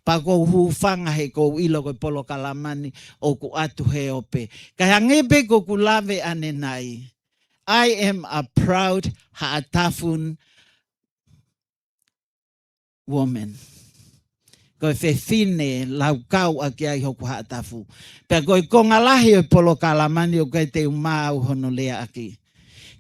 Pea ʻoku ou hūfanga he ʻoku ou ʻilo ko e polokalama ni ʻoku ʻatu he ope. Kae hangē pē ko ʻeku lave ʻanenai. I am a proud Haʻatafu woman. Ko e fefine laukau ʻaki ai hoku Haʻatafu. Pea ko e konga lahi ʻo e polokalama ni ʻoku ʻikai te u maʻu hono leaʻaki.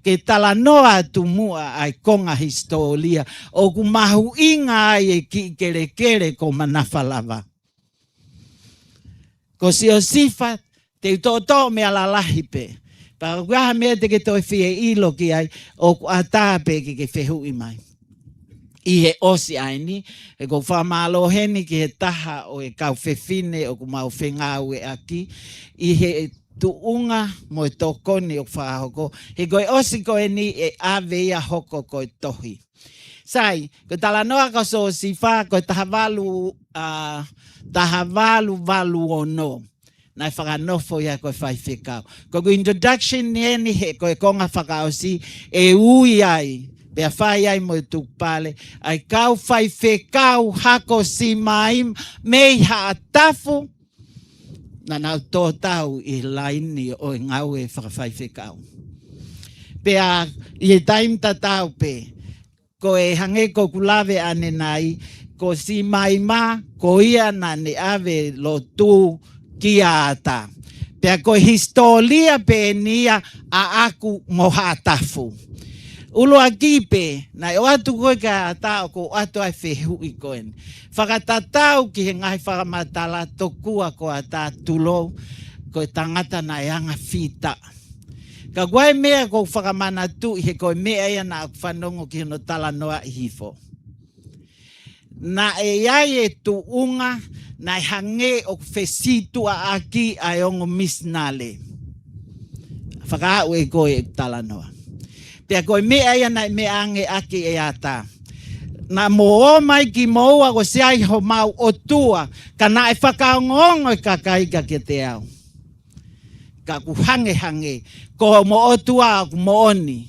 Ke talanoa atu muʻa ʻa e konga hisitōlia ʻoku mahuʻinga ai e kiʻi kelekele ko Manafalava. Ko Siosifa, te u toʻotoʻo meʻa lalahi pē. Pea ʻoku ʻi ai ha meʻa te ke toe fie ʻilo ki ai, ʻoku ʻatā pē ke ke fehuʻi mai. ʻI he ʻosi ʻa eni, ʻoku ou fakamālō heni ki he taha ʻo e kau fefine ʻoku mau fengāueʻaki, ʻi he tuʻunga mo e tokoni ʻoku fakahoko, he ko e ʻosi ko eni ʻe ʻave ia hoko ko e tohi. Sai, ko e talanoa ko Siosifa, ko e taha valu, ā, taha valu valu ono. Naʻe fakanofo ia ko e faifekau. Ko ʻeku introduction ni eni he ko e konga fakaʻosi ʻe ui ai, pea fai ai mo e tukupale, ʻa e kau faifekau hako Simaima mei Haʻatafu, naʻa nau tō tau ʻi he laini ʻo e ngāue fakafaifekau. Pea ʻi he taimi tatau pē, ko e hangē ko ʻeku lave ʻanenai, ko Simaima, ko ia naʻa ne ʻave lotu kia ʻAta. Pea ko e hisitōlia pē eni ia ʻaʻaku mo Haʻatafu. ʻUluaki pē, naʻe ʻoatu ko ē kia ʻAta ʻoku ʻoatu ai e fehuʻi ko eni. Fakatatau ki he ngaahi fakamatala tokua ko ʻAta, tulou, ko e tangata naʻe anga fītaʻa. Ka ko e meʻa ʻoku ou fakamanatuʻi he ko e meʻa ia naʻa ku fanongo ki hono talanoaʻi hifo. Naʻe ʻi ai e tuʻunga, naʻe hangē ʻoku fesītuʻaʻaki ʻa e ongo misinale. Fakaʻau ʻe koe e talanoa. Pea ko e meʻa ia naʻe meʻa ange ʻaki ʻe ʻAta. Naʻa mou ō mai kimoua kuo ʻosi ʻi ai homau ʻotua, ka naʻe fakaongoongo e kakai ka kiate au. Ka ʻoku hangehangē, ko hoʻomo ʻotua ʻoku moʻoni.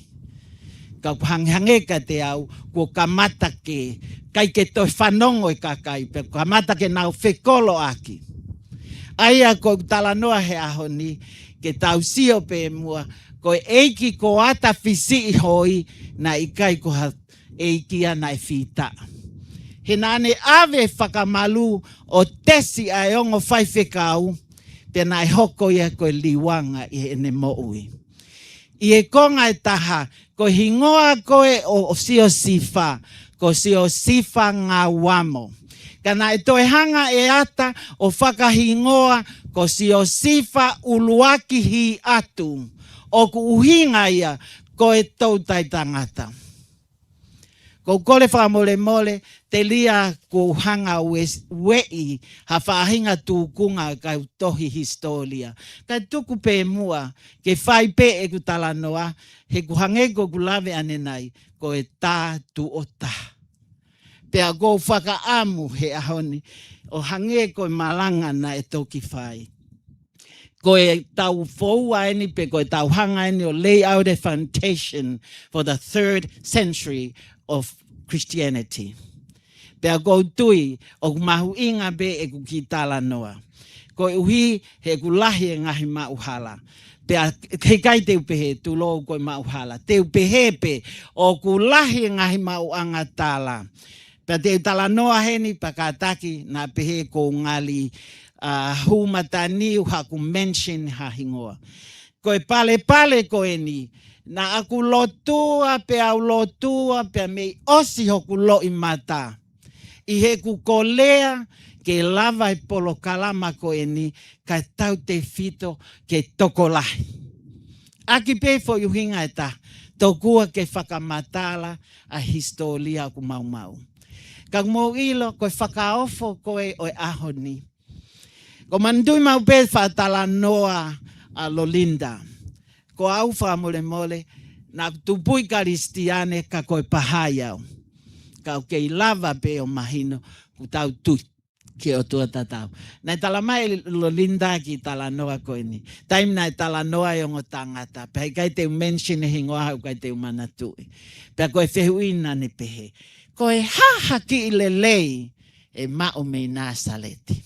Ka ʻoku hangehangē kiate au, kuo kamata ke, ʻikai ke toe fanongo e kakai, pea kamata ke nau fekoloʻaki. ʻA ia ko ʻeku talanoa he ʻaho ni, ke tau sio pē muʻa, ko e ʻeiki ko ʻAta Fisiʻihoi, naʻe ʻikai ko ha ʻeiki ia naʻe fītaʻa. He naʻa ne ʻave fakamalu ʻo tesi ʻa e ongo faifekau, pea naʻe hoko ia ko e liuanga ʻi heʻene moʻui. ʻI he konga ʻe taha, ko e hingoa ko ē ʻo, ʻo Siosifa, ko Siosifa Ngauamo. Ka naʻe toe hanga ʻe ʻAta ʻo fakahingoa ko Siosifa ʻUluaki Hiʻatu, ʻoku ʻuhinga ia ko e toutai tangata. ʻOku ou kole fakamolemole, telia kuo u hanga ʻo ueʻi ha faʻahinga tūkunga ʻa e kau tohi hisitōlia. Kae tuku pē muʻa, ke fai pē ʻeku talanoa, he ʻoku hangē ko ʻeku lave ʻanenai, ko e tā tuʻo taha. Pea ʻoku ou fakaʻamu he ʻaho ni, ʻo hangē ko e malanga naʻe toki fai. Ko e tau foua eni pe ko e tau hanga eni ʻo lay out a foundation for the third century of Christianity. Pea ʻoku ou tui, ʻoku mahuʻinga pē ʻeku kiʻi talanoa. Koeʻuhi he ʻoku lahi e ngaahi maʻuhala. Pea heʻikai te u pehē, tulou ko e maʻuhala. Te u pehē pē, ʻoku lahi e ngaahi maʻuʻanga tala. Pea te u talanoa heni pea kātaki naʻa pehē ʻoku ou ngali, ā, hū mataniu haʻaku mention ha hingoa. Ko e palepale ko eni, naʻa ku lotua, pea u lotua, pea mei ʻosi hoku loʻimata. ʻI heʻeku kolea, ke lava e polokalama ko eni, kae tautefito ke tokolahi. ʻAki pē foʻi ʻuhinga ʻe taha, tokua ke fakamatala ʻa e hisitōlia ʻoku mau maʻu. Ka ʻoku mou ʻilo, ko e fakaofo ko ē ʻo e ʻaho ni. ʻOku ou manatuʻi maʻu pē fakatalanoa ʻa Lolinda. Ko au fakamolemole, naʻa ku tupu ʻi Kalisitiane ka ko e Pahai au. Ka ʻoku kei lava pē ʻo mahino, ʻoku tau tui, ki he ʻOtua tatau. Naʻe talamai ʻe Lolinda kiʻi talanoa ko eni. Taimi naʻe talanoa e ongo tangata. Pea ʻikai te u mention e hingoa he ʻikai te u manatuʻi. Pea ko e fehuʻi naʻa ne pehē, ko e hā ha kiʻi lelei ʻe maʻu mei Nāsaleti?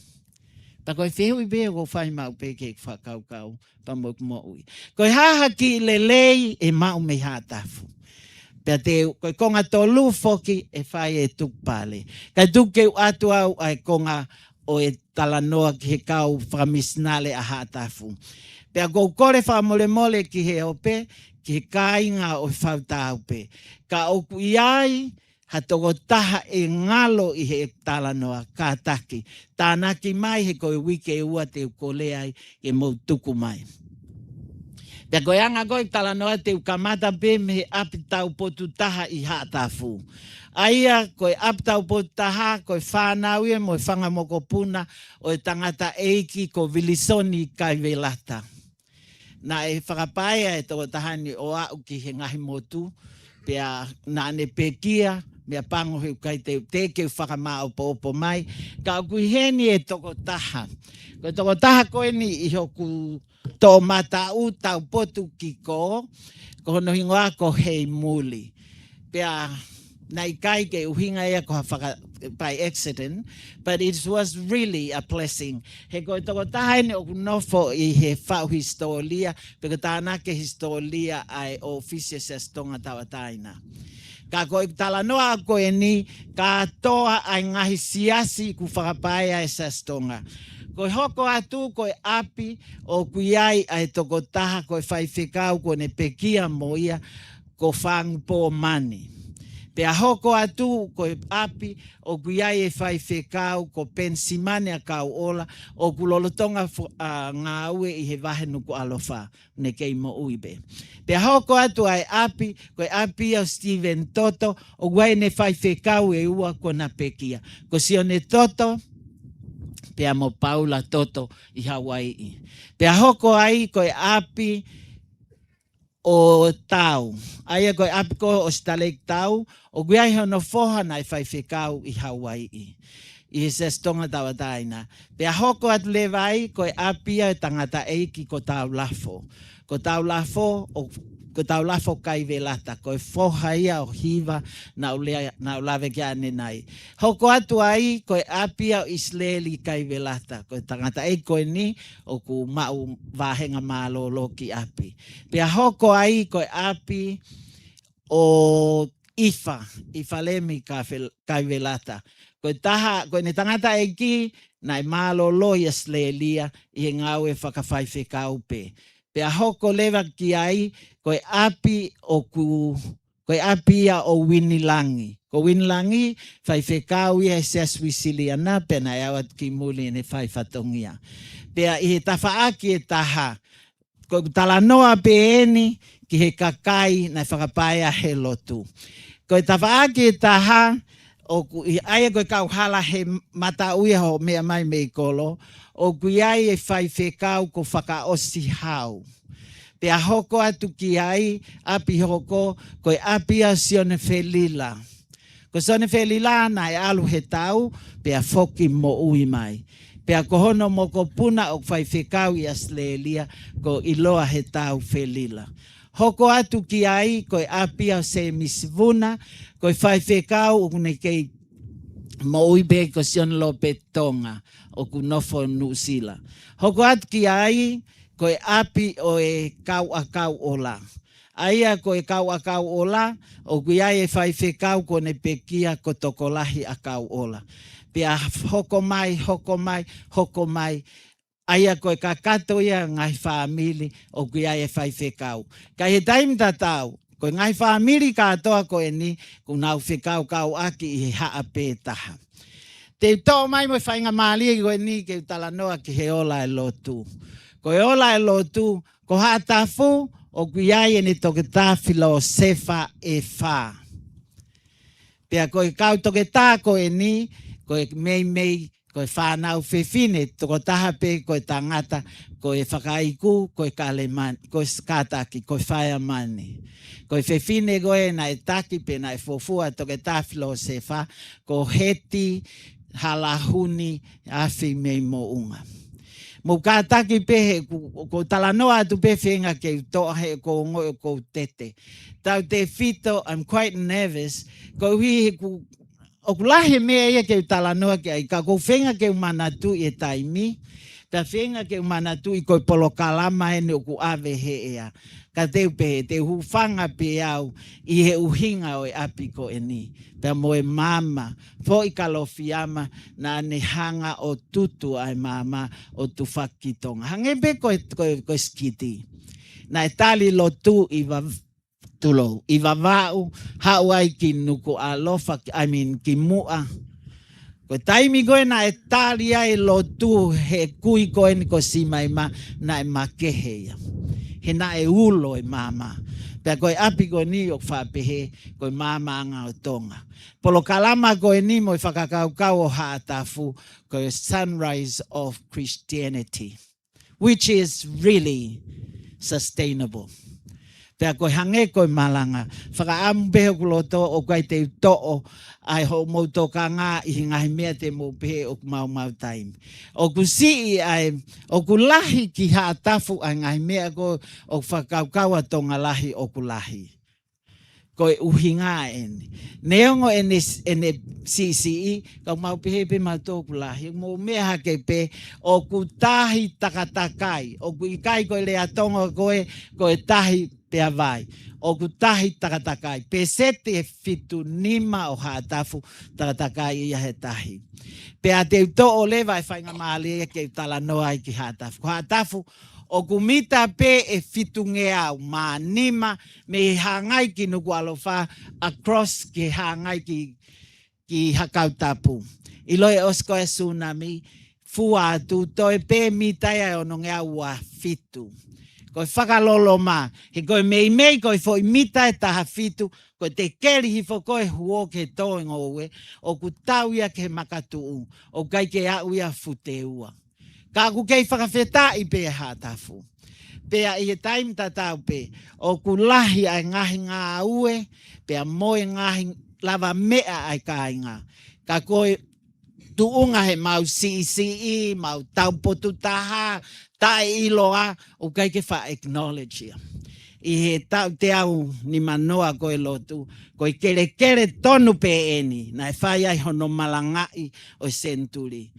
Pea ko e fehuʻi pē ʻoku ou fai maʻu pē ki heʻeku fakakaukau pea mo ʻeku moʻui. Ko e hā ha kiʻi lelei ʻe maʻu mei Haʻatafu? Pea te u, ko e konga tolu foki ʻe fai e tukupale. Kae tuku ke u ʻoatu au ʻa e konga ʻo e talanoa ki he kau fakamisinale ʻa Haʻatafu. Pea ʻoku ou kole fakamolemole ki he ope, ki he kāinga ʻo e Fautaupe. Ka ʻoku ʻi ai ha tokotaha ʻe ngalo ʻi he talanoa, kātaki, tānaki mai he ko e uike ʻe ua te u kole ai ke mou tuku mai. Pea ko e anga ko ē talanoa te u kamata pē mei he ʻapi taupotu taha ʻi Haʻatafu. ʻA ia ko e ʻapi taupotu taha, ko e fānau ia mo e fanga mokopuna ʻo e tangataʻeiki ko Vilisoni Kaivelata. Naʻe fakapaea e tokotaha ni ʻo aʻu ki he ngaahi motu, pea naʻa ne pekia, meʻapango he ʻikai te, te ke u fakamāopoopo mai, ka ʻoku ʻi heni e tokotaha. Ko e tokotaha ko eni ʻi hoku toʻomataʻu taupotu ki kō, ko hono hingoa ko Heimuli. Pea naʻe ʻikai ke ʻuhinga ia ko ha faka-, by accident, but it was really a blessing. He ko e tokotaha eni ʻoku nofo ʻi he faʻu hisitōlia, pe ko e tānaki hisitōlia ʻa e ʻōfisi ʻo e Siasi Tonga Tauʻatāina. Ka ko e talanoa ko eni, kātoa ʻa e ngaahi siasi kuo fakapaea ʻe he Siasi Tonga. Ko e hoko atu ko e ʻapi ʻoku ʻi ai ʻa e tokotaha ko e faifekau kuo ne pekia mo ia, ko Fangupō Mani. Pea hoko atu ko e ʻapi ʻoku ʻi ai e faifekau ko Penisimani ʻAkauʻola, ʻoku lolotonga fo-, ʻa, ngāue ʻi he vahe Nukuʻalofa, ne kei moʻui pē. Pea hoko atu ʻa e ʻapi, ko e ʻapi ʻo Steven Toto, ʻoku ʻi ai ʻene faifekau ʻe ua kuo na pekia. Ko Sione Toto, pea mo Paula Toto ʻi Hauaiʻi. Pea hoko ai ko e ʻapi ʻo Tau. ʻA ia ko e ʻapi ko ē ʻo Sitaleki Tau, ʻoku ʻi ai hono foha naʻe faifekau ʻi Hauaiʻi, ʻi he Siasi Tonga Tauʻatāina. Pea hoko atu leva ai, ko e ʻapi ia ʻo e tangataʻeiki ko Taulafo. Ko Taulafo, ʻo, ko Taulafo Kaivelata, ko e foha ia ʻo Hiva, naʻa ku lea, naʻa ku lave ki ai ʻanenai. Hoko atu ai, ko e ʻapi ia ʻo ʻIsileli Kaivelata, ko e tangataʻeiki ko eni, ʻoku maʻu vāhenga mālōlō ki ʻapi. Pea hoko ai ko e ʻapi ʻo ʻIfa, ʻIfalemi Kafe-, Kaivelata. Ko e taha, ko ʻene tangataʻeiki, naʻe mālōlō ʻi ʻAositelēlia, ʻi he ngāue fakafaifekau pē. Pea hoko leva ki ai, ko e ʻapi ʻoku, ko e ʻapi ia ʻo Uinilangi. Ko Uinilangi, faifekau ia he Siasi Uisiliana, pea naʻe ʻalu atu ki muli ʻene fai fatongia. Pea ʻi he tafaʻaki ʻe taha, ko ʻeku talanoa pē eni ki he kakai naʻe fakapaea he lotu. Ko e tafaʻaki ʻe taha, ʻoku ʻi ai ko e kauhala he mataʻu ia hoʻo meʻa mai mei kolo, ʻoku ʻi ai e faifekau ko Fakaʻosihau. Pea hoko atu ki ai, ʻapi hoko, ko e ʻapi ʻa Sione Felila. Ko Sione Felila naʻe ʻalu he tau, pea foki moʻui mai. Pea ko hono mokopuna ʻoku faifekau ʻi ʻAositelēlia, ko ʻIloa he tau Felila. Hoko atu ki ai, ko e ʻapi ʻa Semisi Vuna, ko e faifekau ʻoku ne kei moʻui pē ko Sione Lopeti Tonga, ʻoku nofo Nuʻusila. Hoko atu ki ai, ko e ʻapi ʻo e kau ʻakau ola. ʻA ia ko e kau ʻakau ola, ʻoku ʻi ai e faifekau ko ʻene pekia ko Tokolahi ʻAkauʻola. Pea hoko mai, hoko mai, hoko mai. ʻA ia ko e kakato ia ngaahi fāmili, ʻoku ʻi ai e faifekau. Ka ʻi he taimi tatau, ko e ngaahi fāmili kātoa ko eni, ʻoku nau fekaukauʻaki ʻi he haʻa pē taha. Te u toʻo mai mo e faingamālie ko eni ke u talanoa ki he ola e lotu. Ko e ola e lotu, ko Haʻatafu, ʻoku ʻi ai ʻene toketā filōsefa ʻe fā. Pea ko e kau toketā ko eni, ko e meimei, ko e fānau fefine, tokotaha pē ko e tangata, ko e fakaiku, ko e kalemani, ko e kātaki, ko e faeamani. Ko e fefine ko ē naʻe taki pē naʻe fuofua toketā filōsefa, ko Heti halahuni afi mei moʻunga. Mou kātaki pē he ʻoku, ʻoku ou talanoa atu pē feinga ke u toʻa he ʻoku ou ongoʻi ʻoku ou tete. Tautefito, I'm quite nervous. Koeʻuhi he ʻoku, ʻoku lahi e meʻa ia ke u talanoa ki ai, ka ʻoku ou feinga ke u manatuʻi e taimi. Pea feinga ke u manatuʻi ko e polokalama eni ʻoku ʻave he ʻea. Ka te u pehē, te u hūfanga pē au ʻi he ʻuhinga ʻo e ʻapi ko eni. Pea mo e maama, foʻi Kalofiama, naʻa ne hanga ʻo tutu ʻa e maama ʻo tufaki ki Tonga. Hangē pē ko e, ko e, ko e sikiti. Naʻe tali lotu ʻi Va-, tulou, ʻi Vavaʻu, haʻu ai ki Nukuʻalofa, ki, I mean, ki Muʻa. Ko e taimi ko ē naʻe tali ai lotu he kui ko eni ko Simaima, naʻe makehe ia. He naʻe ulo e maama. Pea ko e ʻapi ko eni ʻoku faʻa pehē, ko e maamaʻanga ʻo Tonga. Polokalama ko eni mo e fakakaukau ʻo Haʻatafu, ko e Sunrise of Christianity, which is really sustainable. Pea ko e hangē ko e malanga. Fakaʻamu pē hoku loto ʻoku ʻikai te u toʻo ʻa e hoʻomou tokanga ʻi he ngaahi meʻa te mou pehē ʻoku maumau taimi. ʻOku siʻi ʻa e, ʻoku lahi ki Haʻatafu ʻa e ngaahi meʻa ko ē ʻoku fakakaukau ʻa Tonga lahi ʻoku lahi. Ko e ʻuhinga eni. Neongo ʻene, ʻene siʻisiʻi, ka mau pehē pē mautolu ʻoku lahi. Mou meʻa hake pē, ʻoku tahi takatakai. ʻOku ʻikai ko e lea Tonga ko ē, ko e tahi pea vai. ʻOku tahi takatakai. Pēseti ʻe fitu nima ʻo Haʻatafu takatakai ia he tahi. Pea te u toʻo leva e faingamālie ke u talanoa ai ki Haʻatafu. Ko Haʻatafu, ʻoku mita pē ʻe fitungeau mā nima mei he hāngai ki Nukuʻalofa across ki he hāngai ki, ki Hakautapu. ʻIlo e ʻosi ko e tsunami, fua atu toe pē mita ia ʻe onongeau ua fitu. Ko e fakaloloma, he ko e meimei ko e foʻi mita ʻe taha fitu, ko e tekeli hifo ko e huo ki he tō e ngoue, ʻoku tau ia ki he makatuʻu, ʻoku ʻikai ke aʻu ia futeua. Ka ʻoku kei fakafetaʻi pē Haʻatafu. Pea ʻi he taimi tatau pē, ʻoku lahi ʻa e ngaahi ngāue, pea mo e ngaahi lavameʻa ʻa e kāinga. Ka ko e tuʻunga he mau siʻisiʻi, mau taupotu taha, taʻeʻiloa, ʻoku ʻikai ke faʻa acknowledge ia. ʻI he taʻu teau nimanoa ko e lotu, ko e kelekele tonu pē eni, naʻe fai ai hono malangaʻi ʻo e senituli.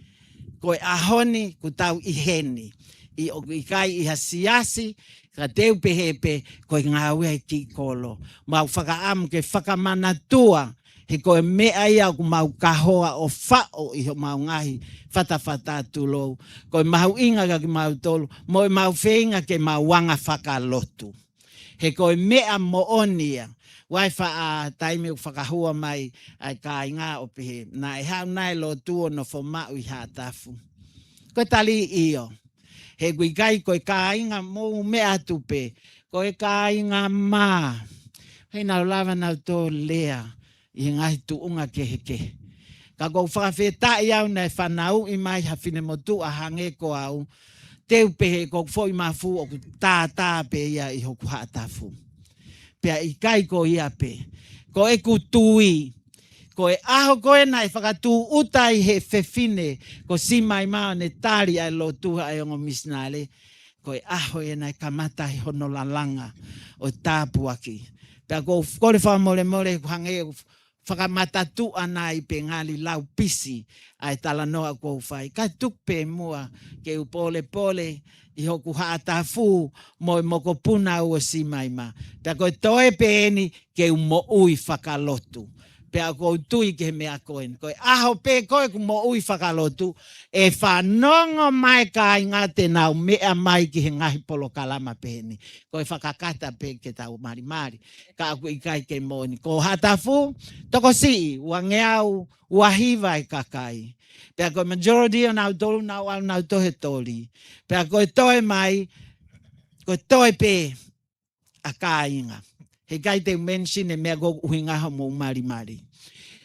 Ko e ʻaho ni, kuo tau ʻi heni, ʻi ʻoku ʻikai ʻi ha siasi, ka te u pehē pē, ko e ngāue ʻa e kiʻi kolo. Mau fakaʻamu ke fakamanatua, he ko e meʻa ia ʻoku mau kahoa ʻo faʻo ʻi homau ngaahi fatafata tulou. Ko e mahuʻinga kia kimautolu, mo e mau feinga ke mau anga fakalotu. He ko e meʻa moʻoni ia. Vaʻe faʻa taimi ʻoku fakahua mai ʻa e kāinga ʻo pehē, naʻe haʻu nai e lotu ʻo nofo maʻu ʻi Haʻatafu? Ko e tali ʻio. He ʻoku ʻikai ko e kāinga mou meʻa atu pē. Ko e kāinga mā. He nau lava nau tō lea ʻi he ngaahi tuʻunga kehekehe. Ka ʻoku ou fakafetaʻi au naʻe fanauʻi mai ha finemotuʻa hangē ko au, te u pehē ko hoku foʻi mafu ʻoku tātā pē ia ʻi hoku Haʻatafu. Pea ʻikai ko ia pē. Ko ʻeku tui, ko e ʻaho ko ē naʻe fakatūʻuta ai he fefine ko Simaima ʻo ne tali ʻa e lotu ʻa e ongo misinale, ko e ʻaho ia naʻe kamata ai hono lalanga ʻo tāpuaki. Pea ʻoku ou kole fakamolemole ʻoku hangē ʻoku fakamatatuʻa nai pe ngali laupisi ʻa e talanoa ʻoku ou fai. Ka tuku pē muʻa ke u polepole ʻi hoku Haʻatafu mo e mokopuna ʻo Simaima. Pea ko e toe pē eni ke u moʻui fakalotu. Pea ʻoku ou tui ki he meʻa ko eni. Ko e ʻaho pē ko ē ʻoku moʻui fakalotu, ʻe fanongo mai kāinga te nau meʻa mai ki he ngaahi polokalama pehē ni. Ko e fakakata pē ke tau malimali. Ka ʻoku ʻikai ke moʻoni. Ko Haʻatafu, tokosiʻi, uangeau, uahiva e kakai. Pea ko e majority ʻo nautolu, nau ʻalu nau toe he toli. Pea ko e toe mai, ko e toe pē ʻa kāinga. He ʻikai te u mention e meʻa ko ʻuhinga hoʻomou malimali.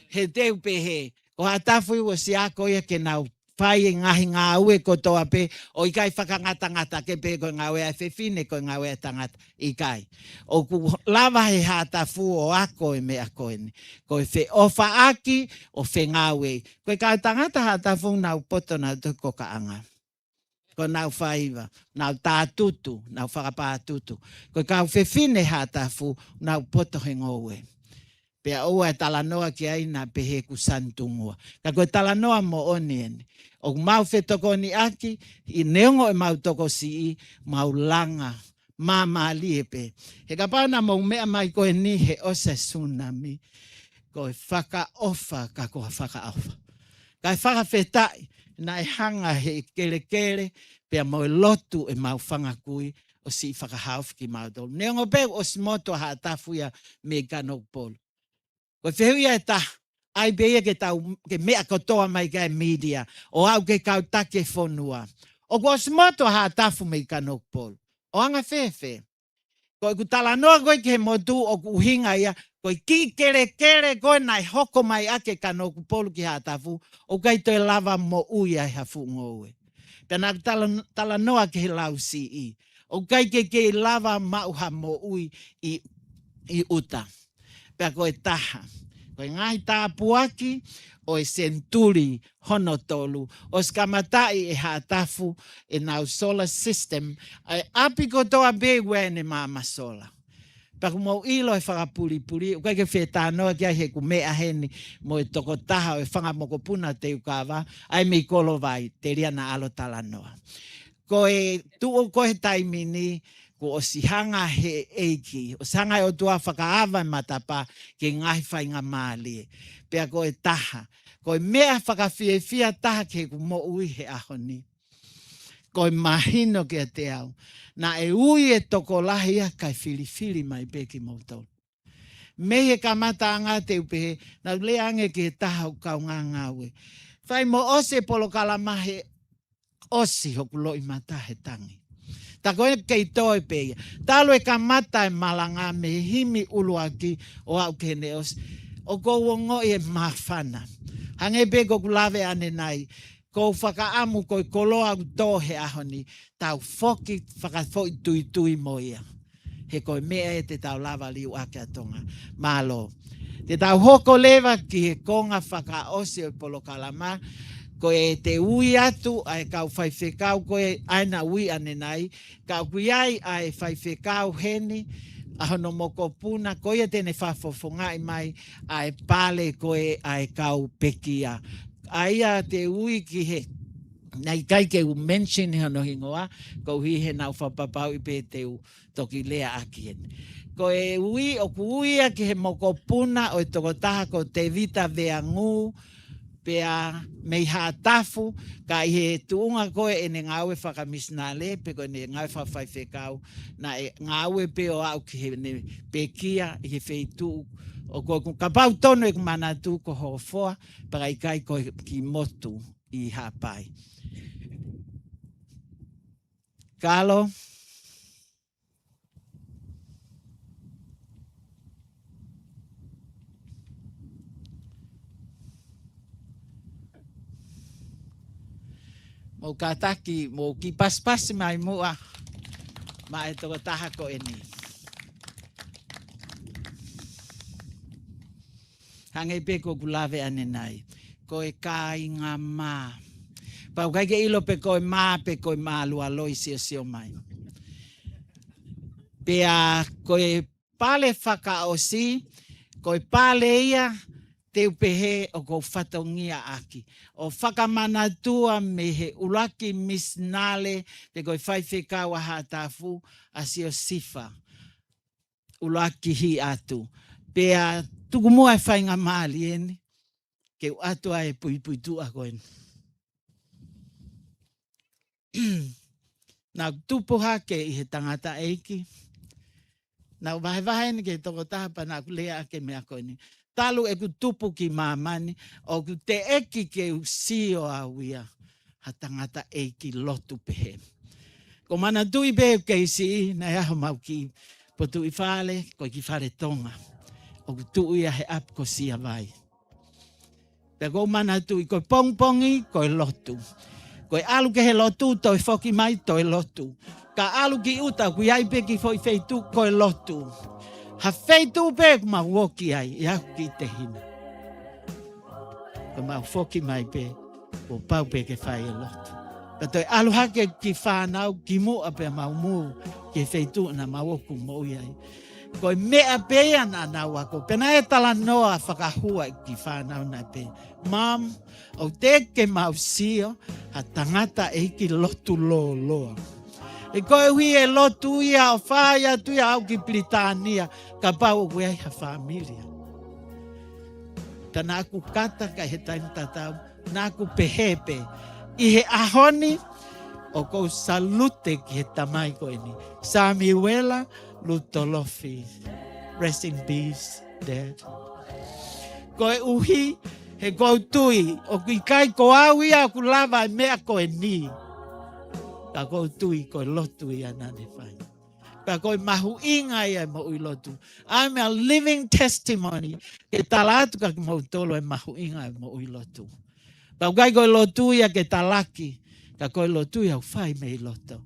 He te u pehē, ko Haʻatafu ʻosi ako ia ke nau fai e ngaahi ngāue kotoa pē, ʻo ʻikai fakangatangata ke pē ko e ngāue ʻa e fefine, ko e ngāue ʻa e tangata, ʻikai. ʻOku lava he Haʻatafu ʻo ako e meʻa ko eni. Ko e feʻofaʻaki ʻo fengāueʻi. Ko e kau tangata Haʻatafu ʻoku nau poto nautolu ko kaʻanga. Ko ʻenau faiva, nau tātutu, nau fakapātutu. Ko e kau fefine Haʻatafu, nau poto he ngoue. Pea ʻoua ʻe talanoa ki ai naʻa pehē ʻoku sanitungua. Ka ko e talanoa moʻoni eni. ʻOku mau fetokoniʻaki, ʻi neongo ʻemau tokosiʻi, mau langa māmālie pē. He kapau naʻa mou meʻa mai ko eni he ʻosi e tsunami. Ko e fakaʻofa, ka ko e fakaʻofa. Kae fakafetaʻi, naʻe hanga he kelekele, pea mo e lotu ʻemau fanga kui, ʻo siʻi fakahaofi kimautolu. Neongo pē ʻosi motu ʻa Haʻatafu ia mei Kanokupolu. Ko e fehuʻi ia ʻe taha, ʻai pē ia ke tau, ke meʻa kotoa mai ki he media, ʻo aʻu ki he kau taki e fonua. ʻOku ʻosi motu ʻa Haʻatafu mei Kanokupolu. ʻO anga fēfē? Ko ʻeku talanoa ko ē ki he motu ʻoku ʻuhinga ia, ko e kiʻi kelekele ko ē naʻe hoko mai ʻaki e Kanokupolu ki Haʻatafu, ʻoku ʻikai toe lava moʻui ai ha fuʻu ngoue. Pea naʻa ku tala-, talanoa ki he lausiʻi. ʻOku ʻikai ke kei lava maʻu ha moʻui ʻi, ʻi ʻuta. Pea ko e taha. Ko e ngaahi tāpuaki ʻo e senituli hono tolu. ʻOsi kamataʻi ʻe Haʻatafu ʻenau solar system. ʻA e ʻapi kotoa pē ʻoku ʻi ai ʻene maama solar. Pea ʻoku mou ʻilo e fakapulipuli, ʻoku ʻikai ke fetalanoa ki ai he ʻoku meʻa heni mo e tokotaha ʻo e fanga mokopuna Teukava, ʻa e mei Kolovai, telia naʻa ʻalu ʻo talanoa. Ko e tuʻu ko ē he taimi ni, kuo ʻosi hanga he ʻEiki, ʻosi hanga he ʻOtua fakaava e matapā ki he ngaahi faingamālie. Pea ko e taha, ko e meʻa fakafiefia taha ki heʻeku moʻui he ʻaho ni. Ko e mahino kiate au, naʻe ui e tokolahi ia kae filifili mai pē kimoutolu. Mei he kamataʻanga te u pehē, naʻa ku lea ange ki he taha ʻo e kau ngāngāue. Fai mo ʻosi e polokalama he ʻosi hoku loʻimata he tangi. Tā ko ē kei toe pē ia. Talu e kamata e malanga mei he himi ʻuluaki ʻo aʻu ki heʻene ʻosi. ʻOku ou ongoʻi e māfana. Hangē pē ko ʻeku lave ʻanenai. ʻOku ou fakaʻamu ko e koloa ʻoku tō he ʻaho ni, tau foki fakafoʻituitui mo ia. He ko e meʻa ē te tau lava liu ʻaki ʻa Tonga. Mālō. Te tau hoko leva ki he konga fakaʻosi ʻo e polokalama, ko e te ui atu ʻa e kau faifekau ko ē ʻa ē naʻa ku ui ʻanenai, ka ʻoku ʻi ai ʻa e faifekau heni, ʻa hono mokopuna, ko ia te ne fakafofongaʻi mai ʻa e pale ko ē ʻa e kau pekia. ʻA ia te ui ki he, naʻe ʻikai ke u mention hono hingoa, koeʻuhi he naʻa ku fakapapauʻi pē te u toki lea ʻaki eni. Ko e ui, ʻoku ui ia ki he mokopuna ʻo e tokotaha ko Tevita Veangu, pea mei Haʻatafu, ka ʻi he tuʻunga ko ē ʻene ngāue fakamisinale, pe ko ʻene ngāue fakafaifekau, naʻe ngāue pē ʻo aʻu ki heʻene pekia ʻi he feituʻu, ʻoku, ʻoku kapau tonu ʻeku manatu ko Hofoa, pea ka ʻikai ko e kiʻi motu ʻi Haʻapai. Kalo. Mou kātaki, mou kiʻi pasipasi mai muʻa maʻa e tokotaha ko eni. Hangē pē ko ʻeku lave ʻanenai. Ko e kāinga mā. Pea ʻoku ʻikai ke ʻilo pe ko e mā, pe ko e mālualoi siosio mai. Pea ko e pale fakaʻosi, ko e pale ia te u pehē ʻoku ou fatongia ʻaki. ʻO fakamanatua mei he ʻuluaki misinale, pe ko e faifekau ʻa Haʻatafu, ʻa Siosifa. ʻUluaki Hiʻatu. Pea tuku muʻa e faingamālie ni, ke u ʻoatu ʻa e puipuituʻa ko eni. Naʻa ku tupu hake ʻi he tangataʻeiki. Naʻa ku vahevahe eni ki he tokotaha pea naʻa ku lea ʻaki e meʻa ko eni. Talu ʻeku tupu ki māmani, ʻoku teʻeki ke u sio au ia ha tangataʻeiki lotu pehē. Ko e manatuʻi pē ʻeku kei siʻi, naʻe ʻaho mau ki Potuʻifale, ko e kiʻi fale Tonga. ʻOku tuʻu ia he ʻapi ko Siavai. Pea ʻoku ou manatuʻi, ko e pongipongi, ko e lotu. Ko e ʻalu ki he lotu, toe foki mai, toe lotu. Ka ʻalu ki ʻuta, ʻoku ʻi ai pē kiʻi foʻi feituʻu, ko e lotu. Ha feituʻu pē ʻoku mau ō ki ai, ʻi heʻeku kiʻi tehina. Ko ʻemau foki mai pē, kuo pau pē ke fai e lotu. Ka toe ʻalu hake kiʻi fānau kimuʻa pea mau mou ki he feituʻu naʻa mau ō ʻo moʻui ai. Ko e meʻa pē ia naʻa nau ako. Pea naʻe talanoa fakahua e kiʻi fānau naʻe pehē, Mom, ʻoku teʻeki ke mau sio ha tangataʻeiki lotu lōloa. He koeʻuhi e lotu ia ʻoku fai atu ia ʻo aʻu ki Pilitānia, kapau ʻoku ʻi ai ha fāmili. Ka naʻa ku kata, ka ʻi he taimi tatau, naʻa ku pehē pē, ʻi he ʻaho ni, ʻoku ou salute ki he tamai ko eni. Samiuela Lutolofi. Rest in peace, Dad. Koeʻuhi, he ʻoku ou tui, ʻoku ʻikai ko au ia ʻoku lava e meʻa ko eni. Ka ʻoku ou tui ko e lotu ia naʻa ne fai. Pea ko e mahuʻinga ia e moʻui lotu. I'm a living testimony. Ke tala atu kia kimoutolu e mahuʻinga e moʻui lotu. Pea ʻoku ʻikai ko e lotu ia ke talaki, ka ko e lotu ia ʻoku fai mei loto.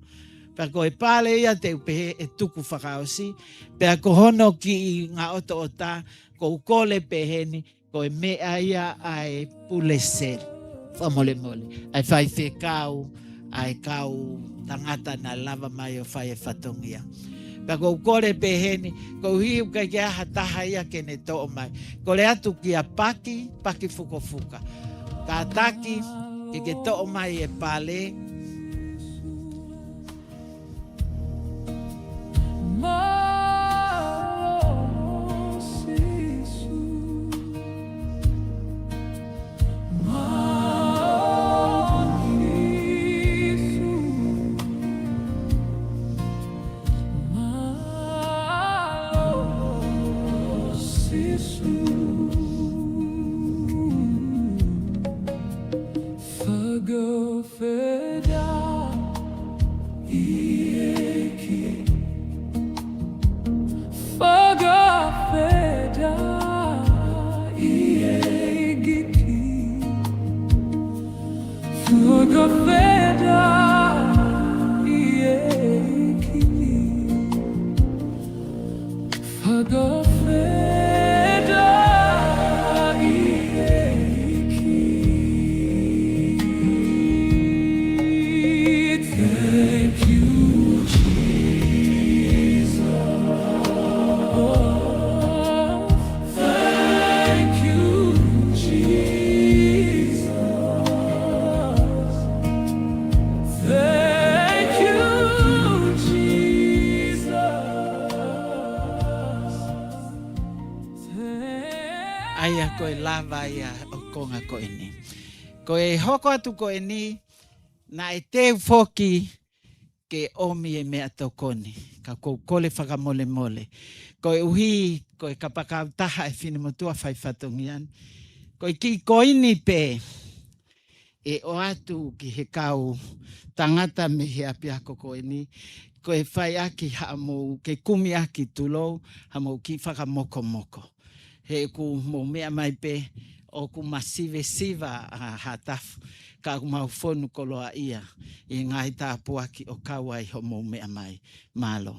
Pea ko e pale ia te u pehē ʻe tuku fakaʻosi, pea ko hono kiʻi ngaʻotoʻota, ʻoku ou kole pehē ni, ko e meʻa ia ʻa e pule seli. Fakamolemole. ʻA e faifekau, ʻa e kau tangata naʻe lava mai ʻo fai e fatongia. Pea ʻoku ou kole pehē ni, koeʻuhi ʻoku ʻikai ke ʻi ai ha taha ia ke ne toʻo mai. Kole atu kia Paki, Paki Fukofuka. Kātaki, ke ke toʻo mai e pale. Fakaʻofoʻofa ʻEiki. Fakaʻofoʻofa ʻEiki. Fakaʻofoʻofa ʻEiki. Fakaʻofoʻofa ʻEiki. Thank you, Jesus. Thank you, Jesus. Thank you, Jesus. ʻA ia ko e lava ia ʻo e konga ko eni. Ko e hoko atu ko eni, naʻe teu foki ke ʻomi e meʻatokoni, ka ʻoku ou kole fakamolemole. Koeʻuhi, ko e kapakau taha e finemotuʻa fai fatongia ni. Ko e kiʻi koini pē, ʻe ʻoatu ki he kau tangata mei he ʻapiako ko eni, ko e fai ʻaki haʻamou, ke kumi ʻaki tulou, haʻamou kiʻi fakamokomoko. He ʻoku mou meʻa mai pē, ʻoku masivesiva ʻa Haʻatafu, ka ʻoku mau fonu koloaʻia ʻi he ngaahi tāpuaki ʻoku kau ai hoʻomou meʻa mai. Mālō.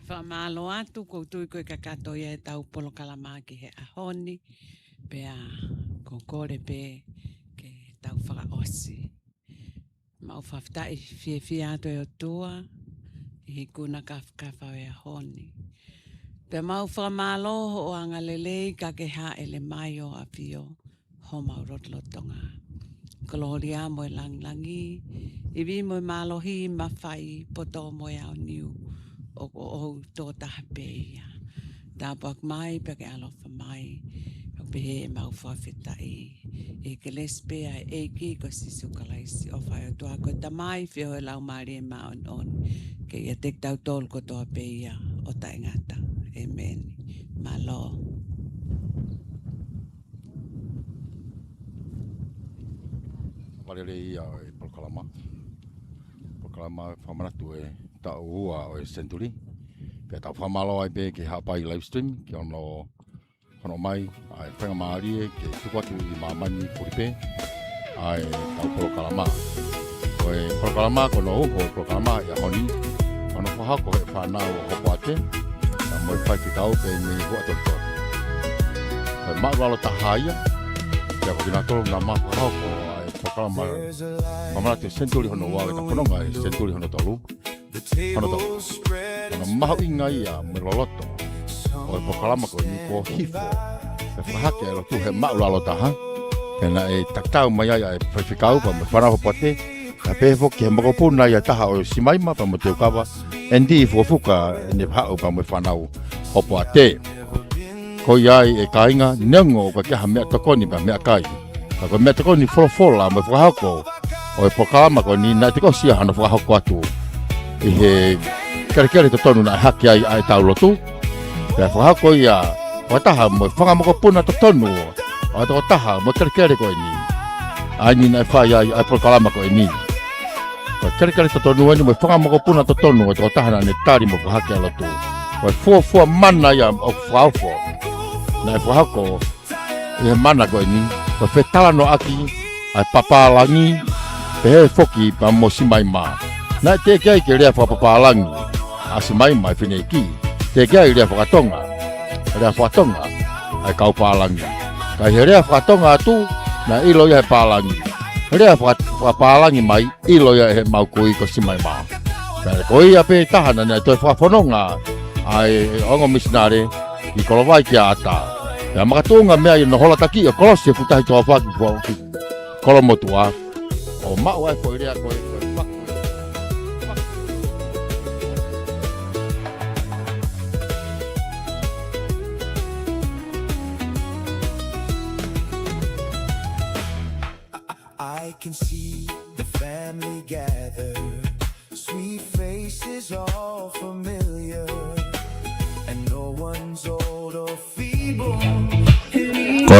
Fakamālō atu, ʻoku ou tui ko e kakato ia ʻetau polokalama ki he ʻaho ni, pea ʻoku ou kole pē ke tau fakaʻosi. Mau fakafetaʻi fiefia atu ʻe ʻOtua, ʻi he ikuna kāfakafa ʻo e ʻaho ni. Pea mau fakamālō hoʻo angalelei ka ke hāʻele mai ʻo ʻafio, homau lotolotonga. Kolōlia mo e langilangi, ivi mo e mālohi, mafai, poto mo e aoniu, ʻoku ʻoʻou tō taha pē ia. Tāpuaki mai pea ke ʻalofa mai, ʻoku pehē ʻemau fakafetaʻi. ʻI he kelesi pē ʻa e ʻEiki ko Sīsū Kalaisi, ʻofa ʻa e ʻOtua ko e Tamai, feohi ʻa e Laumālie Māʻoniʻoni, ke ʻiate kitautolu kotoa pē ia ʻo taʻengata. ʻĒmeni. Mālō. Pea lelei ia ʻo e polokalama. Polokalama fakamanatu e taʻu ua ʻo e senituli. Pea tau fakamālō ai pē ki he Haʻapai live stream, ki hono, hono ʻomai ʻa e faingamālie ke tuku atu ʻi māmani puli pē ʻa e tau polokalama. Ko e polokalama ko hono uho e polokalama ʻi he ʻaho ni, ko hono fakahoko ʻe he fānau ʻo Hopoate, pea mo e faifekau pē mei Huʻatotonu. Ko e māʻulalo taha ia, pea ko kinautolu naʻa nau fakahoko ʻa e polokalama fakamanatu e senituli hono ua, ʻo e taʻu fononga e senituli hono tolu. Hono tolu. Ko hono mahuʻinga ia mo e loloto ʻo e polokalama ko eni kuo hifo e fakahake ʻa e lotu he māʻulalo taha. Pea naʻe tatau mai ai ʻa e faifekau pea mo e fānau Hopoate, kae pehē foki ki he mokopuna ia ʻe taha ʻo Simaima pea mo Teukava, Andy Fukofuka, ʻene haʻu pea mo e fānau Hopoate. Ko ia ai ʻe kāinga, neongo ʻoku ʻikai ha meʻatokoni pea meʻakai, ka ko e meʻatokoni folofola mo e fakahoko ʻo e polokalama ko eni naʻe toki ʻosi ia hano fakahoko atu ʻi he kelekele totonu naʻe hake ai ʻa e tau lotu. Pea fakahoko ia fakataha mo e fanga mokopuna totonu ʻo e tokotaha mo e kelekele ko eni. ʻA eni naʻe fai ai ʻa e polokalama ko eni. Ko e kelekele totonu eni mo e fanga mokopuna totonu ʻo e tokotaha naʻa ne tali mo fakahake ʻa e lotu. Ko e fuofua mana ia ʻoku fakaofo naʻe fakahoko ʻi he mana ko eni, ko e fetalanoaʻaki ʻa e papālangi, pehē foki pea mo Simaima. Naʻe teʻeki ai ke lea fakapapālangi ʻa Simaima ʻi he fineʻeiki. Teʻeki ai lea fakatonga, lea fakatonga ʻa e kau pālangi. Ka ʻi he lea fakatonga atu, naʻe ʻilo ia ʻe he pālangi. Lea faka-, fakapālangi mai, ʻilo ia ʻe heʻemau kui ko Simaima. Pea ko ia pē taha naʻa ne toe fakafononga ʻa e ongo misinale ʻi Kolovai ki ʻAta. Pea makatuʻunga mei ai hono holatakiʻi ʻo e kolosi ʻi he Fuʻu Tahi Toafa ki Fo-, ki Kolomotuʻa. ʻO maʻu ai e foʻi lea ko e, ko e faku. I can see the family gather, sweet faces all familiar, and no one's old or feeble anymore. Ko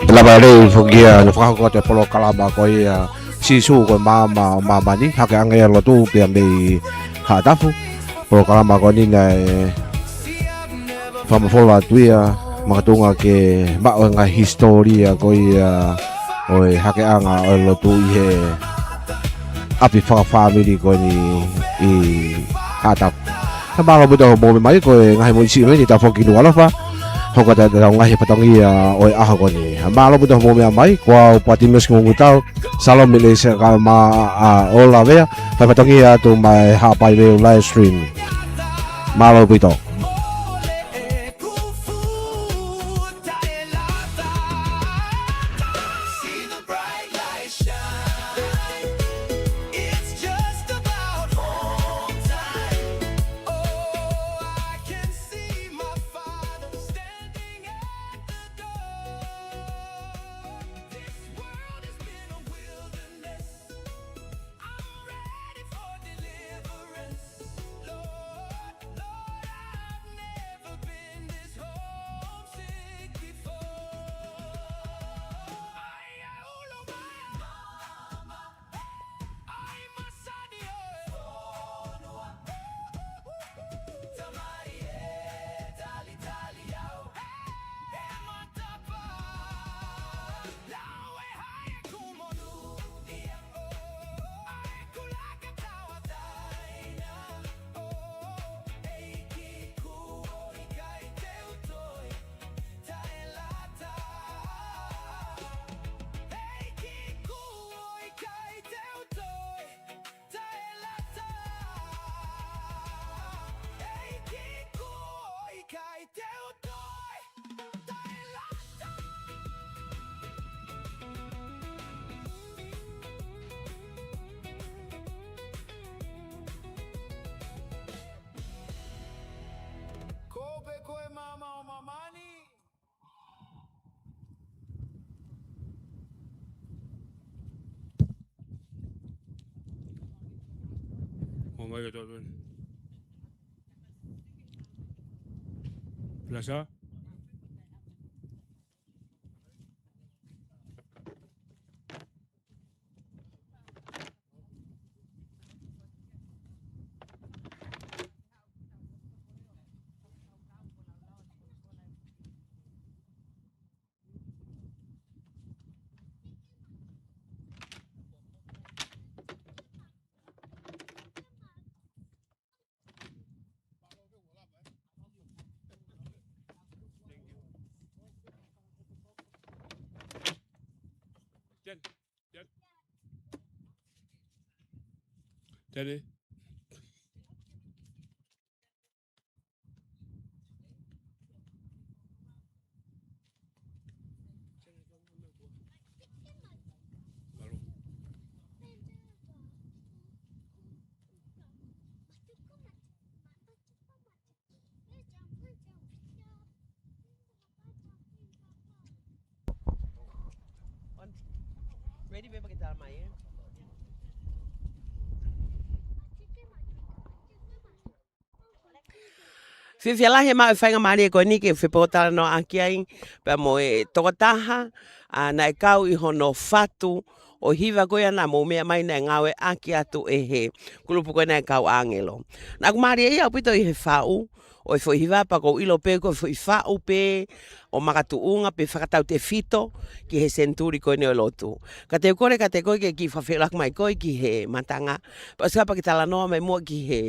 e lava lelei foki ia hono fakahoko atu e polokalama ko ia Sīsū ko e Maama ʻo Māmani, Hakeʻanga ʻo e Lotu pea mei Haʻatafu. Polokalama ko eni naʻe fakamafola atu ia, makatuʻunga ke maʻu e ngaahi hisitōlia ko ia ʻo e hakeʻanga ʻo e lotu ʻi he ʻapi fakafāmili ko eni ʻi Haʻatafu. Mālō ʻaupito hoʻomou meʻa mai, ko e ngaahi moʻui siʻi eni ʻetau foki ki Nukuʻalofa. Hoko atu ʻetau ngaahi fatongia ʻo e ʻaho ko eni. Mālō ʻaupito hoʻomou meʻa mai, ko au Patimiosi Kungutau, Salome Leiseka ma a Olavea, fai fatongia atu mei he Haʻapai live stream. Mālō ʻaupito. Ko pē ko e Maama ʻo Māmani. Mo mai ka tō tō. Lasa? Tele. Ready, babe, ke tala mai, ē? Fiefia lahi ʻemau faingamālie ko eni ke fepōtalanoaʻaki ai pea mo e tokotaha, ʻa, naʻe kau ʻi hono fatu ʻo e hiva ko ia naʻa mou meʻa mai naʻe ngāueʻaki atu ʻe he kulupu ko ē naʻe kau ʻāngelo. Naʻa ku mālieʻia ʻaupito ʻi he faʻu ʻo e foʻi hiva pea ʻoku ou ʻilo pē ko e foʻi faʻu pē ʻo makatuʻunga pe fakatautefito ki he senituli ko eni ʻo e lotu. Ka te u kole kiate koe ke kiʻi fakafeʻiloaki mai koe ki he matanga. Pea ʻosi kapau ke talanoa mai muʻa ki he,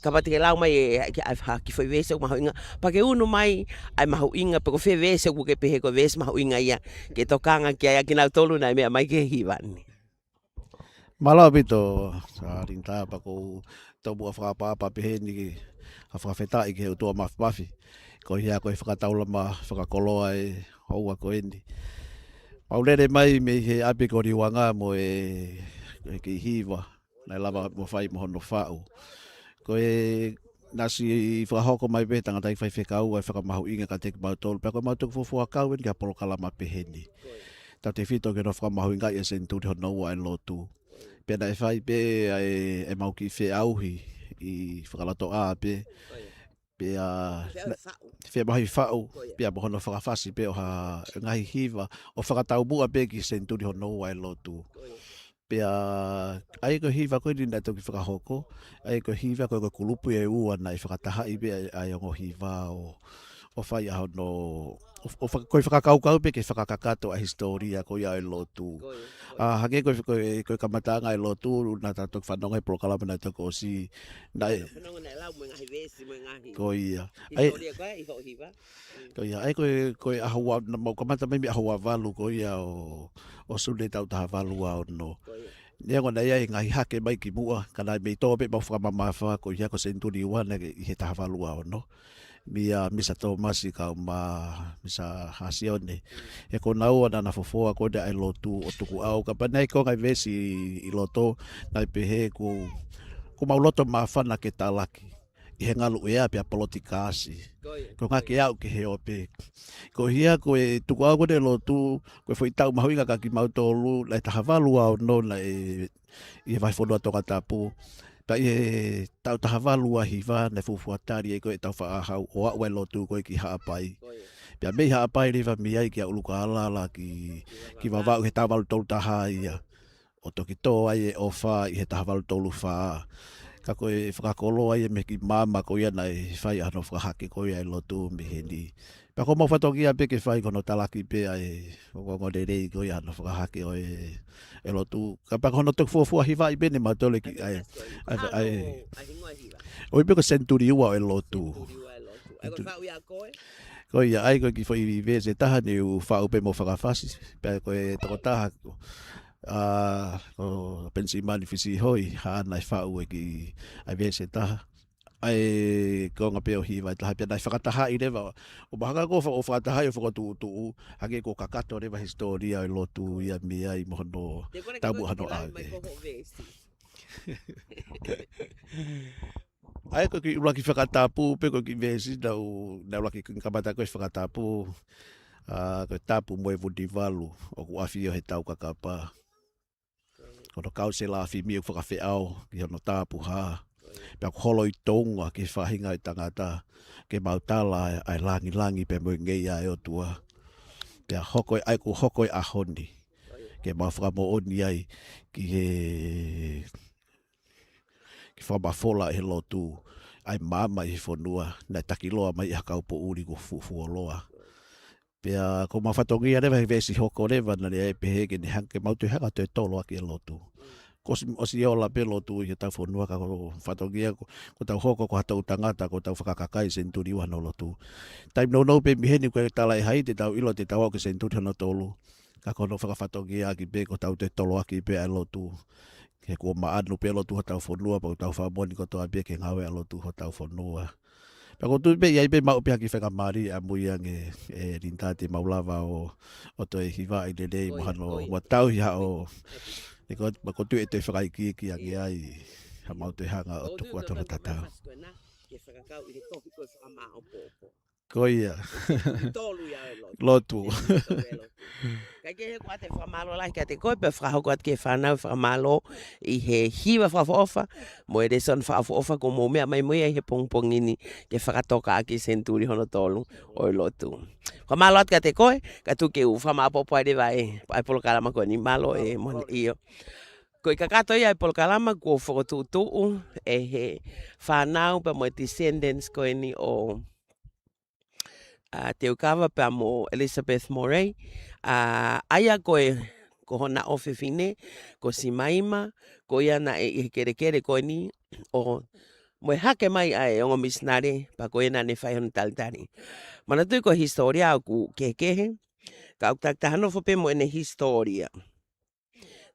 kapau te ke lau mai e, ki ai ha kiʻi foʻi veesi ʻoku mahuʻinga. Pea ke unu mai ʻa e mahuʻinga, pe ko fē veesi ʻoku ke pehē ko e veesi mahuʻinga ia ke tokanga ki ai ʻa kinautolu naʻe meʻa mai ki he hiva ni. Mālō ʻaupito, ʻa, Linda, pea ʻoku ou tomuʻa fakaʻapaʻapa pehē ni ki ha fakafetaʻi ki he ʻOtua Māfimafi. Ko ia ko e fakataulama fakakoloa ʻe houa ko eni. Mau lele mai mei he ʻapi ko Liuanga mo e, e kiʻi hiva naʻe lava mo fai mo hono faʻu. Ko e naʻe ʻosi fakahoko mai pē tangataʻeiki faifekau ʻa e fakamahuʻinga kiate kimautolu. Pea ko ʻemau toki fuofua kau eni ki ha polokalama pehē ni. Tautefito ki hono fakamahuʻingaʻi e senituli hono ua ʻa e lotu. Pea naʻe fai pē ʻa e, ʻemau kiʻi feʻauhi ʻi Fakalotoʻā pē. Pea naʻe feʻauhi faʻu, pea mo hono fakafasi pē ʻo ha ngaahi hiva ʻo fakataumuʻa pē ki he senituli hono ua ʻa e lotu. Pea ʻa ia ko e hiva ko eni naʻe toki fakahoko, ʻa ia ko e hiva ko e, ko e kulupu ʻe ua naʻe fakatahaʻi pē ʻa e, ʻa e ongo hiva ʻo, ʻo fai ʻa hono, ʻo, ʻo faka-, ko e fakakaukau pē ke fakakakato ʻa e hisitōlia ko ia ʻo e lotu. ʻA, hangē ko e, ko e, ko e kamataʻanga ʻo e lotu, naʻa tau toki fanongo he polokalama naʻe toki ʻosi, naʻe, ko ia. ʻA ia, ko ia, ʻa ia ko e, ko e ʻaho ua, naʻa mau kamata mai mei he ʻaho ua valu ko ia ʻo, ʻo Sune taʻu taha valu ua ono. Neongo naʻe ʻi ai e ngaahi hake mai kimuʻa, ka naʻe mei tō pē ʻemau fakamamafa ko ia ko e senituli ua naʻe ʻi he taha valu ua ono. Meia Misa Tōmasi kae ʻumaʻā Misa Hasione. He ko naua naʻa na fofoa ko ē ʻa e lotu ʻo tukuʻau. Kapau naʻe ʻi ai ko e ngaahi veesi ʻi loto, naʻe pehē ʻoku, ʻoku mau loto māfana ke talaki ʻi he ngalu ʻea pea polotikasi. Ko e ngāue ke aʻu ki he ope. Ko ia ko e tukuʻau ko ē ʻa e lotu, ko e foʻi taʻu mahuʻinga kia kimautolu, naʻe taha valu ua ono naʻe ʻi he vahefonua Tongatapu. Pea ʻi he taʻu taha valu ua hiva naʻe fuofua tali ai ko ē ʻetau faʻa haʻu ʻo aʻu ʻa e lotu ko ē ki Haʻapai. Pea mei Haʻapai leva mei ai kia ʻUlukālala ki, ki Vavaʻu he taha valu tolu taha ia. ʻO toki tō ai e ʻofa ʻi he taha valu tolu fā. Ka ko e fakakoloa ia mei he kiʻi maama ko ia naʻe fai ʻa hono fakahake ko ia ʻa e lotu mei heni. Pea ko ʻemau fatongia pē ke fai ko hono talaki pē ʻa e ongoongo lelei ko ia hono fakahake ʻo e, e lotu. Ka pea ko hono toki fuofua hivaʻi pē ʻe mautolu ki ai, ai, ai. ʻOi pē ko e senituli ua ʻo e lotu. Ko ia ʻa ia ko e kiʻi foʻi veesi ʻe taha naʻa ku faʻu pē mo fakafasi. Pea ko e tokotaha ko, ʻa, ko Penisimani Fisihoi, haʻana ʻe faʻu e kiʻi, ʻa e veesi ʻe taha. ʻA e konga pē ʻo e hiva ʻe taha pea naʻe fakatahaʻi leva. ʻO mahalo ko e fa-, ʻo fakatahaʻi ʻo fokotuʻutuʻu, hangē ko e kakato leva hisitōlia ʻo e lotu ia mei ai mo hono taumuʻa hono ʻave. ʻA ia ko e kiʻi ʻuluaki fakatapu, pe ko e kiʻi veesi naʻa ku, naʻa ku ʻuluaki kamata ko e fakatapu, ʻa, ko e Tapu mo e Vunivalu, ʻoku ʻafio he taukakapa. Ko hono kau selafimi ʻoku fakafeʻao ki hono tāpuhā. Pea ʻoku holo ʻi Tonga ki he faʻahinga ʻo e tangata, ke mau tala ʻa e, ʻa e langilangi pea mo e ngeia ʻa e ʻOtua. Pea hoko e, ʻa ia ʻoku hoko e ʻaho ni, ke mau fakamoʻoni ai ki he ke fakamafola ʻe he lotu ʻa e maama ʻi he fonua, naʻe takiloa mai ʻe ha kau poʻuli kuo fufuoloa. Pea ko ʻemau fatongia leva he veesi hoko leva naʻa ne pehē ke ne hanga ke mau toe hanga toe tolo ʻaki e lotu. Ko ʻosi, ʻosi ola pē lotu ʻi hotau fonua ka ko e fatongia ko, ko ʻetau hoko ko ha toʻu tangata ko ʻetau fakakakai senituli ua hono lotu. Taimi nounou pē mei heni ko e tala ʻe hai te tau ʻilo te tau aʻu ki he senituli hono tolu. Ka ko hono fakafatongiaʻaki pē ko ʻetau toe tolo ʻaki pē ʻa e lotu. he kuo maʻanu pē lotu hotau fonua, pea ʻoku tau fakamoʻoni kotoa pē ki he ngāue ʻa lotu hotau fonua. Pea ʻoku ou tui pē ʻe ʻi ai pē maʻu pē ha kiʻi faingamālie ʻamui ange ʻe Linda te mau lava ʻo, ʻo toe hivaʻi lelei mo hano ua tau ia ʻo, ʻe ko, pea ʻoku ou tui ʻe toe fakaikiiki ange ai, ha mau toe hanga ʻo tuku atu hono tatau. Ko ia. Lotu. Kae kehe, ʻoku ou fakamālō lahi kiate koe pea fakahoko atu ki he fānau fakamālō ʻi he hiva fakaʻofoʻofa mo e lēsoni fakaʻofoʻofa kuo mou meʻa mai mo ia ʻi he pongipongi ni ke fakatoka ʻaki e senituli hono tolu ʻo e lotu. Fakamālō atu kiate koe, kae tuku ke u fakamāʻopoʻopo ai leva ʻa e, ʻa e polokalama ko eni. Mālō e Moana. ʻIo. Ko e kakato ia e polokalama kuo fokotuʻutuʻu ʻe he fānau pea mo e descendants ko eni ʻo ʻa Teukava pea mo Elizabeth Morei, ʻa ia ko e, ko hona ʻofefine ko Simaima, ko ia naʻe ʻi he kelekele ko eni ʻo, mo e hake mai ʻa e ongo misinale, pea ko ia naʻa ne fai hono talitali. Manatuʻi ko e hisitōlia ʻoku kehekehe, ka ʻoku takitaha nofo pē mo ʻene hisitōlia.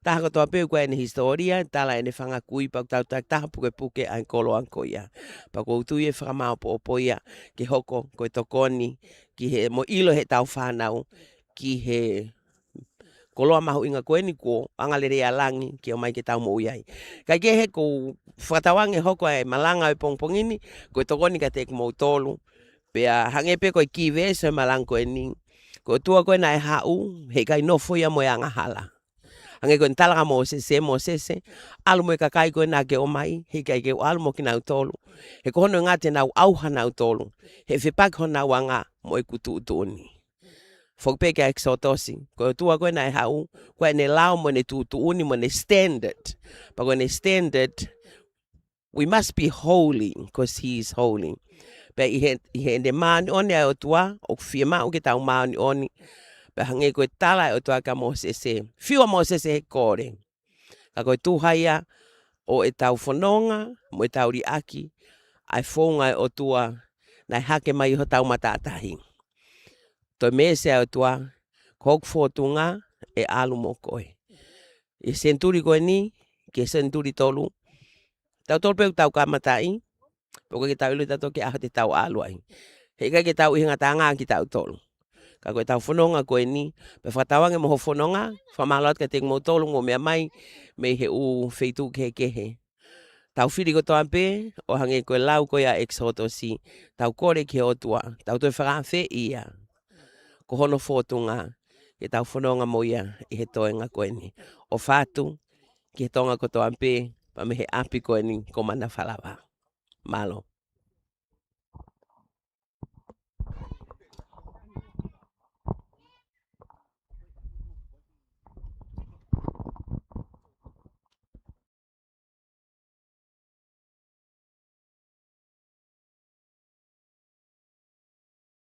Taha kotoa pē ʻoku ʻi ai ʻene hisitōlia, tala ʻene fanga kui, pea ʻoku tau takitaha pukepuke ʻa e koloa ko ia. Pea ʻoku ou tui ʻe fakamāʻopoʻopo ia ke hoko ko e tokoni ki he, mo ʻilo heʻetau fānau ki he koloa mahuʻinga ko eni kuo anga lelei ʻa langi ke ʻomai ke tau moʻui ai. Kae kehe, ʻoku ou fakatauange ʻe hoko ʻa e malanga ʻo e pongipongi ni ko e tokoni kiate kimoutolu. Pea hangē pē ko e kī veesi ʻo e malanga ko eni, ko e ʻOtua ko ē naʻe haʻu, heʻikai nofo ia mo e angahala. Hangē ko ʻene tala kia Mōsese, Mōsese, ʻalu mo e kakai ko ē naʻa ke ʻomai, heʻikai ke u ʻalu mo kinautolu. He ko hono ʻuhinga te nau ʻauha nautolu, he ʻe fepaki honau anga mo ʻeku tuʻutuʻuni. Foki pē ki he ʻEkisotosi, ko e ʻOtua ko ē naʻe haʻu, ko ʻene lao mo ʻene tuʻutuʻuni mo ʻene standard. Pea ko ʻene standard, we must be holy, 'cause he is holy. Pea ʻi he, ʻi heʻene māʻoniʻoni ʻa e ʻOtua, ʻoku fiemaʻu ke tau māʻoniʻoni. Pea hangē ko e tala ʻa e ʻOtua kia Mōsese, fiu ʻa Mōsese he kole. Ka ko e tuha ia ʻo ʻetau fononga mo ʻetau liʻaki ʻa e founga ʻa e ʻOtua naʻe hake mai ʻi hotau matātahi. Toe meesi ʻa e ʻOtua, ko hoku fōtunga ʻe ʻalu mo koe. ʻI he senituli ko eni, ki he senituli tolu, tautolu pē ʻoku tau kamataʻi, pea ʻoku ʻikai ke tau ʻilo tautolu ki he ʻaho te tau ʻalu ai. Heʻikai ke tau ʻi he ngataʻanga kitautolu. Ka ko ʻetau fononga ko eni, pea fakatauange mo hoʻo fononga, fakamālō atu kiate kimoutolu ʻoku mou meʻa mai mei he ʻū feituʻu kehekehe. Tau fili kotoa pē, ʻo hangē ko e lau ko ia ʻa e ʻEkisotosi, tau kole ki he ʻOtua, tau toe fakaafeʻi ia. Ko hono fōtunga, ke tau fononga mo ia ʻi he toenga ko eni. ʻOfa atu ki he Tonga kotoa pē, pea mei he ʻapi ko eni ko Manafalava. Mālō.